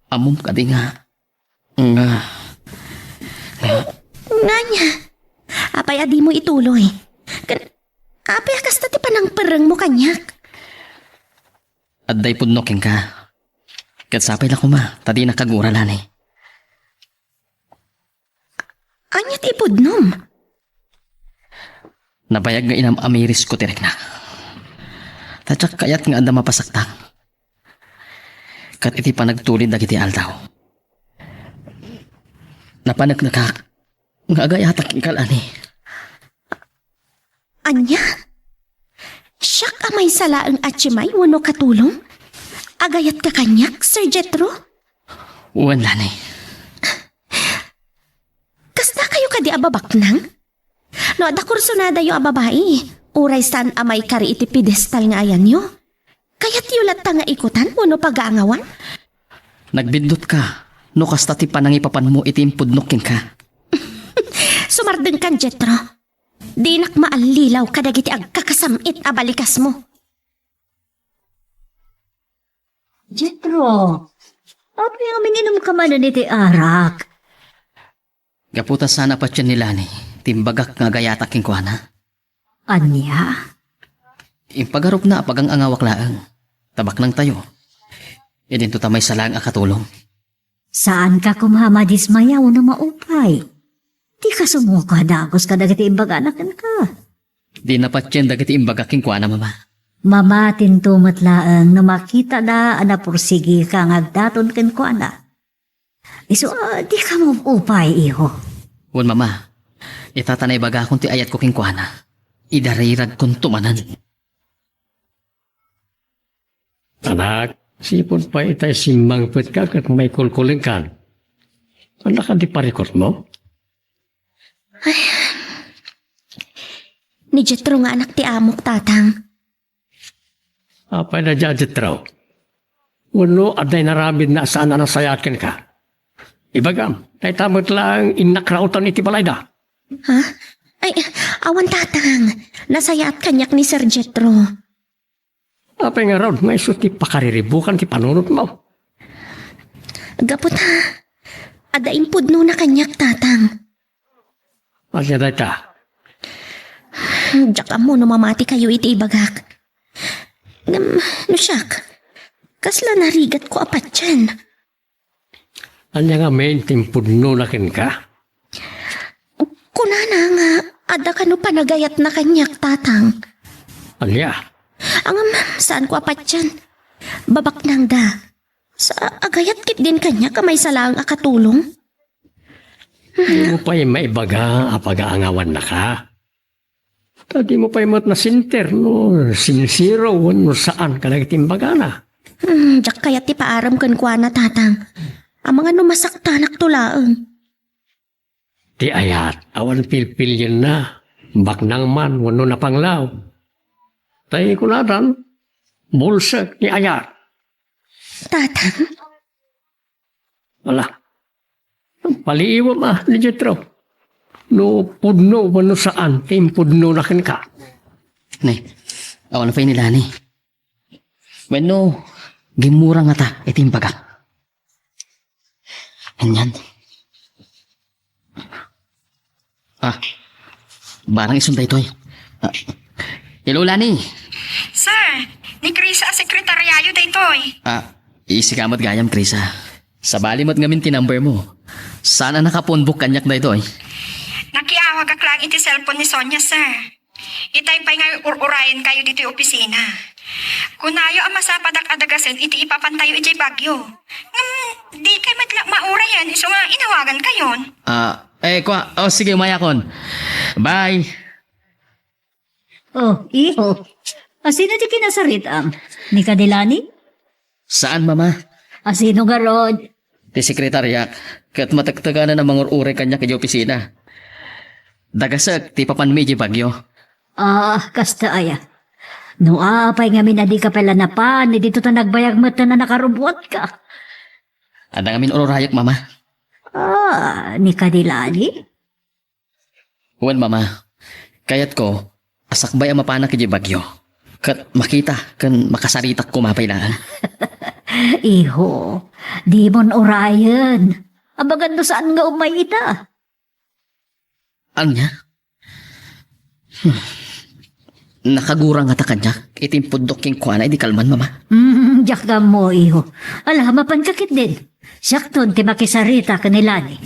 Ammom kadi nga, nga, nga. Ngania? Apay a dimo ituloy? Ken, apay a kasta ti panangperrengmo kaniak? Adda ipudno kenka. Ket sapay la koma, ta dinak agura, Lani. Ania ti ipudnom? Nabayag nga inam-amirisko ti riknak. Ta diak kayat nga adda mapasaktak. Ket iti panagtulid dagiti aldaw, napaneknekak nga agayatak kenka, Lani. Ania? Siak a maysa laeng a tiemay wenno katulong? Agayatka kaniak, Sir Jethro? Wen, Lani. Kasdakayo kadi a babaknang? No adda kursunadayo a babai, uray saan a maikari iti pedestal nga ayanyo, kayatyo latta nga ikutan wenno pagaangawan? Nagbiddutka no kasta ti panangipapanmo iti impudnok kenka. Sumardengkan, Jethro. Dinak maallilaw kadagiti agkakasam-it a balikasmo. Jethro, apay a minginomka manen iti arak? Gapu ta saan a patien ni Lani ti imbagak nga agayatak kenkuana. Ania? Impagarupna a pagang-angawak laeng. Ta baknangtayo. Idinto ta maysa laeng a katulong. Saanka koma a madismaya wenno maupay. Dika sumuko a dagus kadagiti imbagana kenka. Di napatien dagiti imbagak kenkuana, Mama. Mamatinto met laeng no makitada a napursigika nga agdaton kenkuana. Isu a dika maupay, iho. Wen, Mama, ita ta naibagakon ti ayatko kenkuana, idariragkonto manen. Anak, sipud pay itay simmangpetka ket maikulkulenkan. Anak, adi parikutmo? Ay, ni Jethro nga anak ti amok, Tatang. Apay na dia, Jethro? Wenno adda inaramidna a saan a nasayaat kenka? Ibagam, dayta met laeng innak raoten iti balayda. Ha? Ay, awan, Tatang. Nasayaat kaniak ni Sir Jethro. Apay ngarud nga isu ti pakariribukan ti panunotmo? Gapu ta adda impudnona kaniak, Tatang. Ania dayta? Diak ammo no mamati kayo iti ibagak. Ngem, no siak, kasla narigatko a patien. Ania ngamin ti impudnona kenka? Kunana nga adda kano panagayatna kaniak, Tatang. Ania? Ngem, saanko a patien. Babaknangda. Sa agayat ketdin kaniak a maysa laeng a katulong. Dimo pay maibaga a pagaangawannaka? Ta dimo pay met nasinter no sinsero wenno saan kadagiti imbagana. Hmm, diak kayat ti paaram kenkuana, Tatang. Amangan no masaktanakto laeng. Ti ayat, awan pilpilienna, baknang man wenno napanglaw. Tay kunadan, bulsek ni ayat. Tatang? Ala, paliiwem a ni Jethro. No pudno wenno saan ti impudnona kenka. Ne, awan pay ni Lani. Wenno, gimmura ngata iti imbagak. Anian? Ah, barang isun daytoy. Ah, hello, Lani. Sir, ni Krisa a sekretaryayo daytoy. Ah, isika met gayam, Krisa. Sabali met ngamin ti number mo. Saan a nakapunbok kaniak daytoy? Nakiawagak lang iti cellphone ni Sonia, sir. Itay pay nga ur-urayenkayo ditoy opisina. Kunayo a masapadak a dagasen iti ipapantayo idiay Baguio. Ngem, dikay met la maurayen isu nga inawagankayon. Ah, eh, kua, oh, sige, umayakon. Bye. Oh, iho. Asino ti kinasaritam? Ni Kadilani? Saan, Mama? Asino garud? Ti sekretariak, ket matekteganan a mangur-uray kaniak idiay opisina. Dagasek ti papanmi idiay Baguio. Ah, kasta aya. No apay ngamin a dika pay la napan, dito ta nagbayag met ta nakarubuatka. Adda ngamin ururayek, Mama. Ah, ni Kadilani? Wen, Mama. Kayatko a sakbay a mapanak idiay Baguio. Ket makita ken makasaritak koma pay laeng. Iho, dimon urayen. Abagan no saan nga umay ita. Ania? Hmm. Nakagura ngata kaniak iti impudnok kenkuana idi kalman, Mama. Hmm, diak ammo, iho. Ala, mapanka ketdin. Siakton ti makisarita ken ni Lani.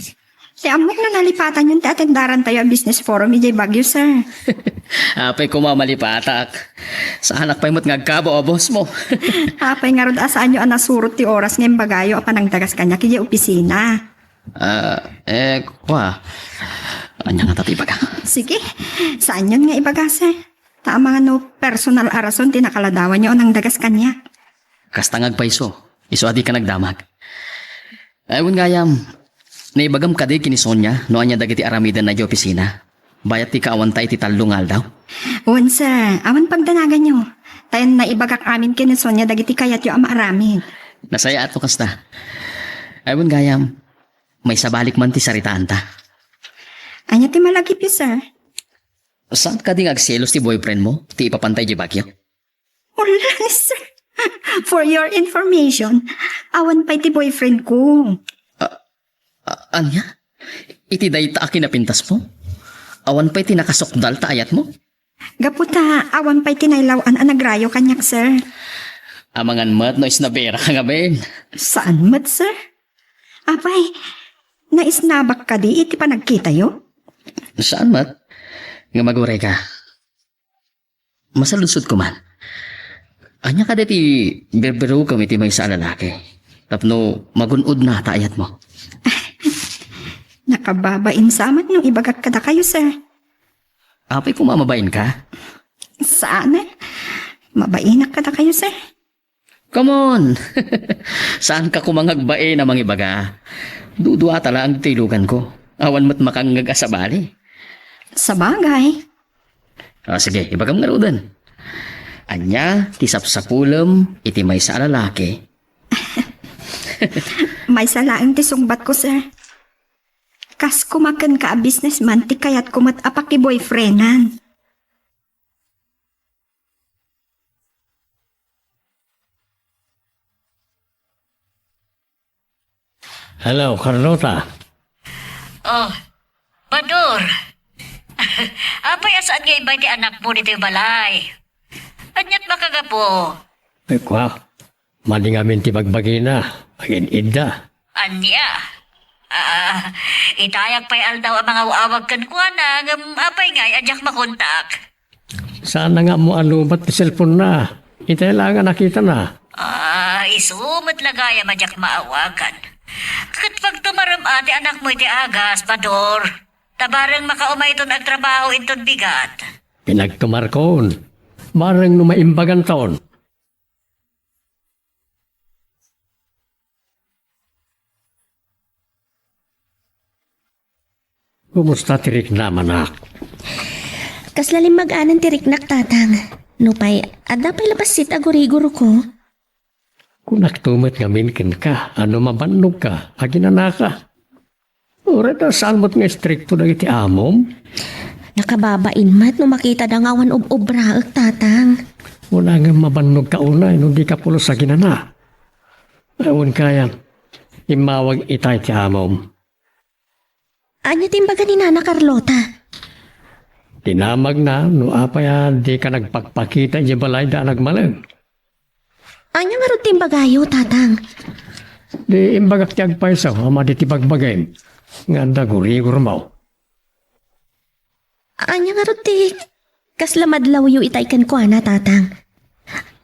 Ti ammok no nalipatanyon ti atendarantayo a business forum idiay Baguio, sir. Apay koma malipatak. Saanak pay met nga agkabo a boss mo. Apay ngarud a saanyo a nasurot ti oras nga imbagayo a panangdagas kaniak idiay opisina? Ah, eh, kua. Ania ngata ti ibaga? Sige, saanyon nga ibaga, sir. Ta amangan no personal a rason ti nakaladawanyo a nangdagas kaniak. Kasta nga agpayso, isu a dika nagdamag. Ay, wen gayam, naibagam kadi ken ni Sonia no ania dagiti aramidenna idiay opisina? Bayat ti kaawanta iti tallo nga aldaw? Wen, sir, awan pagdanaganyo. Ta naibagak amin ken ni Sonia dagiti kayatyo a maaramid. Nasayaat no kasta. Ay, wen gayam, maisabalik man ti saritaanta. Ania ti malagipyo, sir? Saan kadi nga agselos ti boyfriend mo ti ipapanta idiay Baguio? Wala ni sir. For your information, awan pay ti boyfriend ko. Ah, ah, ania? Iti dayta a kinapintas mo? Awan pay ti nakasukdal ta ayat mo? Gapu ta awan pay ti nailaw-an a nagrayo kaniak, sir. Amangan met no isnabera ka ngamin. Saan met, sir? Apay, naisnabak kadi iti panagkitayo? Saan met? Nga maguray ka. Masaludsodko man. Ania kadi ti birbirukem iti maysa a lalaki? Tapno magun-odna ta ayatmo. Nakababain sa met no ibagak kadakayo, sir. Apay koma mabain ka? Saan, eh. Mabainak kadakayo, sir. Come on! Saan ka koma nga agbain a mangibaga? Dudua ta laeng ti iluganko. Awan met makangngeg a sabali. Sabagay. Ah, sige, ibagam ngaruden. Ania ti sapsapulem iti maysa a lalaki? Maysa laeng ti sungbatko, sir. Kas koma kenka a businessman ti kayatko met a pakiboyfriendan. Hello, Carlota. Oh, Pador. Apay a saan nga imbay ti anakmo ditoy balay? Aniat makagapu? Ay, kwa, madi ngamin ti bagbagina, agin-idda. Ania? Ah, itayak pay aldaw a mangaw-awag kenkuana, ngem apay ngay a diak makontak? Saan na nga ammo a lobat ti cellphone na. Itay lang nga nakita na. Ah, isu met la gayam a diak maawagan. Ket pagtumarem a ti anakmo iti agas, Pador. Ta bareng makaumayton agtrabaho inton bigat. Pinagtumarkon. Bareng no maimbaganton. Kumusta ti riknam, anak? Kasla limmag-anen ti riknak, Tatang. Nupay, adda pay la bassit a gurigurko. Kunakto met ngamin kenka, a no mabannogka, aginanaka. Uray ta saan met nga istrikto dagiti amom? Nakababain met no makitada nga awan ob-obraek, Tatang. Kuna nga mabannogka unay no dika pulos aginana. Awan kayat, immawag itay ti amom. Ania ti imbaga ni Nana Carlota? Dinamagna no apay a dika nagpakpakita idiay balayda a nagmalem. Ania ngarud ti imbagayo, Tatang? Di imbagak ti agpayso a madi ti bagbagim nga adda gurigurmo. Ania ngarud ti kasla madlawyo itay kenkuana, Tatang?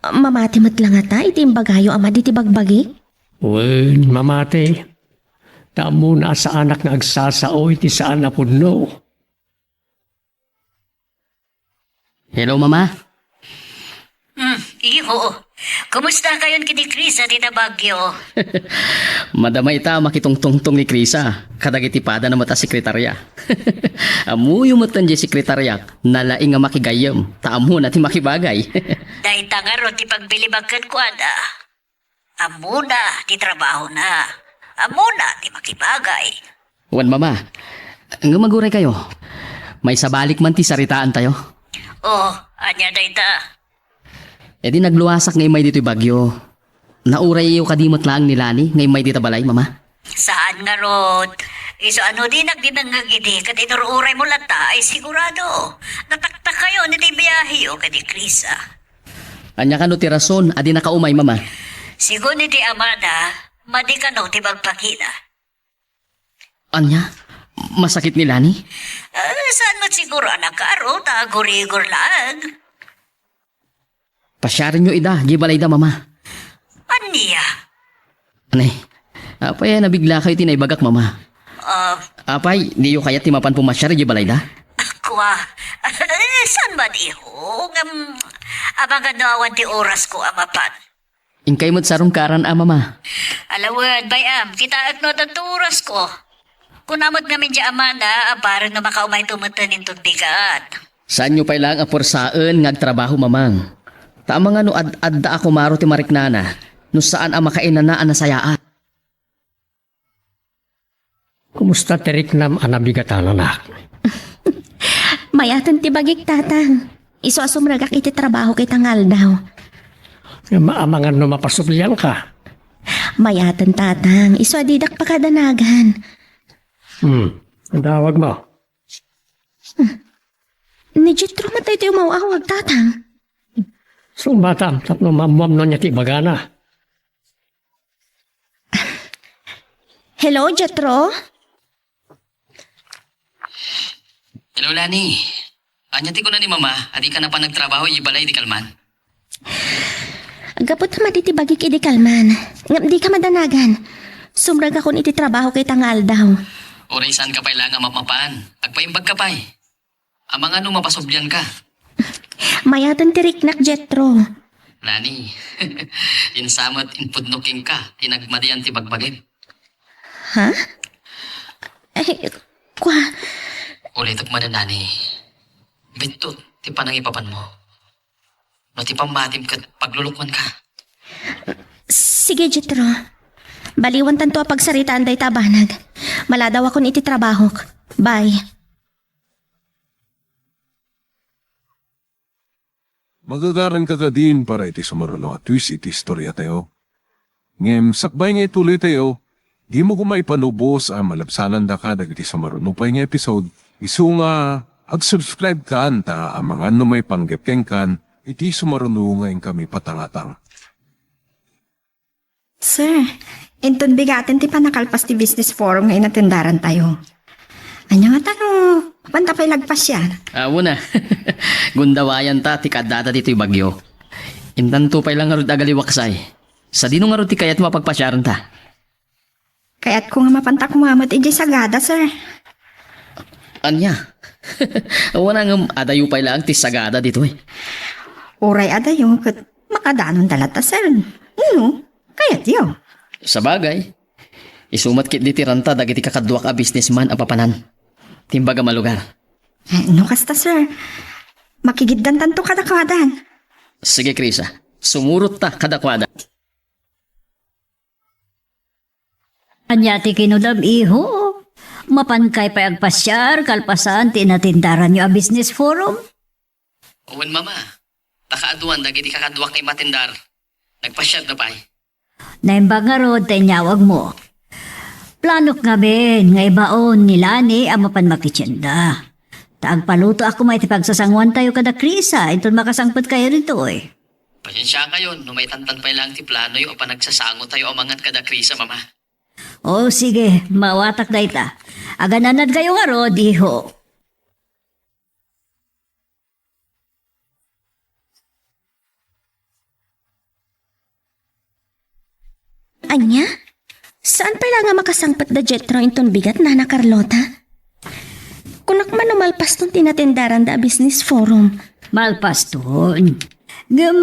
Mamati met la ngata iti imbagayo a madi ti bagbagi? Wen, mamati. Ta ammona a saanak nga agsasao iti saan a pudno. Hello, Mama. Hmm, iho. Kumusta kayon kiti Krisa ti Baguio? Madama ita makitungtungtong ni Krisa kadagiti padana met a sekretarya. Ammoyo met diay sekretaryak, nalaing nga makigayyem, ta ammona ti makibagay. Dayta ngarud ti pagbilibak kenkuana. Ammona ti trabahona. Ammona ti makibagay. Wen, Mama. Ngem aguray kayo. Maisabalik man ti saritaantayo. Oh, ania dayta? Idi nagluasak nga immay ditoy Baguio, naurayyo kadi met laeng ni Lani nga immay dita balay, Mama? Saan ngarud? Isu a no dinak dinengngeg idi ket inur-uraymo latta ay sigurado. Nataktakkayon iti biaheyo ken ni Krisa. Ania kano ti rason a di nakaumay, Mama? Sigun iti amana, madi kano ti bagbagina. Ania? Masakit ni Lani? Ah, saan met siguro a nakaaro, ta agurigor laeng. Pasiarenyo ida, di balayda, Mama. Ania? Anay, apay a nabigla kayo ti naibagak, Mama? Ah. Apay, diyo kayat ti mapan pumasiar di balayda? Kua, saan man iho? Ngem, amangan no awan ti orasko a mapan. Inkay met sarungkaran a, Mama. Ala wen, bay-am, kitaek no adda orasko. Kuna met ngamin di amana a bareng no makaumayto metten inton bigat. Saanyo pay laeng a puersaen nga agtrabaho, Mamang. Ta amangan no ad-adda a kumaro ti mariknana no saan a makainana a nasayaat. Kumusta ti riknam a nabigatan, anak? Mayaten ti bagik, Tatang. Isu a sumrekak iti trabahok ita nga aldaw. Maamangan no mapasublianka. Mayaten, Tatang. Isu a didak pakadanagan. Hmm. Adda awagmo? Ni Jetro met daytoy umaw-awag, Tatang. Sungbatam tapno maammuam no ania ti ibagana. Hello, Jethro? Hello, Lani. Ania ti kuna ni Mama, a dika napan nagtrabaho iti balay idi kalman? Gapu ta madi ti bagik idi kalman. Ngem dika madanagan. Sumrekakon iti trabaho ita nga aldaw. Uray saanka pay la nga mapmapan. Agpaimbagka pay. Amangan no mapasublianka. Mayaten ti riknak, Jethro. Lani, insamet impudno kenka ti nagmadian ti bagbagim. Ha? Ay, kwa. Ulitek manen, Lani. Bitot ti panangipapanmo. No ti pammatim ket paglulukmanka. Sige, Jethro. Baliwantanto a pagsaritaan dayta a banag. Maladawakon iti trabahok. Bye. Magagaranka kadin para iti sumaruno a twist iti istoriatayo. Ngem sakbay nga ituloytayo, dimo koma ipanubos a malabsanandaka dagiti sumaruno pay nga episode, isu nga ag-subscribe kan ta amangan no maipanggep kenkan iti sumaruno nga inkami patangatang. Sir, inton bigaten ti pannakalpas ti business forum nga inatendarantayo. Ania ngata no mapanta pay la agpasiar? Ah, una, gundawayanta ti kaaddada ditoy Baguio. Intanto pay la ngarud agaliwaksay. Sadino ngarud ti kayatmo a pagpasiaranta? Kayatko nga mapanta koma met idiay Sagada, sir. Ania? Awan ngem adayo pay laeng ti Sagada ditoy. Uray adayo ket makadanonda latta, sir. No, kayatyo. Sabagay, isu met ketdi ti ranta dagiti kakaduak a businessman a papanan. Ti imbagam a lugar. Eh, no kasta, sir, makigiddantanto kadakuada. Sige, Krisa. Sumurotta kadakuada. Ania ti kinunam, iho? Mapankay pay agpasiar kalpasan ti inatendaranyo a business forum? Wen, Mama. Ta kaaduan dagiti kakaduak nga immatendar. Nagpasiarda pay. Naimbag ngarud ti inyawagmo. Planok ngamin nga ibaon ni Lani a mapan makitienda. Ta agpalutoak koma iti pagsasangoantayo kada Krisa inton makasangpetkayo ditoy. Pasensiakayon no maitantan pay laeng ti planoyo a panagsasangotayo amangan kada Krisa, Mama. O, sige, maawatak dayta. Agananadkayo ngarud, iho. Ania? Saan pay la nga makasangpet da Jethro inton bigat, Nana Carlota? Kunak man no malpaston ti inatendaranda a business forum. Malpaston. Ngem,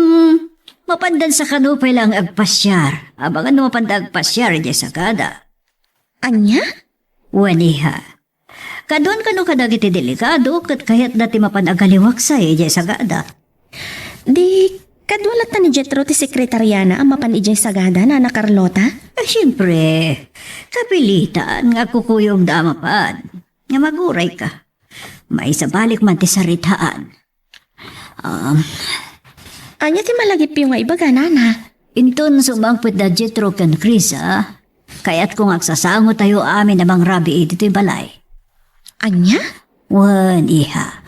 mapandan sa kano pay la nga agpasiar. Amangan no mapanda agpasiar idiay Sagada. Ania? Wen, iha. Kaduan kano kadagiti delegado ket kayatda ti mapan agaliwaksay idiay Sagada. Di, kaduan latta ni Jethro ti sekretariana a mapan idiay Sagada, Nana Carlota? Eh, siempre, kapilitan nga agkukuyogda a mapan. Nga magurayka. Maisabalik man ti saritaan. Um, Ania ti malagipyo nga ibaga, Nana? Inton sumangpet da Jethro ken Krisa, kayatko nga agsasangotayo amin a mangrabii ditoy balay. Ania? Wen, iha.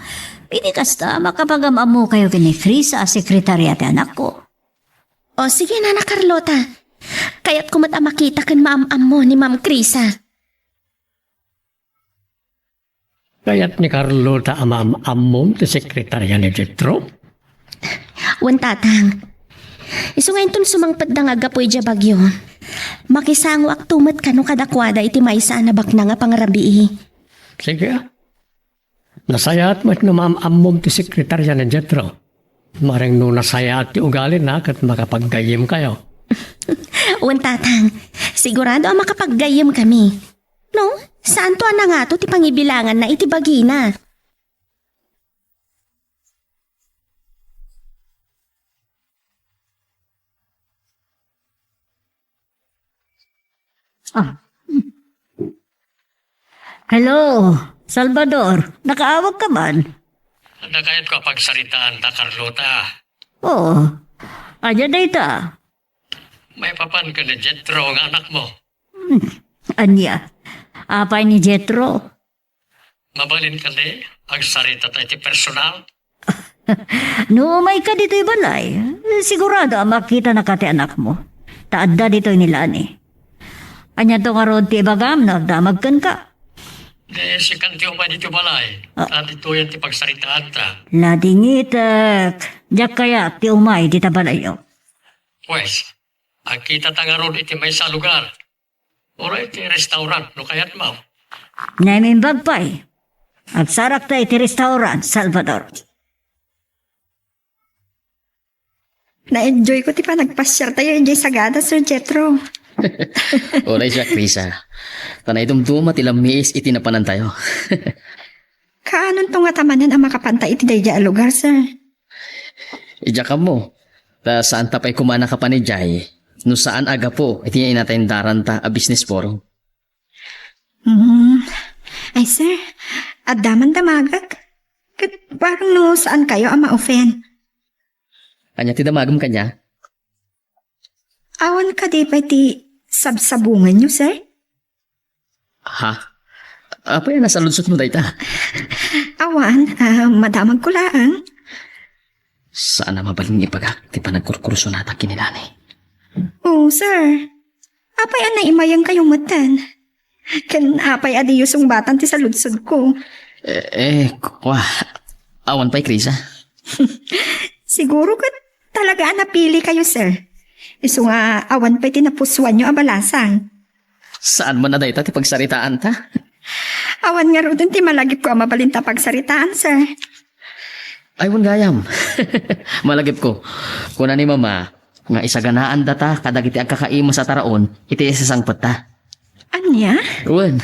Idi kasta, makapagam-ammokayo ken ni Krisa a sekretaria ti anakko. O, sige, Nana Carlota. Kayatko met a makita ken maam-ammo ni Ma'am Krisa. Kayat ni Carlota a maam-ammom ti sekretaria ni Jethro? Wen, Tatang. Isu nga inton sumangpetda nga aggapu idiay Baguio, makisangoakto met kano kadakuada iti maysa a nabaknang a pangrabii. Sige. Nasayaat met no maam-ammom ti sekretaria ni Jethro. Mareng no nasayaat ti ugalina ket makapaggayyemkayo. Wen, Tatang. Sigurado a makapaggayyemkami. No, saanto a nangato ti pangibilanganna iti bagina. Ah. Hello, Salvador. Nakaawag ka man? Adda kayatko a pagsaritaanta, Carlota. Oo. Ania dayta? Maipapan ken ni Jethro nga anakmo. Hmm. Ania? Apay ni Jethro? Mabalin kadi agsarita ta iti personal? No umayka ditoy balay, sigurado a makitanaka ti anakmo. Ta adda ditoy ni Lani. Aniato ngarud ti ibagam no agdamag kenka? Di, sikan ti umay ditoy balay. Ah. Ta ditoyen ti pagsaritaanta. Ladingitek. Diak kayat ti umay dita balayyo. Pues, agkitata ngarud iti maysa a lugar. Uray iti restaurant, no kayatmo. Naimbag pay. Agsarakta iti restaurant, Salvador. Na-enjoy ko ti panagpasiartayo idiay sagada, Sir Jethro. Uray siak, Krisa. Ta naidumduma ti lammiis iti napanantayo. Kaanonto ngata manen a makapanta iti daydiay a lugar, sir? Idiak ammo. Ta saanta pay koma a nakapan idiay no saan a gapu iti inatendaranta a business forum. Hmm. Ay, sir, adda man damagek. Ket bareng no saankayo a ma-offend. Ania ti damagem kaniak? Awan kadi pay ti sabsabunganyo, sir? Ha? Apay a nasaludsodmo dayta? Awan, ah, madamagko laeng. Saan a mabalin nga ibagak ti panagkurkursonadak ken ni Lani? Oo, sir. Apay a naimayengkayo metten? Ken apay a diyo sungbatan ti saludsodko? Eh, eh, kwa, awan pay, Krisa. Siguro ket talaga a napilikayo, sir. Isu nga awan pay ti napusoanyo a balasang. Saan man a dayta ti pagsaritaanta? Awan ngaruden ti malagipko a mabalinta a pagsaritaan, sir. Ay, wen gayam. Malagipko. Kuna ni Mama nga isaganaandata kadagiti agkakaimas a taraon iti isasangpetta. Ania? Wen,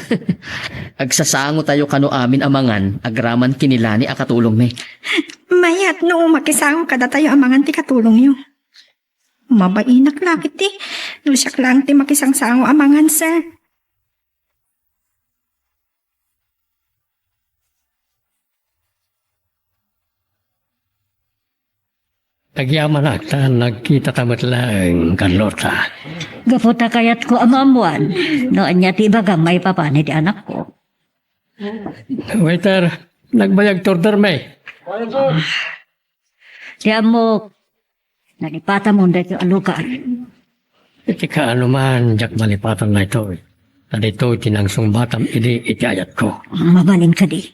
agsasangotayo kano amin a mangan agraman ken ni Lani a katulongmi. Mayat no makisango kadatayo a mangan ti katulongyo. Mabainak la ketdi no siak laeng ti makisangsango a mangan, sir. Agyamanak ta nagkitata met laeng, Carlota. Gapu ta kayatko a maammoan no ania ti ibagam maipapan iti anakko. Waiter, nagbayag ti ordermi. Ti ammok, nalipatamon daytoy a lugar. Iti kaanoman, diak malipatan daytoy. Ta daytoy ti nangsungbatam idi iti ayatko. Mabalin kadi.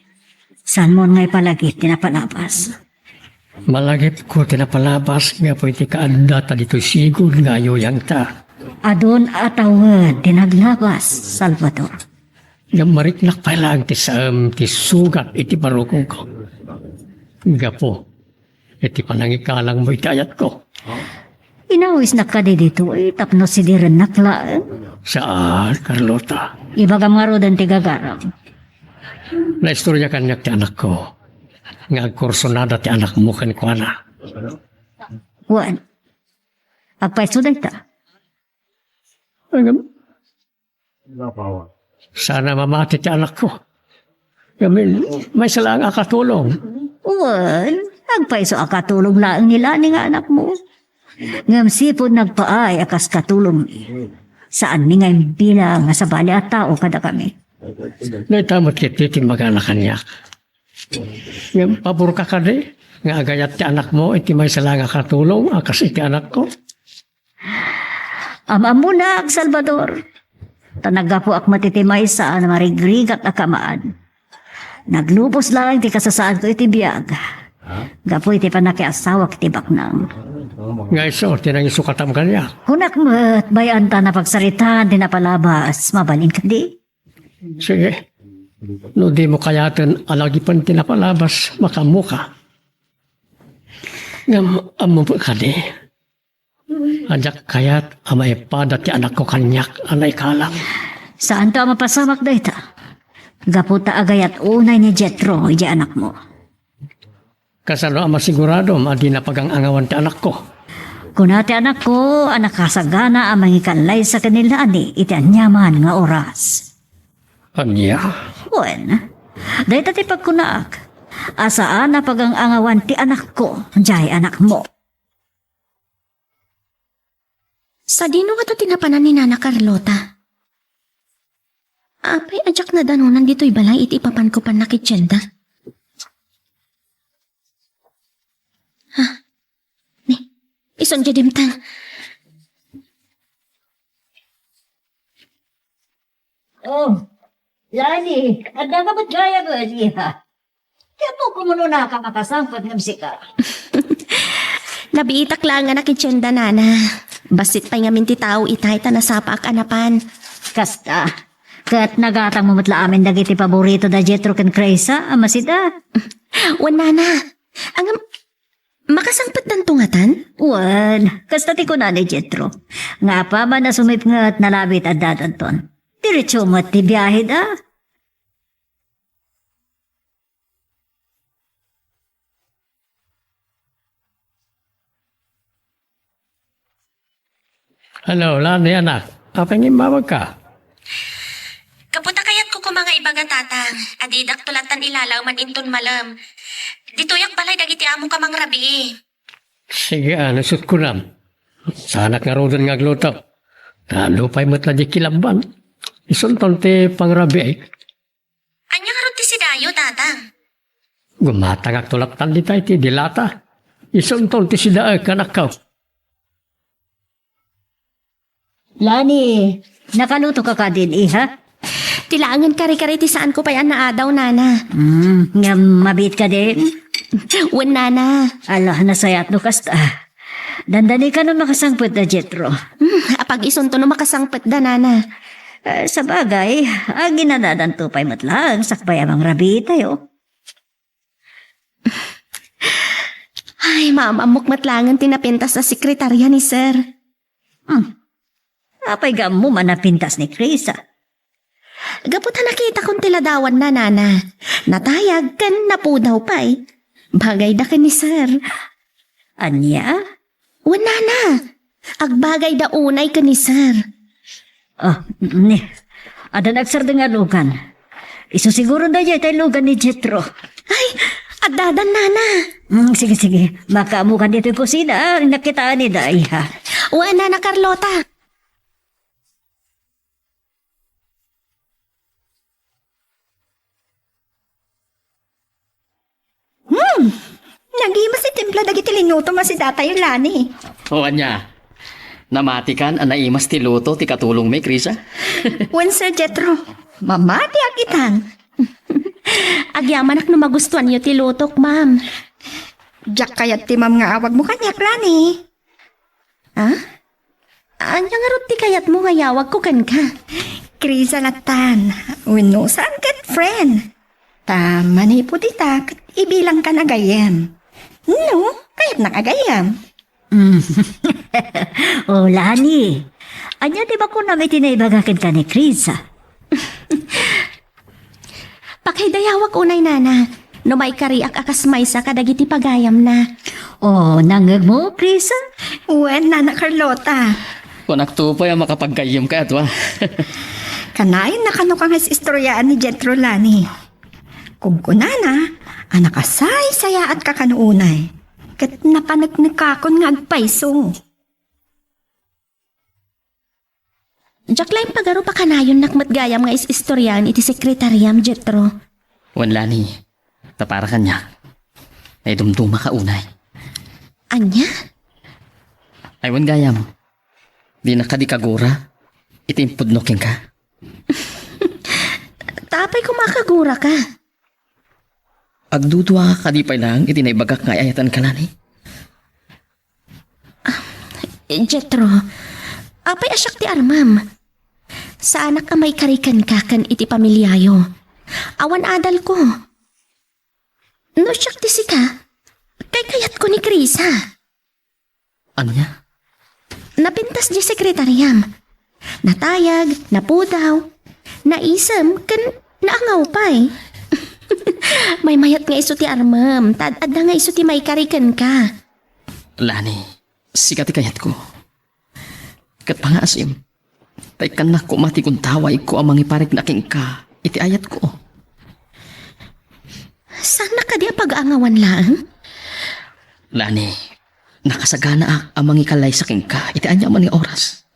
Saanmon nga ipalagip ti napalabas? Malagipko ti napalabas gapu iti kaadda ta ditoy sigud nga ayuyangta. Adun a tawen ti naglabas, Salvador. Ngem mariknak pay laeng ti saem ti sugat iti barukongko. Gapu iti panangikalangmo iti ayatko. Inawisnak kadi ditoy tapno sidirennak laeng? Saan, Carlota. Ibagam ngaruden ti gagaram. Naistorya kaniak ti anakko nga agkursonada ti anakmo kenkuana. Wen, agpayso dayta? Ngem, saan a mamati ti anakko. Ngem, maysa laeng a katulong. Wen, agpayso a katulong laeng ni Lani nga anakmo. Ngem sipud nagpaay a kas katulong. Saanmi nga imbilang nga sabali a tao kadakami. Dayta met ketdi ti imbagana kaniak. Ngem paborka kadi nga agayat ti anakmo iti maysa laeng a katulong a kas iti anakko? Am-ammonak, Salvador, ta naggapuak met iti maysa a nangarigrigak a kamaan. Naglubos laeng ti kasasaadko iti biag gapu iti pannakiasawak iti baknang. Nga isu ti nangisukatam kaniak. Kunak met, bay-anta a pagsaritaan ti napalabas. Mabalin kadi? Sige. No dimo kayaten a lagipen ti napalabas, makaammoka. Ngem ammo kadi a diak kayat a maipada ti anakko kaniak a naikalang. Saanto a mapasamak dayta. Gapu ta agayat unay ni Jethro idiay anakmo. Kasano a masiguradom a di napagang-angawan ti anakko? Kuna ti anakko a nakasagana a mangikallaysa ken ni Lani iti aniaman nga oras. Ania? Wen, dayta ti pagkunaak a saan a pagang-angawan ti anakko, diay anakmo. Sadino ngata ti napanan ni Nana Carlota? Apay a diak nadanonan ditoy balay iti ipapanko pannakitienda? Ha? Ni, isun diay dimteng. Oh, Lani, adda ka met gayam, iha? Ti ammok, umuna ka makasangpet ngem sika. Nabiitak laeng a nakitienda, nana. Bassit pay ngamin ti tao itay ta nasapaak a napan. Kasta. Ket nagatangmo met la amin dagiti paborito da Jetro ken Krisa a masida. Wen, nana. Ngem, makasangpetdanto ngatan? Wen, kasta ti kuna ni Jetro. Nga apaman a sumipnget, nalabit addadanton. Diretso met ti biaheda. Hello, Lani, anak. Apay nga immawagka? Gapu ta kayatko koma nga ibaga, Tatang, a didak tulatan ilalaw man inton malem. Ditoyak balay dagiti amok a mangrabii. Sige, a, nasut kunam. Saanak ngaruden nga agluto. Nalupay met la di kilabban. Isunton ti pangrabii. Ania ngarud ti sidayo, Tatang? Gumatangak tulatan dita iti dilata. Isunton ti sidaek, anakko. Lani, nakaluto ka kadin, iha? Ti laengen kare-kare ti saanko pay a naadaw, nana. Hmm, ngem mabiit ka di? Wen, nana. Ala, nasayaat no kasta. Dandani ka no makasangpet da Jetro. Hmm, apag-isunto no makasangpet da, nana. Eh, sabagay, aginanadanto pay met laeng sakbay a mangrabii tayo. Ay, maam-ammok met laengen ti napintas a sekretarya ni Sir. Hmm. Apay nga ammom a napintas ni Krisa? Gapu ta nakitakon ti ladawanna, nana. Natayag ken napudaw pay. Bagayda ken ni Sir. Ania? Wen, nana. Agbagayda unay ken ni Sir. Ah, ni. Adda nagsardeng a lugan. Isu siguro daydiay tay lugan ni Jetro. Ay, addadan, nana. Mm, sige, sige. Makaammokan ditoy kusina, ah, nakitaanida, iha. Wen, nana Carlota. Hmm. Nagimas ti timpla dagiti linutom a sidatayo, Lani. O, ania? Namatikan a naimas ti luto ti katulongmi, Krisa? Wen, Sir Jetro. Mamatiak itan. Agyamanak no magustuanyo ti lutok, ma'am. Diak kayat ti ma'am nga awagmo kaniak, Lani. Ah? Ania ngarud ti kayatmo nga iyawagko kenka? Krisa lattan, wenno saan ket friend. Ta manipud ita ket ibilangkan a gayyem. No, kayatnak a gayyem. Mm. O, Lani, ania ti bakunam iti naibaga kenka ni Krisa? Pakaidayawak unay, nana, no maikariak a kas maysa kadagiti pagayamna. O, nangngegmo, Krisa? Wen, Nana Carlota. Kunakto pay a makapaggayyem kayat, a. Kanayon na kano ka nga is-istoriaan ni Jetro, Lani. Kunkunana a nakasaysayaat ka kano unay, ket napaneknekakon nga agpayso. Diak laeng pagarup a kanayonnak met gayam nga is-istoriaen iti sekretariam, Jetro. Wen, Lani, ta para kaniak, naidumdumaka unay. Ania? Ay, wen gayam, dinak kadi kagura iti impudno kenka? Ta apay koma a kaguraka? Agdudua kadi pay laeng iti naibagak nga ay-ayatenka, Lani? Ah, Jetro, apay a siak ti armem? Saanak a maikari kenka ken iti pamiliayo. Awan adalko. No siak ti sika, kaykayatko ni Krisa. Ania? Napintas diay sekretariam. Natayag, napudaw, naisem, ken naangaw pay. Maymayat nga isu ti armem, ta ad-adda nga isu ti maikari kenka. Lani, sika ti kayatko. Ket pangngaasim, ta ikkannak koma ti guntawaigko a mangiparikna kenka iti ayatko. Saannak kadi a pag-aangawan laeng? Lani, nakasaganaak a mangikalaysa kenka iti aniaman nga oras.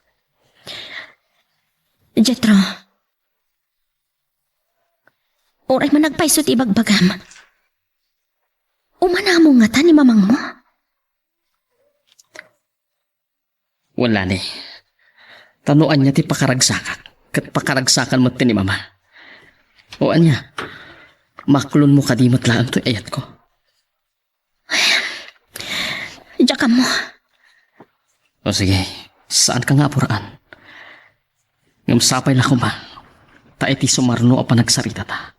Jetro, uray man agpayso ti ibagbagam, umanamon ngata ni mamangmo? Wen, Lani. Ta no ania ti pakaragsakak, ket pakaragsakan met ti ni Mama. O ania, maklonmo kadi met laeng toy ayatko? Diak ammo. O sige, saanka nga apuraan. Ngem sapay la koma, ta iti sumarno a panagsaritata,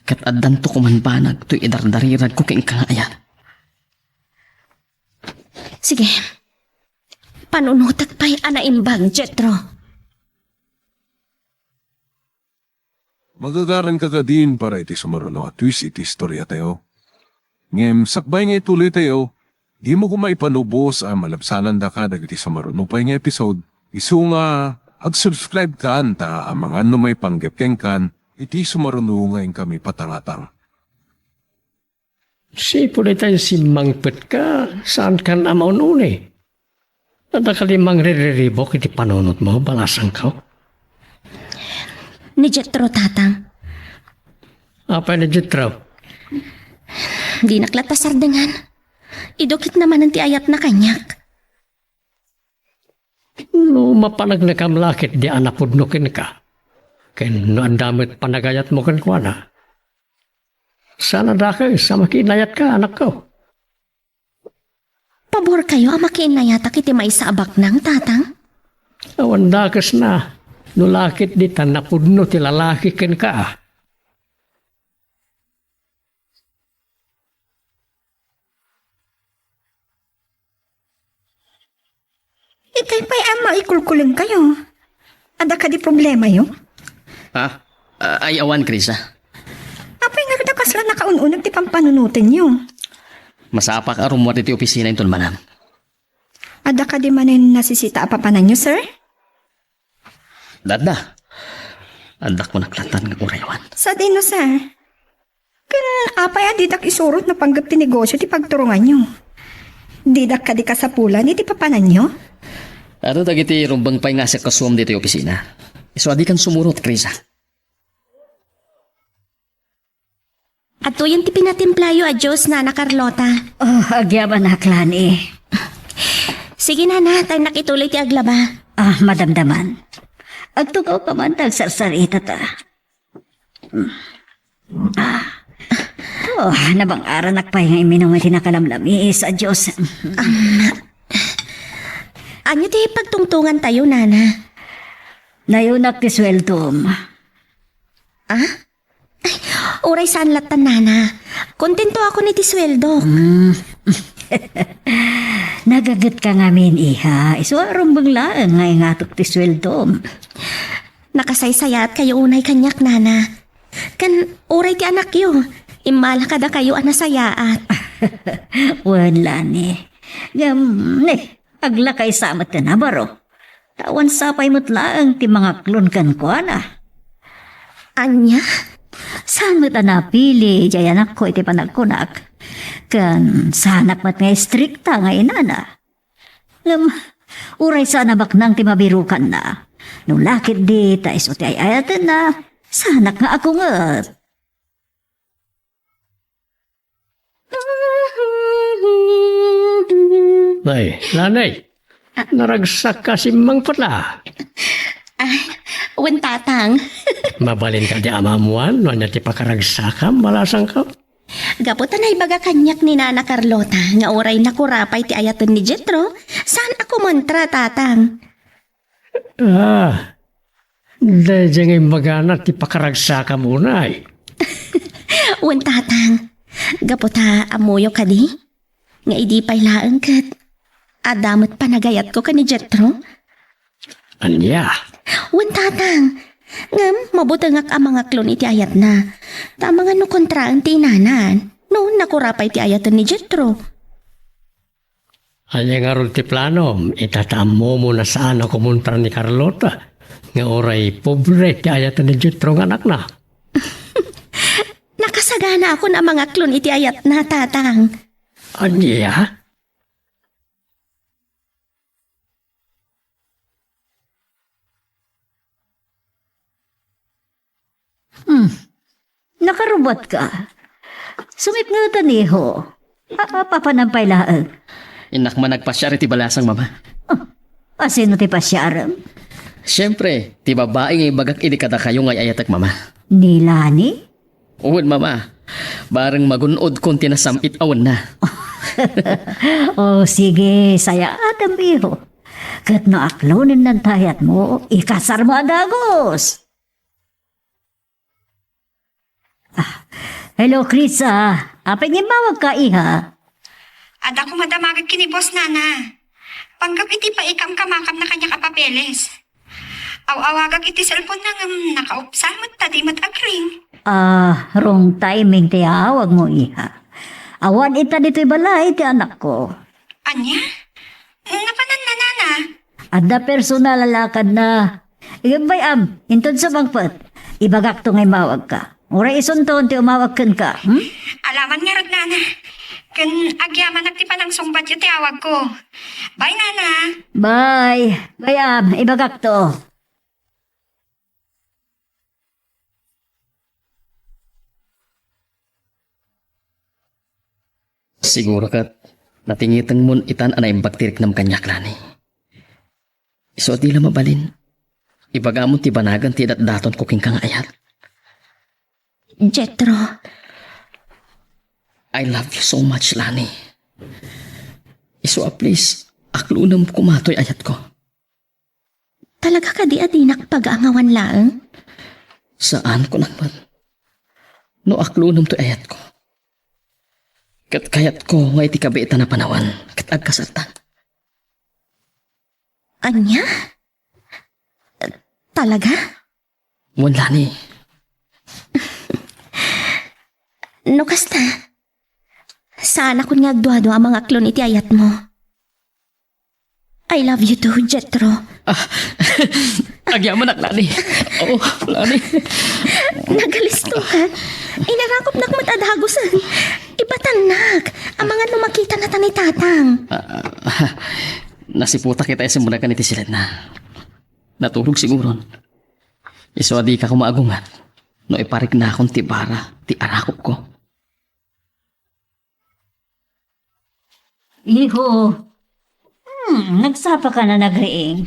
ket addanto koman banag toy idardariragko kenka nga ayat. Sige. Panunotek pay a naimbag, Jetro. Magagaranka kadin para iti sumaruno a twist iti istoriatayo. Ngem sakbay nga ituloytayo, dimo koma ipanubos a malabsanandaka dagiti sumaruno pay nga episode. Isu nga, ag-subscribe kan ta amangan no maipanggep kenkan iti sumaruno nga inkami patangatang. Sipud dayta simmangpetka, saankan a maun-uni. Adda kadi mangririribuk iti panunotmo, balasangko? Ni Jetro, Tatang. Apay ni Jetro? Dinak latta sardengan. Idukitna manen ti ayatna kaniak. No mapanagnakam la ketdi a napudno kenka, ken no adda met panagayatmo kenkuana, saan a dakes a makiinnayatka, anakko. Paborkayo a makiinnayatak iti maysa a baknang, Tatang? Awan dakesna no la ketdi ta napudno ti lalaki kenka. Itay pay a maikulkulengkayo. Adda kadi problemayo? Ha? Ah, ay, awan, Krisa. Apay ngarud a kasla nakaun-uneg ti pampanunotenyo? Masapak a rummuar iti opisina inton manam. Adda kadi manen nasisita a papananyo, sir? Adda. Adda ko naklatan nga uray awan. Sadino, sir? Ken apay a didak isurot no panggep ti negosio ti pagturonganyo? Didak kadi kasapulan iti papananyo? Adu dagiti rumbeng pay nga asikasuam ditoy opisina. Isu a dikan sumurot, Krisa. Adtoyen ti pinatimplayo a juice, Nana Carlota. Oh, agyamanak, Lani. Sige, Nana, ta innak ituloy ti aglaba. Ah, madamdaman. Agtugawka man ta agsarsaritata. Mm. Ah. Oh, nabang-aranak pay nga iminum iti nakalamlamis a juice. Ania ti pagtungtongantayo, Nana? Nayunak ti sueldom. Ah? Ay, uray saan lattan, Nana. Kontento akon iti sueldok. Mm. Nagagetka ngamin, iha. Isu a rumbeng laeng nga ingatok ti sueldom. Nakasaysayaatkayo unay kaniak, Nana. Ken uray ti anakyo, immala kadakayo a nasayaat. Wen, Lani. Ngem, ne, aglakaysa met ti nabaro. Ta awan sapay met laeng ti mangaklon kenkuana. Ania? Saan met a napili diay anakko iti panagkunak? Ken saanak met nga istrikta nga inana. Ngem, uray saan a baknang ti mabirukanna. No la ketdi ta isu ti ay-ayatenna, saanak nga agunget. Ay, Lanay, naragsakka simmangpet la. Ay, wen, Tatang. Mabalin kadi a maammuan no ania ti pakaragsakam, balasangko? Gapu ta naibaga kaniak ni Nana Carlota nga uray nakurapay ti ayaten ni Jetro, saan a kumontra, Tatang. Ah, daydiay nga imbagana ti pakaragsakam unay. Wen, Tatang, gapu ta ammoyo kadi nga idi pay laeng ket adda met panagayatko ken ni Jetro. Ania? Wen, Tatang, ngem mabutengak a mangaklon iti ayatna. Ta amangan no kontraen ti inanan, no nakurapay ti ayaten ni Jetro. Ania ngarud ti planom, ita ta ammomo a saan a kumontra ni Carlota, nga uray pobre ti ayaten ni Jetro nga anakna? Nakasaganaakon a mangaklon iti ayatna, Tatang. Ania? Hmm. Nakarubotka. Sumipngetan, iho. A-, a-, papanam pay laeng. Innak man nagpasiar iti balasang, Mama. Oh, asino ti pasiarem? Siempre, ti babai nga ibagak idi kadakayo nga ay-ayatek, Mama. Ni Lani? Wen, Mama. Bareng magun-odkon ti nasam-it a wenna. O, sige, sayaatem, iho. Ket no aklonennanta ayatmo, ikasarmo a dagus. Ah, hello, Krisa. Apay nga immawagka, iha? Adda koma damagek ken ni boss, nana. Panggep iti paikamkamakamna kaniak a papeles. Aw-awagak iti cellphone-na ngem nakaupsan met ta di met agring. Ah, wrong timing ti awagmo, iha. Awan ita ditoy balay ti anakko. Ania? Napananna, nana? Adda personal a lakadna. Ngem bay-am, inton sumangpet, ibagakto nga immawagka. Uray isunton ti umawag kenka, hmm? Alaman ngarud, nana. Ken agyamanak ti panangsungbatyo ti awagko. Bye, nana. Bye. Bay-am, ibagakto. Siguro ket natingitingmon itan a naimbag ti riknam kaniak, Lani. Isu a di la mabalin, ibagamon ti banagan ti idatdatonko kenka nga ayat. Jethro. I love you so much, Lani. Isu a please, aklonem koma toy ayatko. Talaga kadi a dinak pagaangawan laeng? Saan, kunak met. No aklonem toy ayatko. Ket kayatko nga iti kabiitan a panawen, ket agkasarta. Ania? Talaga? Wen, Lani. No kasta, saanakon nga agduadua a mangaklon iti ayatmo. I love you too, Jethro. Ah, agyamanak, Lani. Oo, Lani. Nagalisto ka. Inarakopnak met a dagusen. Ibatannak. Amangan no makita nata ni Tatang. Ah, nasiputak ita isu met ken iti siledna. Naturog siguron. Isu a dika koma agungar no ipariknakon ti bara ti arakopko. Iho. Hmm, nagsapaka na nagriing.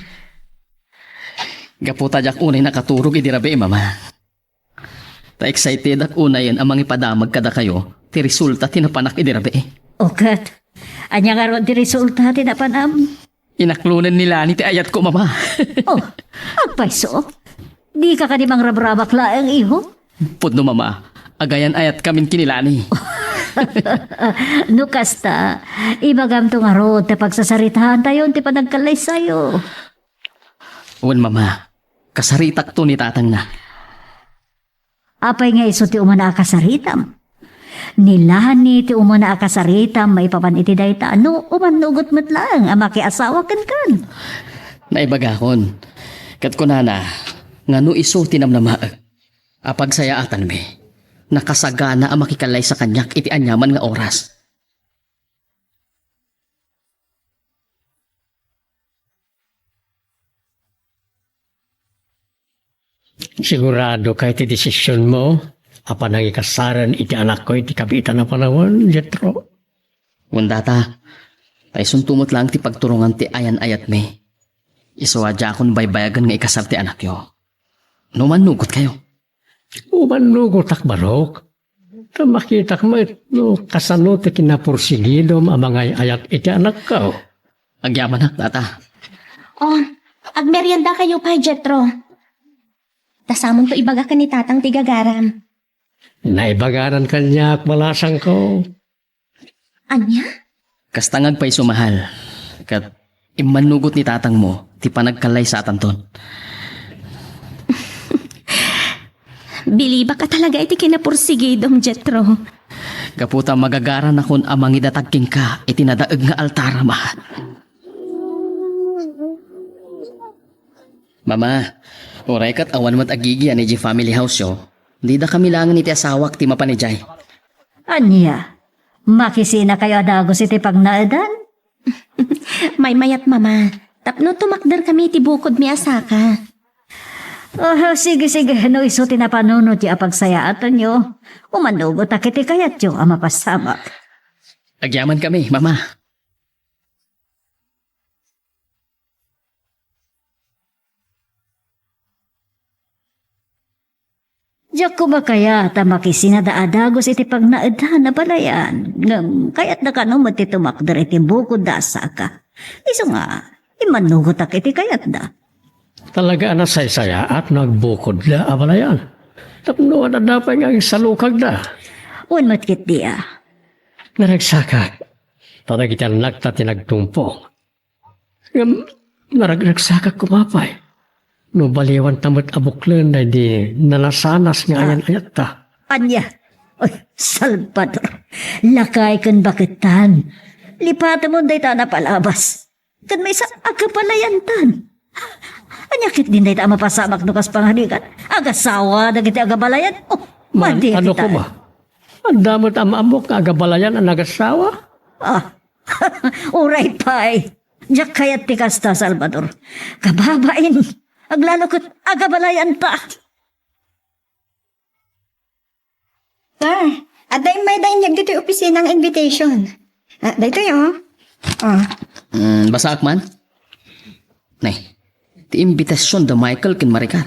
Gapu ta diak unay nakaturog idi rabii, Mama. Ta excitedak unayen a mangipadamag kadakayo ti resulta ti napanak idi rabii. O ket, ania ngarud ti resulta ti napanam? Inaklonen ni Lani ti ayatko, Mama. Oh, agpayso? Dika kadi mangrabrabak laeng, iho? Pudno, Mama. Agayan-ayatkamin ken ni Lani. No kasta, ibagamto ngarud ta pagsasaritaantayon ti panagkallaysayo. Wen, Mama. Kasaritakto ni tatangna. Apay nga isu ti umuna a kasaritam? Ni Lani ti umuna a kasaritam maipapan iti dayta, no umannugot met laeng a makiasawa kenkan. Naibagakon. Ket kunana nga no isu ti namnamaek a pagsayaatanmi, nakasagana a makikallaysa kaniak iti aniaman nga oras. Sigurado ka iti desisionmo a panangikasaren iti anakko iti kabiitan a panawen, Jetro? Wen, data, ta isunto met laeng ti pagturongan ti ayan-ayatmi. Isu a diakon baybayagen nga ikasar ti anakyo. No mannugotkayo. Umannugotak, Barok. Ta makitak met no kasano ti kinapursigidom a mangay-ayat iti anakko. Agyamanak, data. Oh, agmeriendakayo pay, Jetro. Ta samonto ibaga ken ni Tatang ti gagaram. Naibaganan kaniak, balasangko. Ania? Kasta nga agpayso, mahal. Ket immannugot ni tatangmo ti panagkallaysatanton. Bilibak a talaga iti kinapursigidom, Jetro. Gapu ta magagaranakon a mangidatag kenka iti nadaeg nga altar, mahal. Mama, uray ket awan met agigian idiay family house-yo, didakami laengen iti asawak ti mapan idiay. Ania? Makisinakayo a dagus iti pagnaedan? Maymayat, Mama, tapno tumakderkami iti bukodmi a saka. Oh, sige, sige. No isu ti napanunotyo a pagsayaatanyo, umanugotak iti kayatyo a mapasamak. Agyamankami, Mama. Diak koma kayat a makisina da a dagus iti pagnaedan a balayan. Ngem kayatda kano met ti tumakder iti bukodda a saka. Isu nga, immannugotak iti kayatda. Talaga a nasaysayaat no agbukodda a balayan. Tapno adda pay nga agsalukagda. Wen met ketdi a. Naragsakak. Ta dagiti annakta ti nagtungpong. Ngem naragragsakak koma pay no baliwanta met a buklen daydi nanasanas nga ayan-ayatta. Ania? Oy, Salvador, lakay ken baketan. Lipatemon dayta a napalabas. Ken maysa, agabalayantan. Ania ketdin dayta a mapasamak no kas pangarigan? Agasawa dagiti agabalayan? Oh, madi ano koma? Adda met a maammok nga agabalayan a nagasawa? Ah, uray pay. Diak kayat ti kasta, Salvador. Kababain, aglalo ket agabalayanta. Sir, adda immayda inyeg ditoy opisina nga invitation. Ah, daytoy, oh. Ah. Mm, basaak man? Nay, ti invitation da Michael ken Maricar.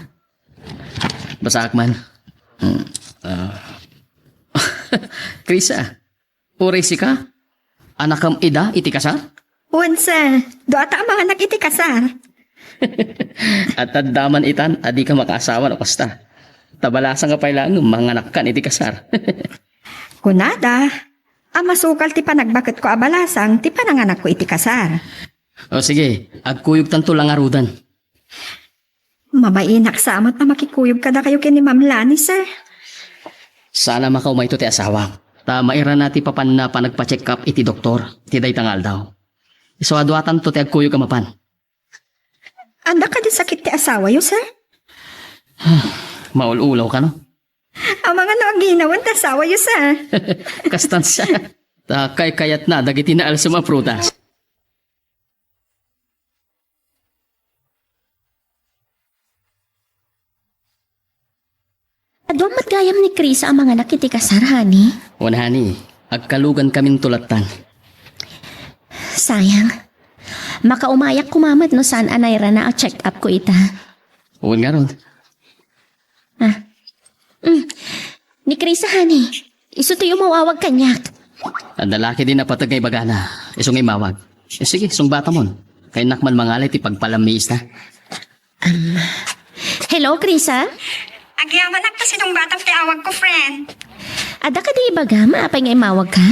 Basaak man. Mm, ah. Krisa, uray sika, anakam ida iti kasar? Wen, sir. Duata a manganak iti kasar. At adda man itan a dika makaasawa no kasta. Ta balasang nga pay laeng manganakkan iti kasar. Kunada, a masukal ti panagbaketko a balasang ti pananganakko iti kasar. O sige, agkuyogtanto la ngaruden. Mabainak sa met a makikuyog kadakayo ken ni Ma'am Lani, sir. Saan a makaumayto ti asawak. Ta mairana ti papanna panagpa-check up iti doktor ti dayta nga aldaw. Isu a duatanto ti agkuyog a mapan. Adda kadi sakit ti asawayo, sir? Maul-ulaw kano? Amangan no aginawan ti asawayo, sir. Kastan sa. Ta kaykayatna dagiti naalsem a prutas. Adu met gayam ni Krisa a manganak iti kasar, honey? Wen, honey, agkalugankaminto lattan. Sayang. Makaumayak koma met no saan a nairana a check-up ko ita. Wen ngarud. Ah. Mm. Ni Krisa, honey. Isu ti umawawag kaniak. Adda la ketdin a pateg nga ibagana. Isu nga imawag. Eh, sige, sungbatamon. Kaynak man mangalay ti pagpalammiista. Um, hello, Krisa? Agyamanak ta sinungbatam ti awagko, friend. Adda kadi ibagam, apay nga imawagka?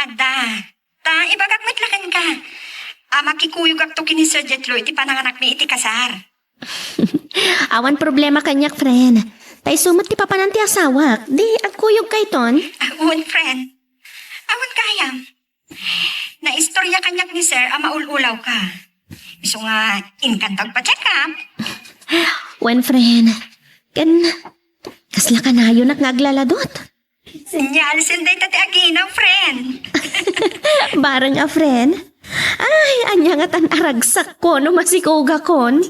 Adda. Ta ibagak met la kenka a makikuyogakto ken ni Sir Jetro iti pananganakmi iti kasar. Awan problema kaniak, friend. Ta isu met ti papanan ti asawak. Di agkuyogkayton? Ah, wen, friend. Awan gayam. Naistorya kaniak ni Sir a maul-ulawka. Isu nga, inkanto agpa-check up. Wen, friend. Ken, kasla kanayonak nga aglaladot. Senyales dayta ti aginaw, friend. Bareng a friend? Ay, ania ngatan a ragsak ko no masikogakon?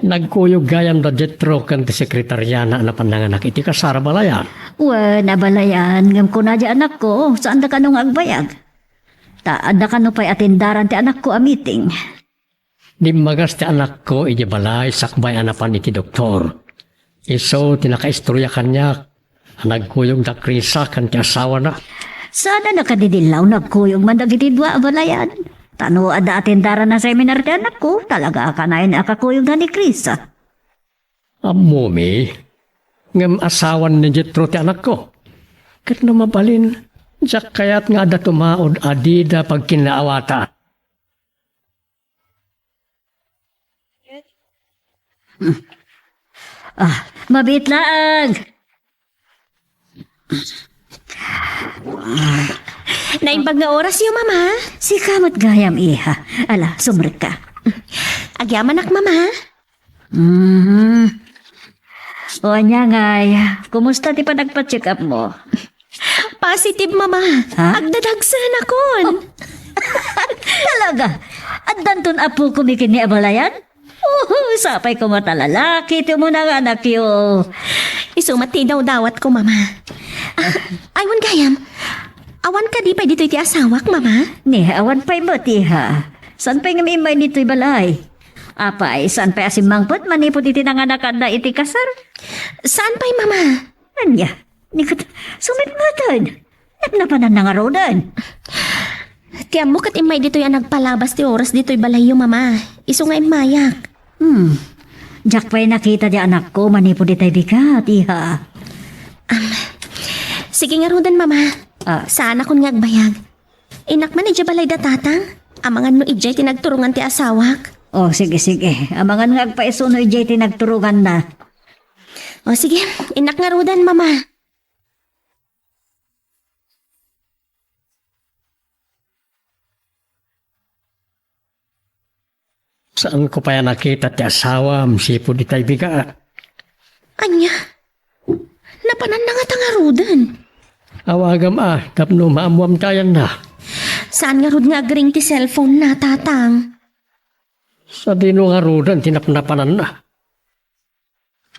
Nagkuyog gayam da Jetro ken ti sekretariana a napan nanganak iti kasar a balayan. Wen, a balayan, ngem kuna di anakko, saanda kano nga agbayag? Ta adda kano pay atendaran ti anakko a meeting. Dimmagas ti anakko idiay balay sakbay a napan iti doktor. Isu ti nakaistorya kaniak a nagkuyog da Krisa ken ti asawana. Saan a nakadidillaw no agkuyog man dagiti dua a balayan. Ta no adda atendaran a seminar ti anakko, talaga a kanayon a kakuyogna ni Krisa. Ammomi, ngem asawan ni Jetro ti anakko. Ket no mabalin, diak kayat nga adda tumaud a dida pagkinaawatan. Ah, mabiit laeng. Naimbag nga orasyo, Mama. Sika met gayam, iha. Ala, sumrekka. Agyamanak, Mama. Mhm. O, ania ngay, kumusta ti panagpa-check up mo? Positive, Mama. Ha? Agdadagsenakon. Talaga? Addanton apokon ken ni abalayan? Oh, sapay koma ta lalaki ti umuna nga anakyo. Isu met ti idawdawatko, Mama. Ah, ay, wen gayam. Awan kadi pay ditoy ti asawak, Mama? Ni, awan pay met, iha. Saan pay nga immay ditoy balay? Apay, saan pay a simmangpet manipud iti nanganakanna iti kasar? Saan pay, Mama? Ania? Ni ket, sumitngetan. Napnapananna ngaruden. Ti ammo ket immay ditoy a nagpalabas ti oras ditoy balayyo, Mama. Isu nga immayak. Hmm. Diak pay nakita ti anakko manipud itay bigat, iha. Am, sige ngaruden, Mama. Ah. Saanakon nga agbayag. Innak man idiay balay da Tatang. Amangan no idiay ti nagturongan ti asawak. Oh, sige, sige. Amangan nga agpaiso no idiay ti nagturonganna. Oh, sige. Innak ngaruden, Mama. Saanko pay a nakita ti asawam sipud itay bigat. Ania? Napananna ngata ngaruden? Awagam a, tapno maammuam ti ayanna. Saan ngarud nga agring ti cellphone na, Tatang? Sadino ngaruden ti napnapananna?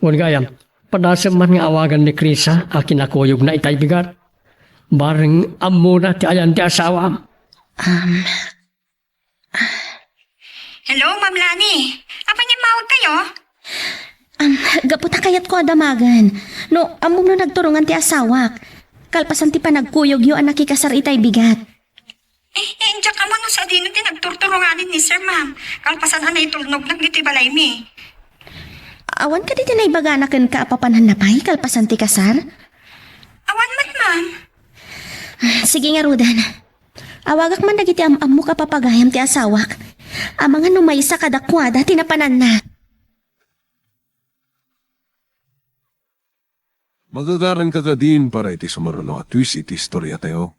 Wen gayam, padasem man nga awagan ni Krisa a kinakuyogna itay bigat. Bareng ammona ti ayan ti asawam. Um, Hello, Ma'am Lani. Apay nga immawag kayo? Um, gapu ta kayatko a damagen. No, ammom no nagturongan ti asawak. Kalpasan ti panagkuyogyo a nakikasar itay bigat. Eh, eh, diak ammo no sadino ti nagturturonganen ni Sir, Ma'am. Kalpasan a naitulnog dagiti balaymi. Awan kadi ti naibagana kenka a papananna pay kalpasan ti kasar? Awan met, Ma'am. Sige ngaruden. Awagak man dagiti am-ammok a papagayam ti asawak. Amangan no maysa kadakuada ti napananna. Magagaranka kadin para iti sumaruno a twist iti istoriatayo.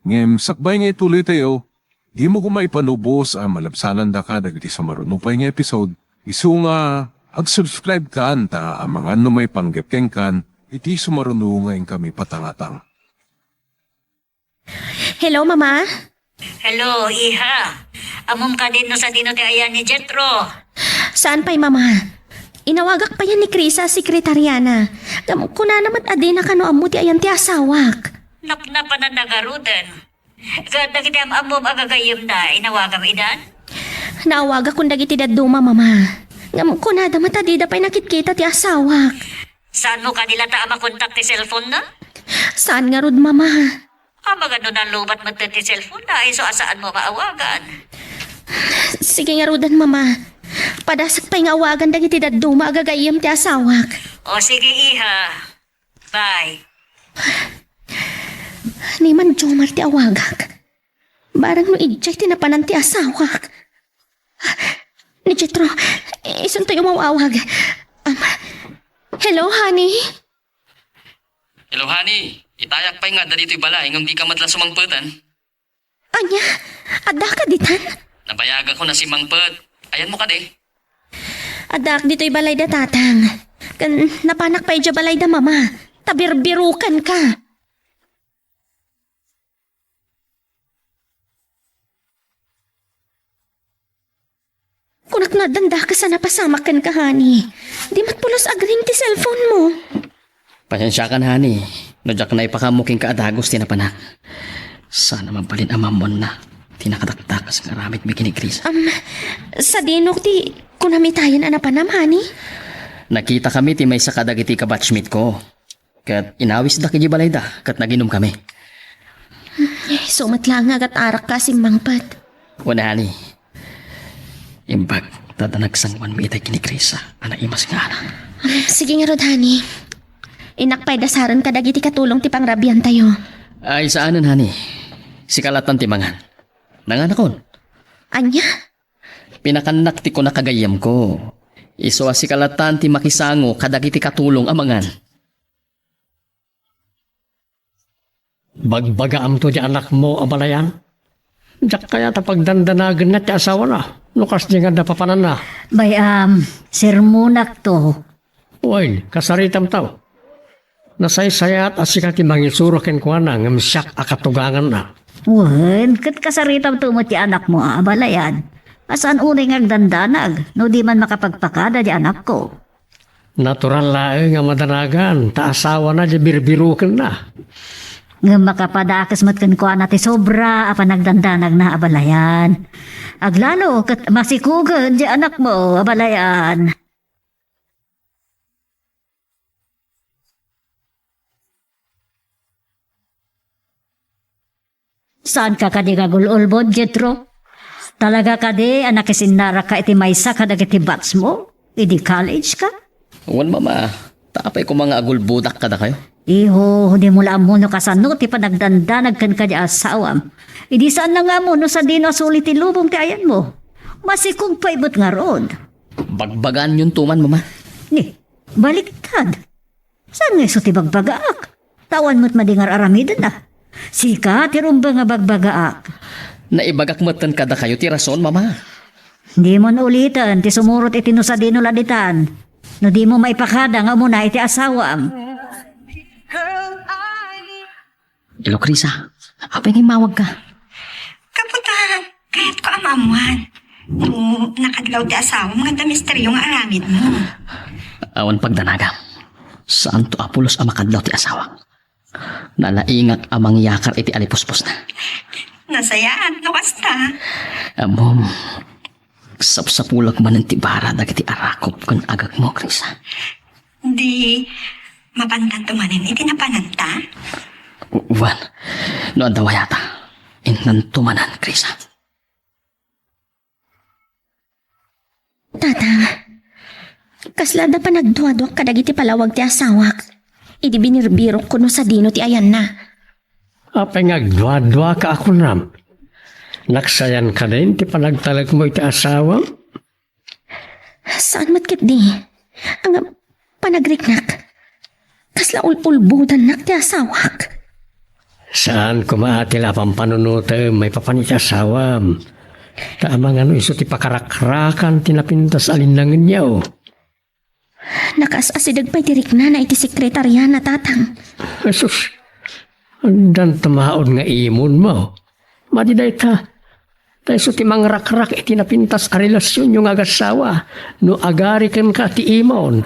Ngem sakbay nga ituloytayo, dimo koma ipanubos a malabsanandaka dagiti sumaruno pay nga episode, isu nga ag-subscribe kan ta amangan no maipanggep kenkan iti sumaruno nga inkami patangatang. Hello, Mama? Hello, iha. Ammom kadin no sadino ti ayan ni Jetro? Saan pay, Mama? Inawagak payen ni Krisa a sekretariana. Ngem kunana met a dina kano ammo ti ayan ti asawak. Napnapananna ngaruden. Ket dagiti am-ammom a gagayyemna, inawagam idan? Naawagakon dagiti dadduma, Mama. Ngem kunada met a dida pay nakitkita ti asawak. Saanmo kadi latta a makontak ti cellphone-na? Saan ngarud, Mama. Amangan no nallobat met ti cellphone-na, isu a saanmo nga awagan. Sige ngaruden, Mama. Padasek pay nga awagan dagiti dadduma a gagayyem ti asawak. O sige, iha. Bye. Ni Ma'am Jomar ti awagak. Barang no idiay ti napanan ti asawak. Ni Jetro, isuntoy umaw-awag. Um, hello, honey? Hello, honey. Itayak pay nga adda ditoy balay ngem dika met la sumangpeten. Ania? Addaka ditan? Nabayagakon a simmangpet. Ayanmo kadi? Addaak ditoy balay da tatang. Ken napanak pay idiay balay da mama. Ta birbirukenka. Kunak no addan dakes a napasamak kenka, honey. Di met pulos agring ti cellphone mo. Pasensiakan, honey, no diak naipakaammo kenka a dagus ti napanak. Saan a mabalin a maammoanna ti nakadakdakes nga aramidmi ken ni Krisa. Am, sadino ti kunam itayen a napanam, honey? Nakitakami ti maysa kadagiti kabatchmate ko. Ket inawisdak idiay balayda ket naginumkami. Isu met laeng nga agat-arakka a simmangpet. Wen, honey. Imbag ta adda nagsangoanmi itay ken ni Krisa a naimas nga anak. Sige ngarud, honey. Innak pay dasaren kadagiti katulong ti pangrabiantayo. Ay, saanen, honey. Sika lattan ti mangan. Nanganakon. Ania? Pinakannak ti kunak a gayyemko. Isu a sika lattan ti makisango kadagiti katulong a mangan. Bagbagaamto ti anakmo a balayan? Diak kayat a pagdandanagenna ti asawana no kasdi nga adda papananna. Bay-am, sermonakto. Wen, kasaritamto. Nasaysayat a sika ti mangisuro kenkuana ngem siak a katuganganna. Wen, ket kasaritamto met ti anakmo a abalayan. A saan unay nga agdandanag no di man makapagpakada ti anakko. Natural laeng a madanagan ta asawana ti birbirukenna. Ngem makapadakes met kenkuana ti sobra a panagdandanagna a balayan. Aglalo ket masikugen ti anakmo a balayan. Saanka kadi nga agul-ulbod, Jethro? Talaga kadi a nakisinnaraka iti maysa kadagiti batchmo idi college ka? Wen, Mama. Ta apay koma nga agulbodak kadakayo? Iho, dimo la ammo no kasano ti panagdandanag kenka ti asawam. Idi saanna nga ammo no sadino a suli ti lubong ti ayanmo. Masikog pay met ngarud. Bagbagaanyonto man, Mama. Ni, baliktad. Saan nga isu ti bagbagaak? Ta awan met madi nga ar-aramidenna. Sika ti rumbeng a bagbagaak. Naibagak metten kadakayo ti rason, Mama. Dimo uliten ti sumurot iti no sadino la ditan. No dimo maipakada nga umuna iti asawam. Hello, Krisa. Apay nga immawagka? Kaputan, kayatko a maammuan. No, nakadlaw ti asawam nga adda misteryo nga aramidmo. Awan pagdanagam. Saanto a pulos a makadlaw ti asawak. Nalaingak a mangyakar iti alipuspusna. Nasayaat no kasta. Ammom, sapsapulak manen ti bara dagiti arakop ken agekmo, Krisa. Di, mapantanto manen iti napananta? Wen, no adda wayata, innanto manen, Krisa. Tata, kasla adda panagduaduak kadagiti palawag ti asawak. Idi binirbirokko no sadino ti ayanna. Apay nga agduaduaka a kunam? Naksayan kadin ti panagtalekmo iti asawam? Saan met ketdi. Ngem, panagriknak. Kasla ul-ulbodannak ti asawak. Saan koma a ti la pampanunotem maipapan iti asawam. Ta amangan no isu ti pakarakrakan ti napintas a linnangenyo. Nakaas-asideg pay ti riknana iti sekretariana, Tatang. Jesus, addan ta maud nga imunmo. Madi dayta, ta isu ti mangrakrak iti napintas a relasionyo nga agassawa no agari kenka ti imon.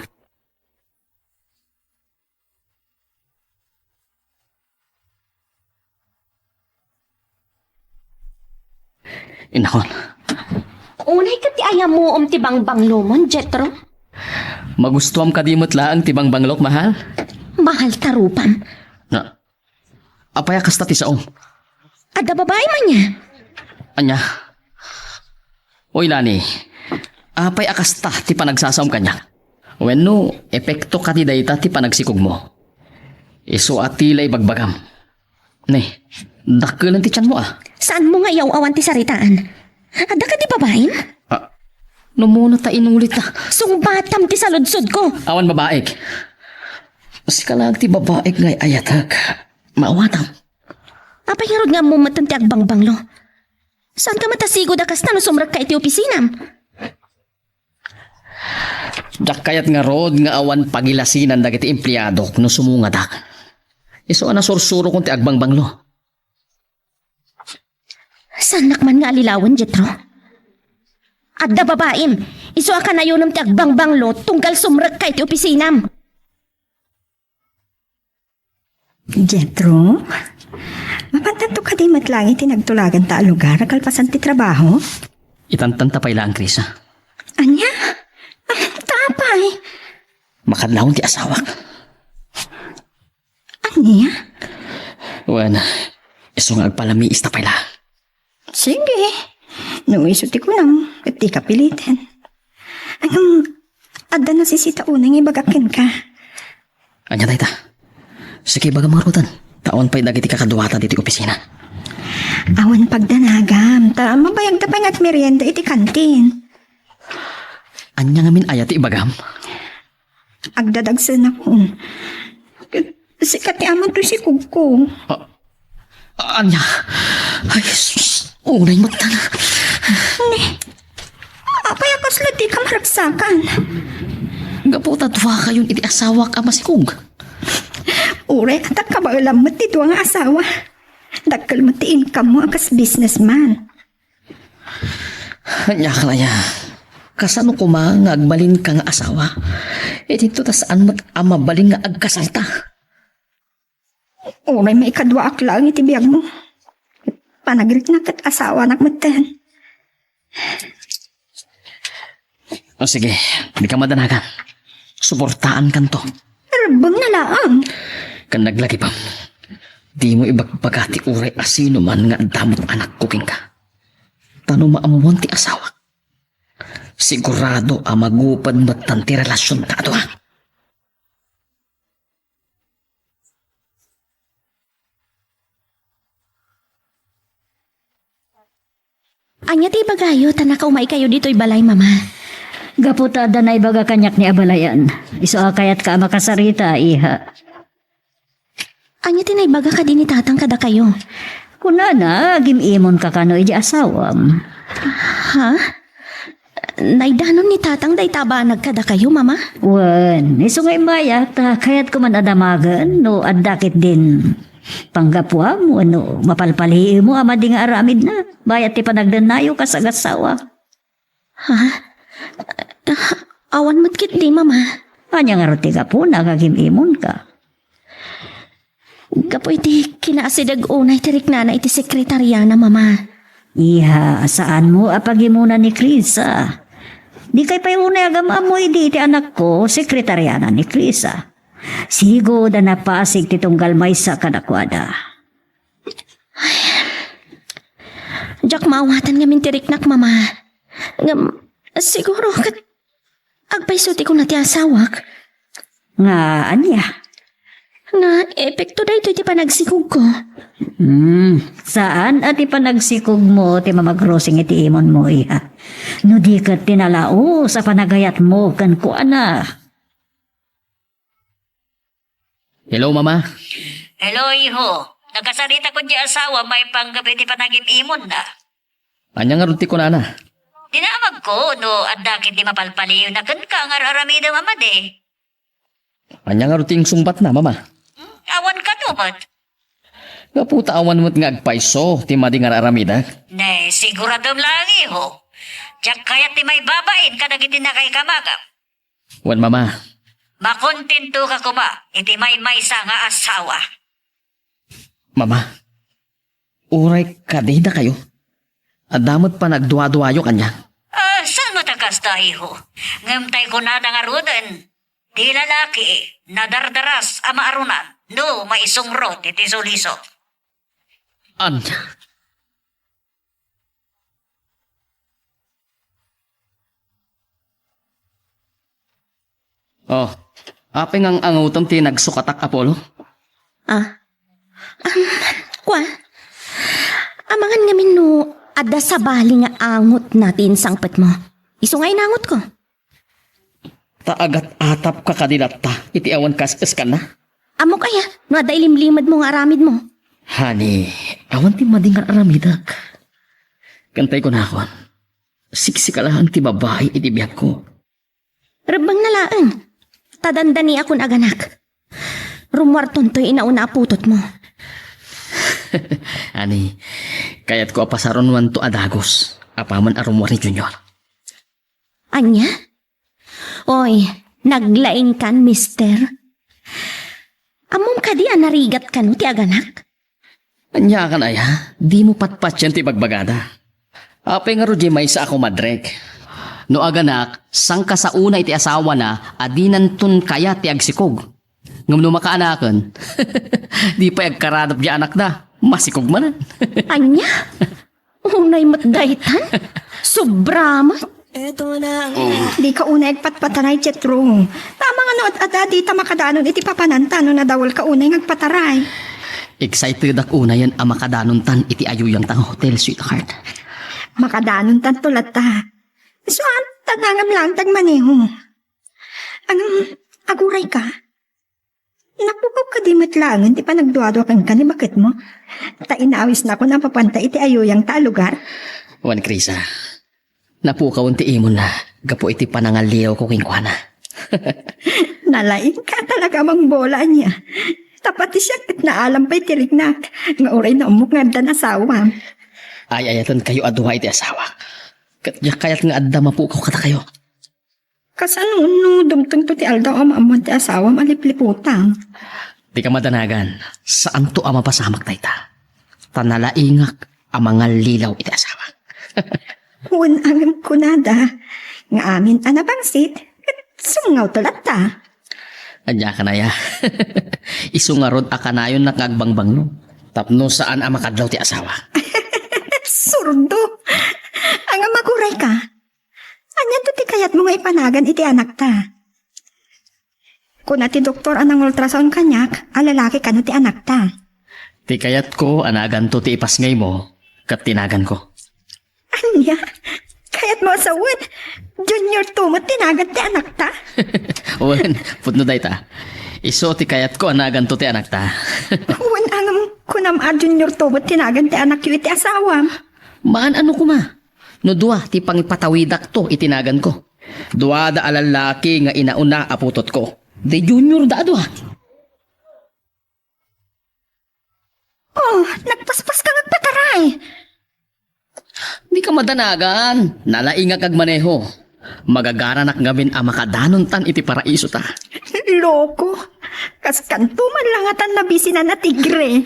Inakon. Unay ket ti ayamuom ti bangbanglomon, Jethro? Magustuam kadi met laeng ti bangbanglok, mahal? Mahal ta rupam. Na, apay a kasta ti saom? Adda babaim ania? Ania? Oy, Lani, apay a kasta ti panagsasaom kaniak? Wenno, epekto kadi dayta ti panagsikogmo? Isu a ti la ibagbagam. Ne, dakkelen ti tianmo a. Saanmo nga iyaw-awan ti saritaan? Adda kadi babaim? Ah, no muna ta inulitna. Sungbatam ti saludsodko. Awan babaik. Sika laeng ti babaik nga ay-ayatek. Maawatam. Apay ngarud nga ammom metten ti agbangbanglo? Saanka met a sigud a kasta no sumrekka iti opisinam? Diak kayat ngarud nga awan pagilasinan dagiti empleadok no sumungadak. Isu a nasursurokon ti agbangbanglo. Saannak man nga allilawen, Jethro? Adda babaim, isu a kanayonem ti agbangbanglo tunggal sumrekka iti opisinam. Jethro, mapantanto kadi met laeng iti nagtulaganta a lugar a kalpasan ti trabaho? Itantanta pay laeng, Krisa. Ania? Ah, ta apay? Makadlawan ti asawak. Ania? Wen, isu nga agpalamiista pay laeng. Sige. No isu ti kunam, ket dika piliten. Ngem, adda nasisita unay nga ibagak kenka. Ania dayta? Sige, ibagam ngaruden. Ta awan pay dagiti kakaduata ditoy opisina. Awan pagdanagam, ta mabayagda pay nga agmerienda iti kantin. Ania ngamin aya ti ibagam? Agdadagsenakon. Sika ti ama toy sikogko. Ah, ania? Ay, sus, unay met ta. Ni, apay a kasla dika maragsakan? Gapu ta duakayon iti asawak a masikog. Uray, adda kabaelam met ti dua nga asawa. Dakkel met ti income mo a kas businessman. Ania kaya? Kasano koma nga agbalinka nga asawa? Iti to ta saan met a mabalin nga agkasalta? Uray maikaduaak laeng iti biagmo. Panagiriknak ket asawanak metten. O sige, dika madanagan. Suportaankanto. Rebbengna laeng. Ken naglagipem, dimo ibagbaga ti uray a sinoman nga adda met anakko kenka. Ta no maammoan ti asawak, sigurado a maguped metten ti relasionta a dua. Ania ti ibagayo ta nakaumaykayo ditoy balay, Mama? Gapu ta adda naibaga kaniak ni abalayan. Isu a kayatka a makasarita, iha. Ania ti naibaga kadi ni Tatang kadakayo? Kunana, agim-imonka kano iti asawam. Ha? Naidanon ni Tatang dayta a banag kadakayo, Mama? Wen, isu nga immay, ta kayatko man a damagen no adda ketdin panggapuam wenno mapalpaliimo a madi nga aramidna, bayat ti panagdennayo kas agassawa. Ha? Awan met ketdi, Mama. Ania ngarud ti gapuna nga agim-imonka? Gapu iti kinaasideg unay ti riknana iti sekretariana, Mama. Iha, saanmo a pagimuna ni Krisa. Dikay pay unay agam-ammo idi iti anakko, sekretariana ni Krisa. Sigud a napasig ti tunggal maysa kadakuada. Diak maawatan ngamin ti riknak, Mama. Ngem, siguro ket agpayso ti kuna ti asawak. Nga ania? Nga epekto daytoy ti panagsikogko. Hmm, saan a ti panagsikogmo ti mamagrosing iti imonmo, iha. No di ket ti nalaus a panagayatmo kenkuana. Hello, Mama. Hello, iho. Nakasaritakon ti asawa maipanggep iti panagim-imonna. Ania ngarud ti kunana? Dinamagko no adda ketdi mapalpaliwna kenka nga ar-aramidem a madi. Ania ngarud ti insungbatna, Mama? Hmm? Awan kano met. Gapu ta awan met nga agpayso ti madi nga ar-aramidek. Ne, siguradom laeng, iho. Diak kayat ti maibabain kadagiti nakaikamagam. Wen, Mama. Makontentoka koma iti maymaysa nga asawa. Mama, uray kadi dakayo, adda met panagduaduayo kaniak. Ah, saan met a kasta, iho? Ngem tay kunada ngaruden, ti lalaki, nadardaras a maarunan no maisungrot iti suliso. Ania? Oh, apay nga ang-angutem ti nagsukatak, Apollo? Ah. Um, kua, amangan ngamin no adda sabali nga angotna ti insangpetmo. Isu nga inangotko. Ta agat-atapka kadi latta iti awan kas-eskanna? Ammok aya no adda ilimlimedmo nga aramidmo? Honey, awan ti madi nga aramidek. Kantay kunakon, siksika laeng ti babai iti biagko. Rebbengna laeng. Ta dandaniakon aganak. Rummuartontoy inauna a putotmo. Honey, kayatko a pasaronwanto a dagus apaman a rummuar ni Junior. Ania? Oy, naglaingkan, mister. Ammom kadi a narigat kano ti aganak? Aniakan aya, dimo patpatien ti bagbagada. Apay ngarud diay maysa a kumadrek? No aganak, sangkasaona iti asawana a dinanton kayat ti agsikog. Ngem no makaanaken, di pay agkaradop diay anakda, masikog manen. Ania? Unay met daytan? Sobra met. Dika unay agpatpataray, Jethro. Tama nga no ad-adda dita makadanon iti papananta no nadawelka unay nga agpataray. Excitedak unayen a makadanontan iti ayuyangta nga hotel, sweetheart. Makadanontanto latta. Isu a, tadangam laeng ti agmaneho. Ngem, agurayka? Napukaw kadi met laengen ti panagduadua kenka ni baketmo? Ta inawisnakon a mapanta iti ayuyangta a lugar. Wen, Krisa, napukawen ti imonna gapu iti panangaliwko kenkuana. Nalaingka talaga a mangbola, ania? Ta pati siak ket naalam pay ti riknak nga uray naummok nga addan asawam. Ay-ayatenkayo a dua iti asawak. Ket diak kayat nga adda mapukaw kadakayo. Kasano no dumtengto ti aldaw a maammoan ti asawam a lipliputang? Dika madanagan, saanto a mapasamak dayta. Ta nalaingak a mangallilaw iti asawak. Wen a ngem kunada nga amin a napangsit, ket sungawto latta. Ania kanaya? Isu ngarud a kanayonnak nga agbangbangno tapno saan a makadlaw ti asawa. Surdo! Ania, aguray ka? Anianto ti kayatmo nga ipanagan iti anakta? Kuna ti doktor a nangultrasound kaniak a lalaki kano ti anakta. Ti kayatko a naganto ti ipasngaymo ket ti naganko. Ania? Kayatmo a sawen, Junior two met ti nagan ti anakta? Wen, pudno dayta. Isu ti kayatko a naganto ti anakta. Wen a ngem kunam a Junior two met ti nagan ti anakyo iti asawam? Maan-ano koma no dua ti pangipatawidakto iti naganko. Duada a lallaki nga inauna a putotko. Di junior da a dua. Oh, nagpaspas ka nga agpataray. Dika madanagan. Nalaingak agmaneho. Magagaranak ngamin a makadanontan iti paraisota. Loko. Kaskanto man langatan nabisinan a tigre.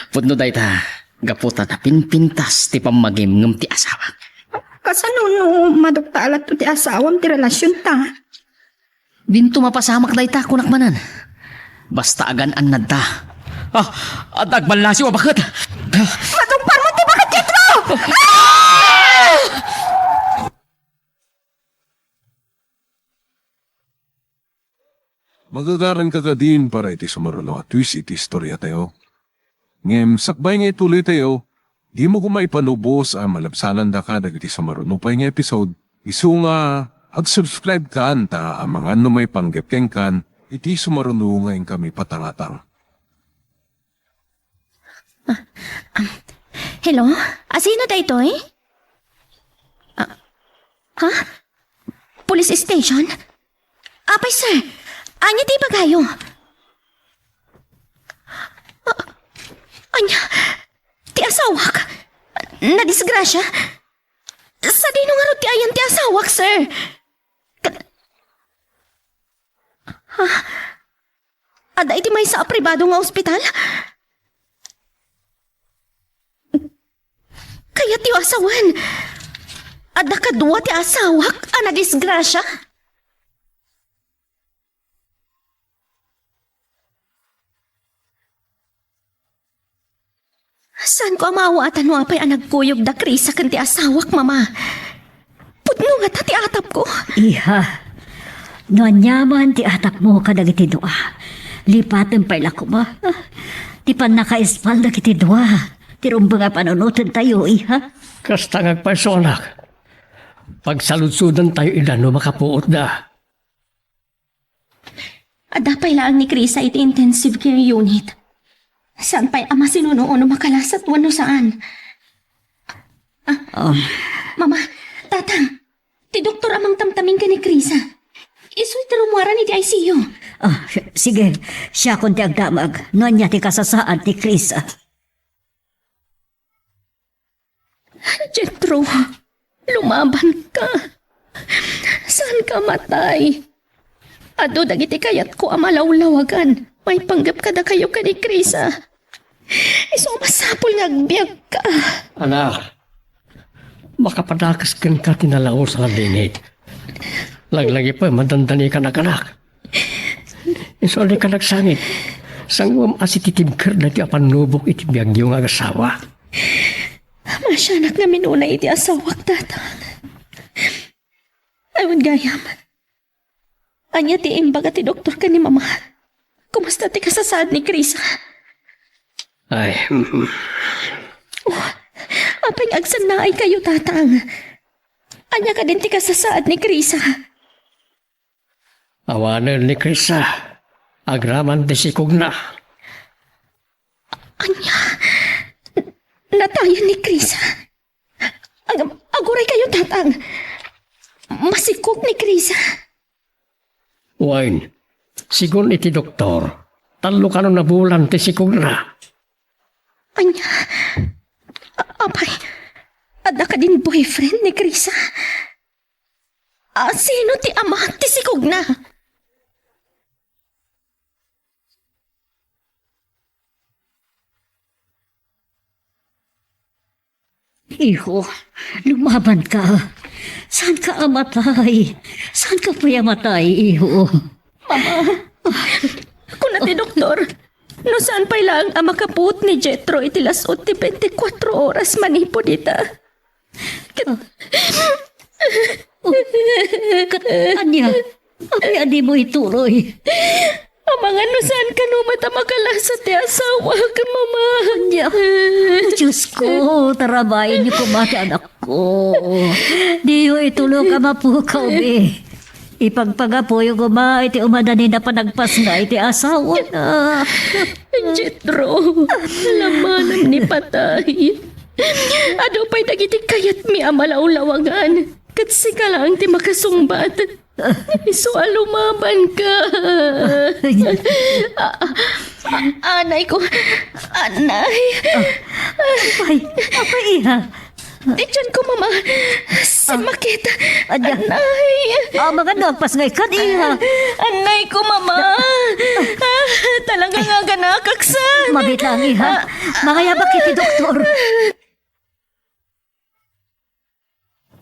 Pudno dayta, gapu ta napinpintas ti pammagim ngem ti asawak. Kasano no madukta a latto ti asawam ti relasionta? Dinto mapasamak dayta, kunak manen. Basta agan-annadta. Ah, adda agballasiw a baket. Madungparmo ti baket, Jetro! Ah! Magagaranka kadin para iti sumaruno a twist iti istoriatayo. Ngem sakbay nga ituloytayo, dimo koma ipanubos a malabsanandaka dagiti sumaruno pay nga episode, isu nga ag-subscribe kan ta amangan no maipanggep kenkan iti sumaruno nga inkami patangatang. Ah, um, hello? Asino daytoy? Ah, ha? Police station? Apay, sir, ania ti ibagayo? Ah, ania? Ti asawak? Nadisgrasia? Sadino ngarud ti ayan ti asawak, sir? Ka-, ha? Adda iti maysa a pribado nga ospital? Kayatyo a sawen, adda kadua ti asawak a nadisgrasia? Saanko a maawaatan no apay a nagkuyog da Krisa ken ti asawak, Mama. Pudno ngata ti atapko. Iha, no aniaman ti atapmo kadagiti dua, lipaten pay la koma. Ti pannakaispal dagiti dua, ti rumbeng a panunotentayo, iha. Kasta nga agpayso, anak. Pagsaludsodentayo ida no makapuotda. Adda pay laeng ni Krisa iti intensive care unit. Saan pay a masinuno no makalasat wenno saan. Ah, Oh. Mama, Tatang, ti doktor a mangtamtamin ken ni Krisa. Isu ti rummuaran iti I C U. Ah, si-, sige, siakon ti agdamag no ania ti kasasaad ni Krisa. Jetro, lumabanka. Saanka a matay. Adu dagiti kayatko a malawlawagan maipanggep kadakayo ken ni Krisa. Isu a masapul nga agbiagka. Anak, makapadakes kenka ti nalaus a ladingit. Laglagipem a dandani ka naganak. Isu a dika nagsangit. Sanguem a sititibker daytoy a pannubok iti biagyo nga agasawa. Masianak ngamin unay iti asawak, Tatang. Awan gayam. Ania ti imbaga ti doktor ken ni Mama? Kumusta ti kasasaad ni Krisa? Ay, mm. Oh, apay nga agsannaaykayo, Tatang? Ania kadin ti kasasaad ni Krisa? Awanen ni Krisa, agraman ti sikogna. Ania? Natayen ni Krisa? Ag-, aguraykayo, Tatang. Masikog ni Krisa. Wen, sigun iti doktor, tallo kano a bulan ti sikogna. Ania? A-, apay, adda kadin boyfriend ni Krisa? A, sino ti ama ti sikogna? Iho, lumaban ka. Saan ka a matay? Saan ka pay a matay, iho? Mama, kuna ti doktor, no saan pay laeng a makapuot ni Jetro iti las-ut ti twenty-four oras manipud ita. Ket, oh, ket ania? Apay a dimo ituloy? Amangan no saan kano met a makalasa ti asawak, Mama. Ania? O Diosko, tarabayenyo koma ti anakko. Diyo ituloy a mapukaw, be. Ipagpagapuyo koma iti umadanin a panagpasngay ti asawana. Jetro, lamanam ni patay. Adu pay dagiti kayatmi a malawlawangan, ket sika laeng ti makasungbat. Isu a lumabanka. A-, a-, anayko, anay. Apay, apay, iha? Ti tianko, Mama. Simmakit. Ania? Anay. Amangan no agpasngaykan, iha? Anayko, Mama. Ah, talaga nga aganakak saan. Mabiit lang, iha. Mangayabak iti doktor.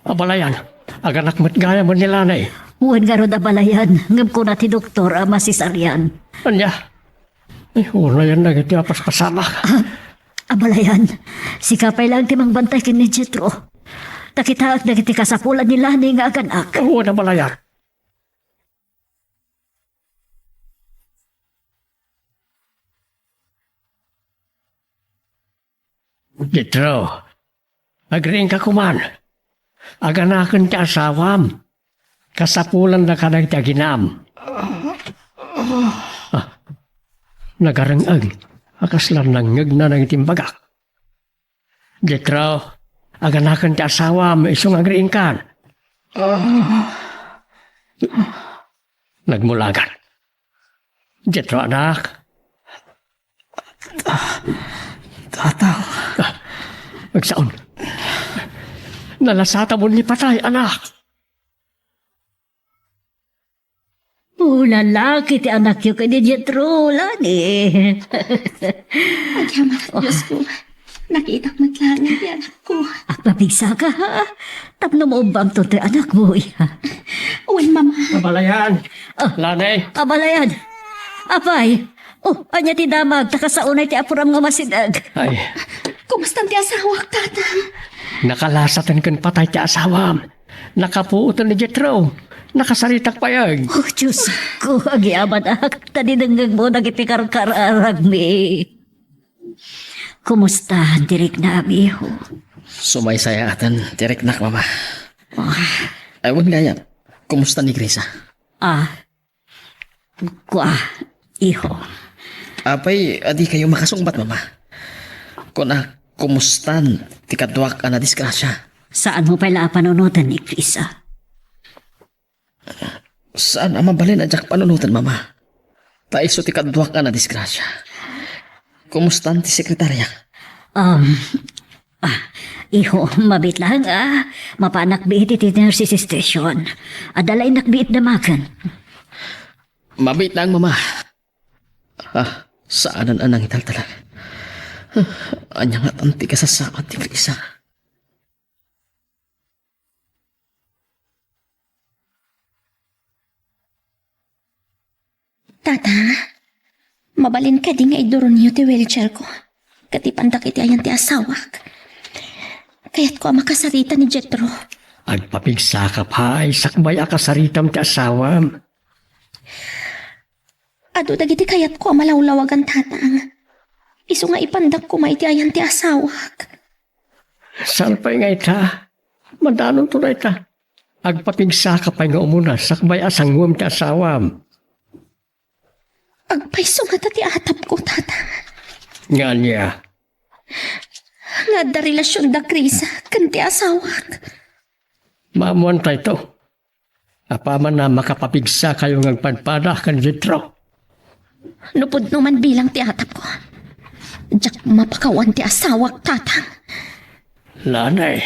Abalayan, aganak met gayam ni Lanay. Wen ngarud, abalayan, ngem kuna ti doktor a masisarian. Ania? Ay, unayan dagiti a paspasamak. Ah, abalayan, sika pay laeng ti mangbantay ken ni Jetro. Ta kitaek dagiti kasapulan ni Lanay nga aganak. Wen, abalayan. Jetro, agriingka koman. Aganaken ti asawam. Kasapulanda kadagiti aginam. Ah, nagareng-eng a kasla nangngegna dagiti imbagak. Jetro, aganaken ti asawam isu nga agriingkan. Nagmulagan. Jetro, anak. Tatang. Ah, agsaon. Nalasatam ni patay, anak. O, lalaki ti anakyo ken ni Jetro, Lani. Agyamanak, Diosko. Nakitak met laeng ti anakko. Agpapigsaka, ha? Tapno maubbamto ti anakmo, iha. Wen, Mama. Abalayan. Ah. Lani. Abalayan. Apay. O, ania ti damag, ta kasaonay ti apuram nga masideg. Ay. Kumastan ti asawak, Tatang? Nakalasaten ken patay ti asawam. Nakapuoten ni Jetro. Nakasaritak pay. O, Diosko, agyamanak, ta dinengngegmo dagiti karkararagmi. Kumusta ti riknam, iho? Sumaysayaaten ti riknak, Mama. Ah. Ay, wen gayam, kumusta ni Krisa? Ah, kua, iho. Apay a dikayo makasungbat, Mama? Kunak, kumustan ti kaduak a nadisgrasia? Saanmo pay la a panunoten ni Krisa? Saan a mabalin a diak panunoten, Mama. Ta isu ti kaduak a nadisgrasia. Kumustan ti sekretariak? Um, ah, iho, mabiit laeng a mapanak biit iti nurses station. Adda la innak biit damagen. Mabiit laeng, Mama. Ah, saanen a nangitaltalek. Ah, ania ngatan ti kasasaad ti Krisa? Tata, mabalin kadi nga iduronyo ti wheelchair ko? Ket ipandak iti ayan ti asawak. Kayatko a makasarita ni Jetro. Agpapigsaka pay sakbay a kasaritam ti asawam. Adu dagiti kayatko a malawlawagan, Tatang. Isu nga ipandak koma iti ayan ti asawak. Saan pay nga ita? Madanonto dayta. Agpapigsaka pay nga umuna sakbay a sanguem ti asawam. Agpayso ngata ti atapko, Tata. Nga ania? Nga adda relasion da Krisa ken ti asawak. Maammoantayto. Apaman a makapapigsakayo nga agpadpada ken Jetro. No pudno man bilang ti atapko, diak mapakawan ti asawak, Tatang. Lanay.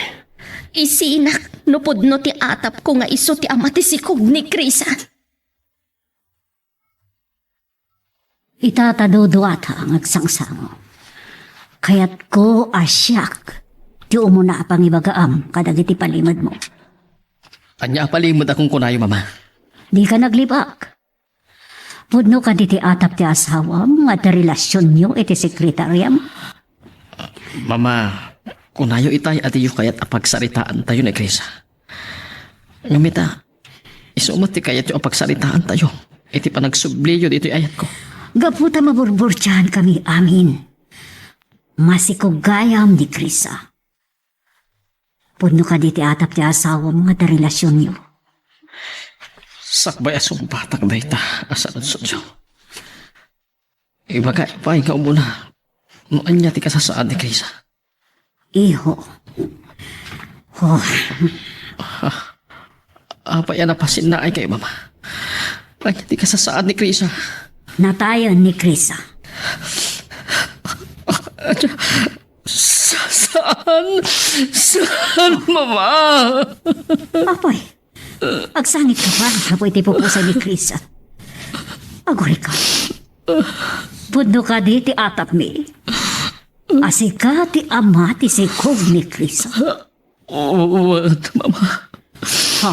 Isinak no pudno ti atapko nga isu ti ama ti sikog ni Krisa. Ita ta duduata nga agsangsango. Kayatko a siak Dimo na a pangibagaam kadagiti palimedmo. Ania a palimed a kunkunayo, Mama? Dika naglibak. Pudno kadi ti atap ti asawam nga adda relasionyo iti sekretariam? Mama, kunayo itay a diyo kayat a pagsaritaantayo ni Krisa. Ngem ita, isu met ti kayatyo a pagsaritaantayo iti panagsubliyo ditoy ayatko. Gapu ta maburburtiankami amin, masikog gayam ni Krisa. Pudno kadi ti atap ti asawam nga adda relasionyo? Sakbay a sungbatak dayta a saludsodyo. Ibaga pay nga umuna no ania ti kasasaad ni Krisa. Iho. Oh. Apay a napasinnaay kayo, Mama? Ania ti kasasaad ni Krisa? Natayen ni Krisa. Sa-, saan? Saan, Mama? Apay, agsangit ka pa gapu iti pupusay ni Krisa. Agurika. Pudno kadi ti atapmi a sika ti ama ti sikog ni Krisa? Wen, Mama. Ha?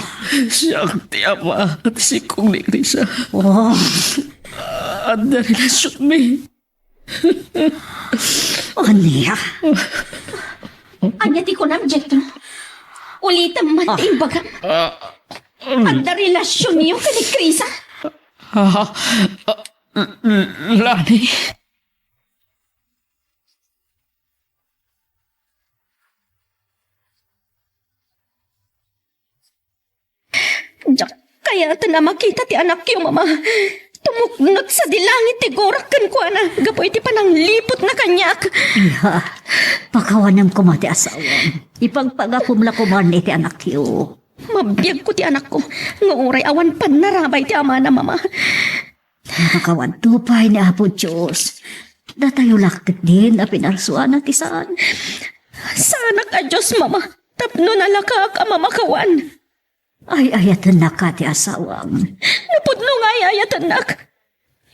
Siak ti ama ti sikog ni Krisa. Oh. Adda relasionmi. Ania? Ania ti kunam, Jetro? Ulitem man ti imbagam. Ah. Adda relasionyo ken ni Krisa? Ah, ah, Lani. Diak kayaten a makita ti anakyo, Mama. Tumuknek sadi langit ti gurak kenkuana gapu iti panangliputna kaniak. Iha, pakawanem koma ti asawam. Ipagpagapom la koman iti anakyo. Mabiagko ti anakko, nga uray awan pannarabay ti amana, Mama. Napakawanto pay ni Apo Dios. Datayo la ketdin a pinarsuana ti saan. Saanak a Dios, Mama, tapno nalakaak a mamakawan. Ay-ayatennaka ti asawam. No pudno nga ay-ayatennak,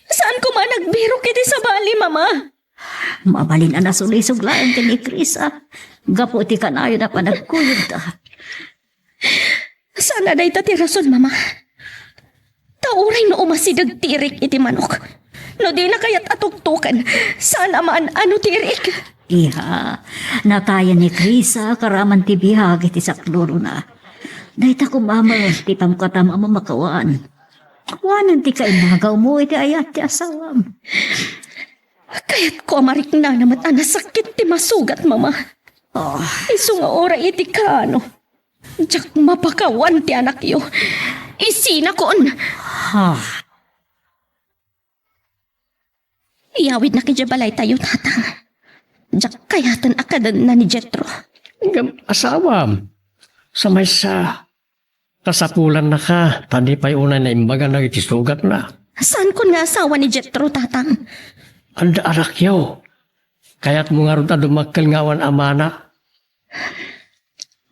saan koma a nagbirok iti sabali, Mama. Mabalin a nasulisog laeng ken ni Krisa gapu iti kanayon a panagkuyogda. Saan a dayta ti rason, Mama. Ta uray no umasideg ti irik iti manok, no dina kayat a tuktoken, saan a maan-ano ti irik. Iha, natayen ni Krisa karaman ti biag iti saklurona. Dayta koma met ti pamkatam a mamakawan. Kuanen ti kainagawmo iti ayat ti asawam. Kayatko a mariknana met a nasakit ti masugat, Mama. Oh. Isu nga uray iti kaano, diak mapakawan ti anakyo. Isinakon. Ha? Iyawidnak idiay balaytayo, Tatang. Diak kayaten a kadenna ni Jetro. Ngem asawam, sa maysa, kasapulannaka, ta di pay unay naimbagan dagiti sugatna. Saankon nga asawa ni Jetro, Tatang. Adda anakyo. Kayatmo ngarud a dumakkel nga awan amana?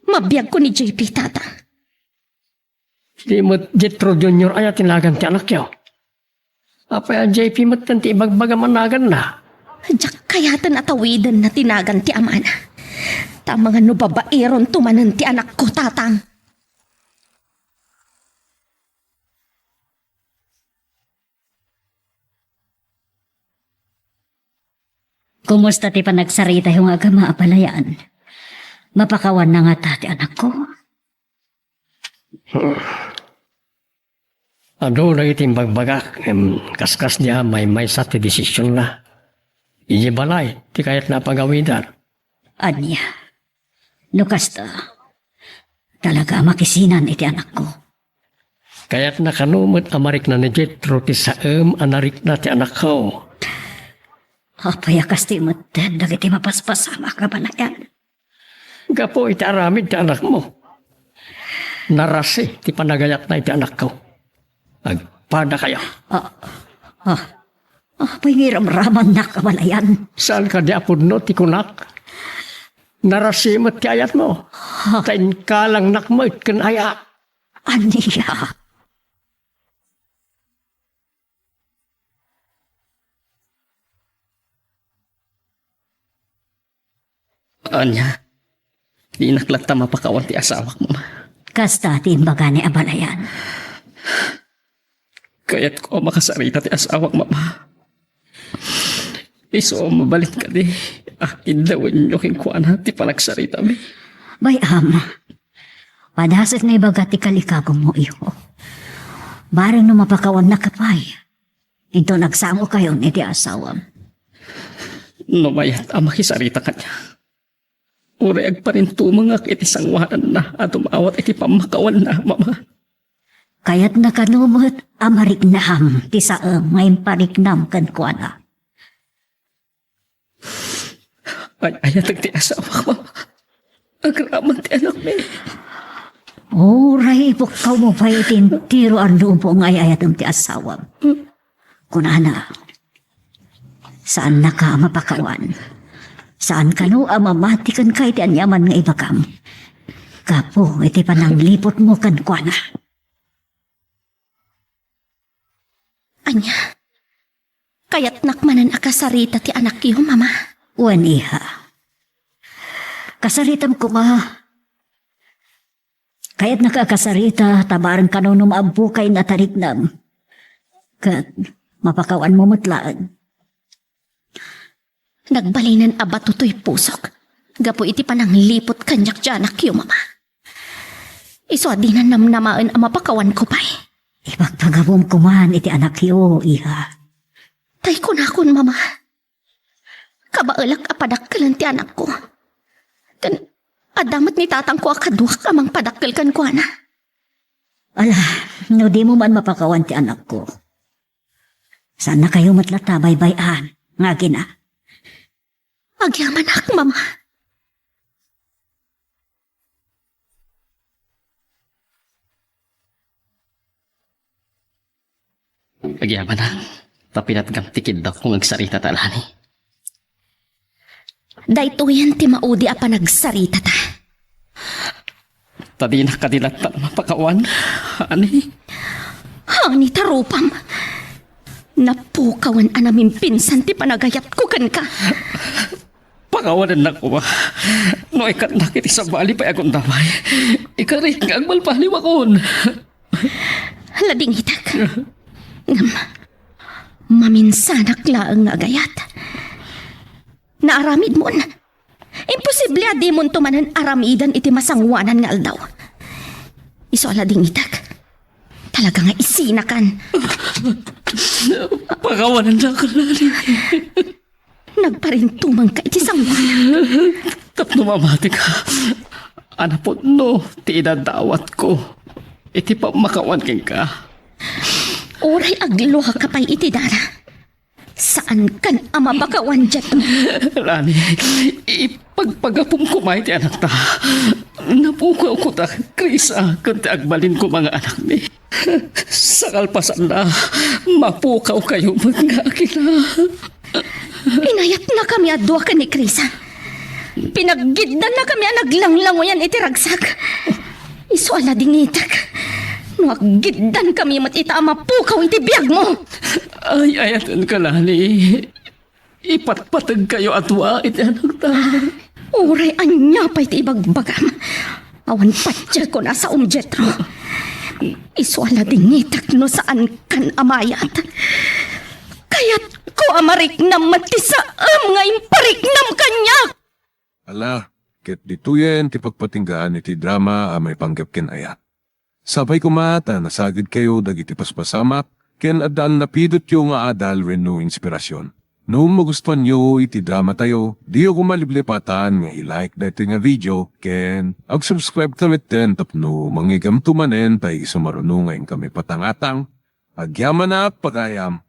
Mabiagko ni J P, Tatang. Di met Jetro Junior aya ti nagan ti anakyo? Apay a J P metten ti ibagbagam a naganna? Diak kayaten a tawidenna ti nagan ti amana. Ta amangan no babaironto manen ti anakko, Tatang. Kumusta ti panagsaritayo nga agama a balayan? Mapakawanna ngata ti anakko? Adu dagiti imbagbagak, ngem kaskas dia maymaysa ti desisionna. Idiay balay ti kayatna a pagawidan. Ania? No kasta, talaga a makisinan iti anakko. Kayatna kano met a marikna ni Jetro ti saem a narikna ti anakko. Apay a kasta metten dagiti mapaspasamak a balayan? Gapu iti aramid ti anakmo, narasi ti panagayatna iti anakko. Agpadakayo. Ah, ah, apay nga iramramannak a balayan? Saan kadi a pudno ti kunak? Narasi met ti ayatmo. Ha? Ta inkalangnak met ken ayat. Ania? Dinak latta mapakawan ti asawak, Mama. Kasta ti imbaga ni abalayan. Kayatko a makasarita ti asawak, Mama. Isu a mabalin kadi a iddawenyo kenkuana ti panagsaritami. Bay-am, padaset nga ibaga ti kalikagumo, iho. Bareng no mapakawannaka pay, inton agsangokayon iti asawam. No mayat a makisarita kaniak, uray agparintumengak iti sangoananna a dumawat iti pammakawanna, Mama. Kayatna kano met a mariknam ti saem nga impariknam kenkuana. Ay-ayatek ti asawak, Mama. Agraman ti anakmi. Uray ipukkawmo pay iti entero a lubong nga ay-ayatem ti asawam. Kunana, saannaka a mapakawan. Saan kano a mamati kenka iti aniaman nga ibagam gapu iti panangliputmo kenkuana. Ania? Kayatnak manen a kasarita ti anakyo, Mama? Wen, iha. Kasaritam koma. Kayatnaka a kasarita, ta bareng kano no maabbokay a tariknam. Ket mapakawanmo met laeng. Nagbalinen a bato toy pusok gapu iti panangliput kaniak ti anakyo, Mama. Isu a dinan namnamaen a mapakawanko pay. Ipagpagapom koman iti anakyo, iha. Tay kunakon, Mama. Kabaelak a padakkelen ti anakko. Ken adda met ni tatangko a kaduak a mangpadakkel kenkuana. Ala, no dimo man mapakawan ti anakko, saannakayo met latta a baybay-an nga agina. Agyamanak, Mama. Agyamanak, ta pinatgam ti kiddawko nga agsaritata, Lani. Daytoyen ti maudi a panagsaritata. Ta dinak kadi latta mapakawan, ani? Ani ta rupam? Napukawan a namimpinsan ti panagayatko kenka. Pakawanennak koma. No ikkannak iti sabali pay a gundaway, ikarik nga agbalbaliwakon. Ladingitek. Ngem, maminsanak laeng nga agayat. Naaramidmon. Imposible a dimonto manen aramiden iti masangoanan nga aldaw. Isu a ladingitek. Talaga nga isinakan. Pakawanennak, Lani. Nagparintumengka iti sangoanan. Tapno mamatika a napudno ti idadawatko iti pammakawan kenka. Uray agluaka pay iti dara, saankan a mapakawan dayta. Lani, ipagpagapom koma iti anakta. Napukawko ta, Krisa, ken ti agbalin koma nga anakmi. Sa kalpasanna, mapukawkayo met nga agina. Inayatnakami a dua ken ni Krisa. Pinaggiddannakami a naglanglangoyan iti ragsak. Isu a ladingitek no aggiddankami met ita a mapukaw iti biagmo. Ay-ayatenka, Lani. Ipatpategkayo a dua iti anakta. Uray ania pay ti ibagbagam, awan patiekon a saom, Jetro. Isu a ladingitek no saankan a mayat. Kayatko a mariknam met ti saem nga impariknam kaniak. Ala, ket ditoyen ti pagpatinggaan iti drama a maipanggep ken ayat. Sapay koma ta nasagidkayo dagiti paspasamak ken addan napidotyo nga adal wenno inspirasyon. No magustuanyo iti dramatayo, diyo koma liplipatan nga i-like daytoy nga video ken ag-subscribe ka metten tapno mangigamto manen ta isu maruno nga inkami patangatang. Agyamanak, pagayam.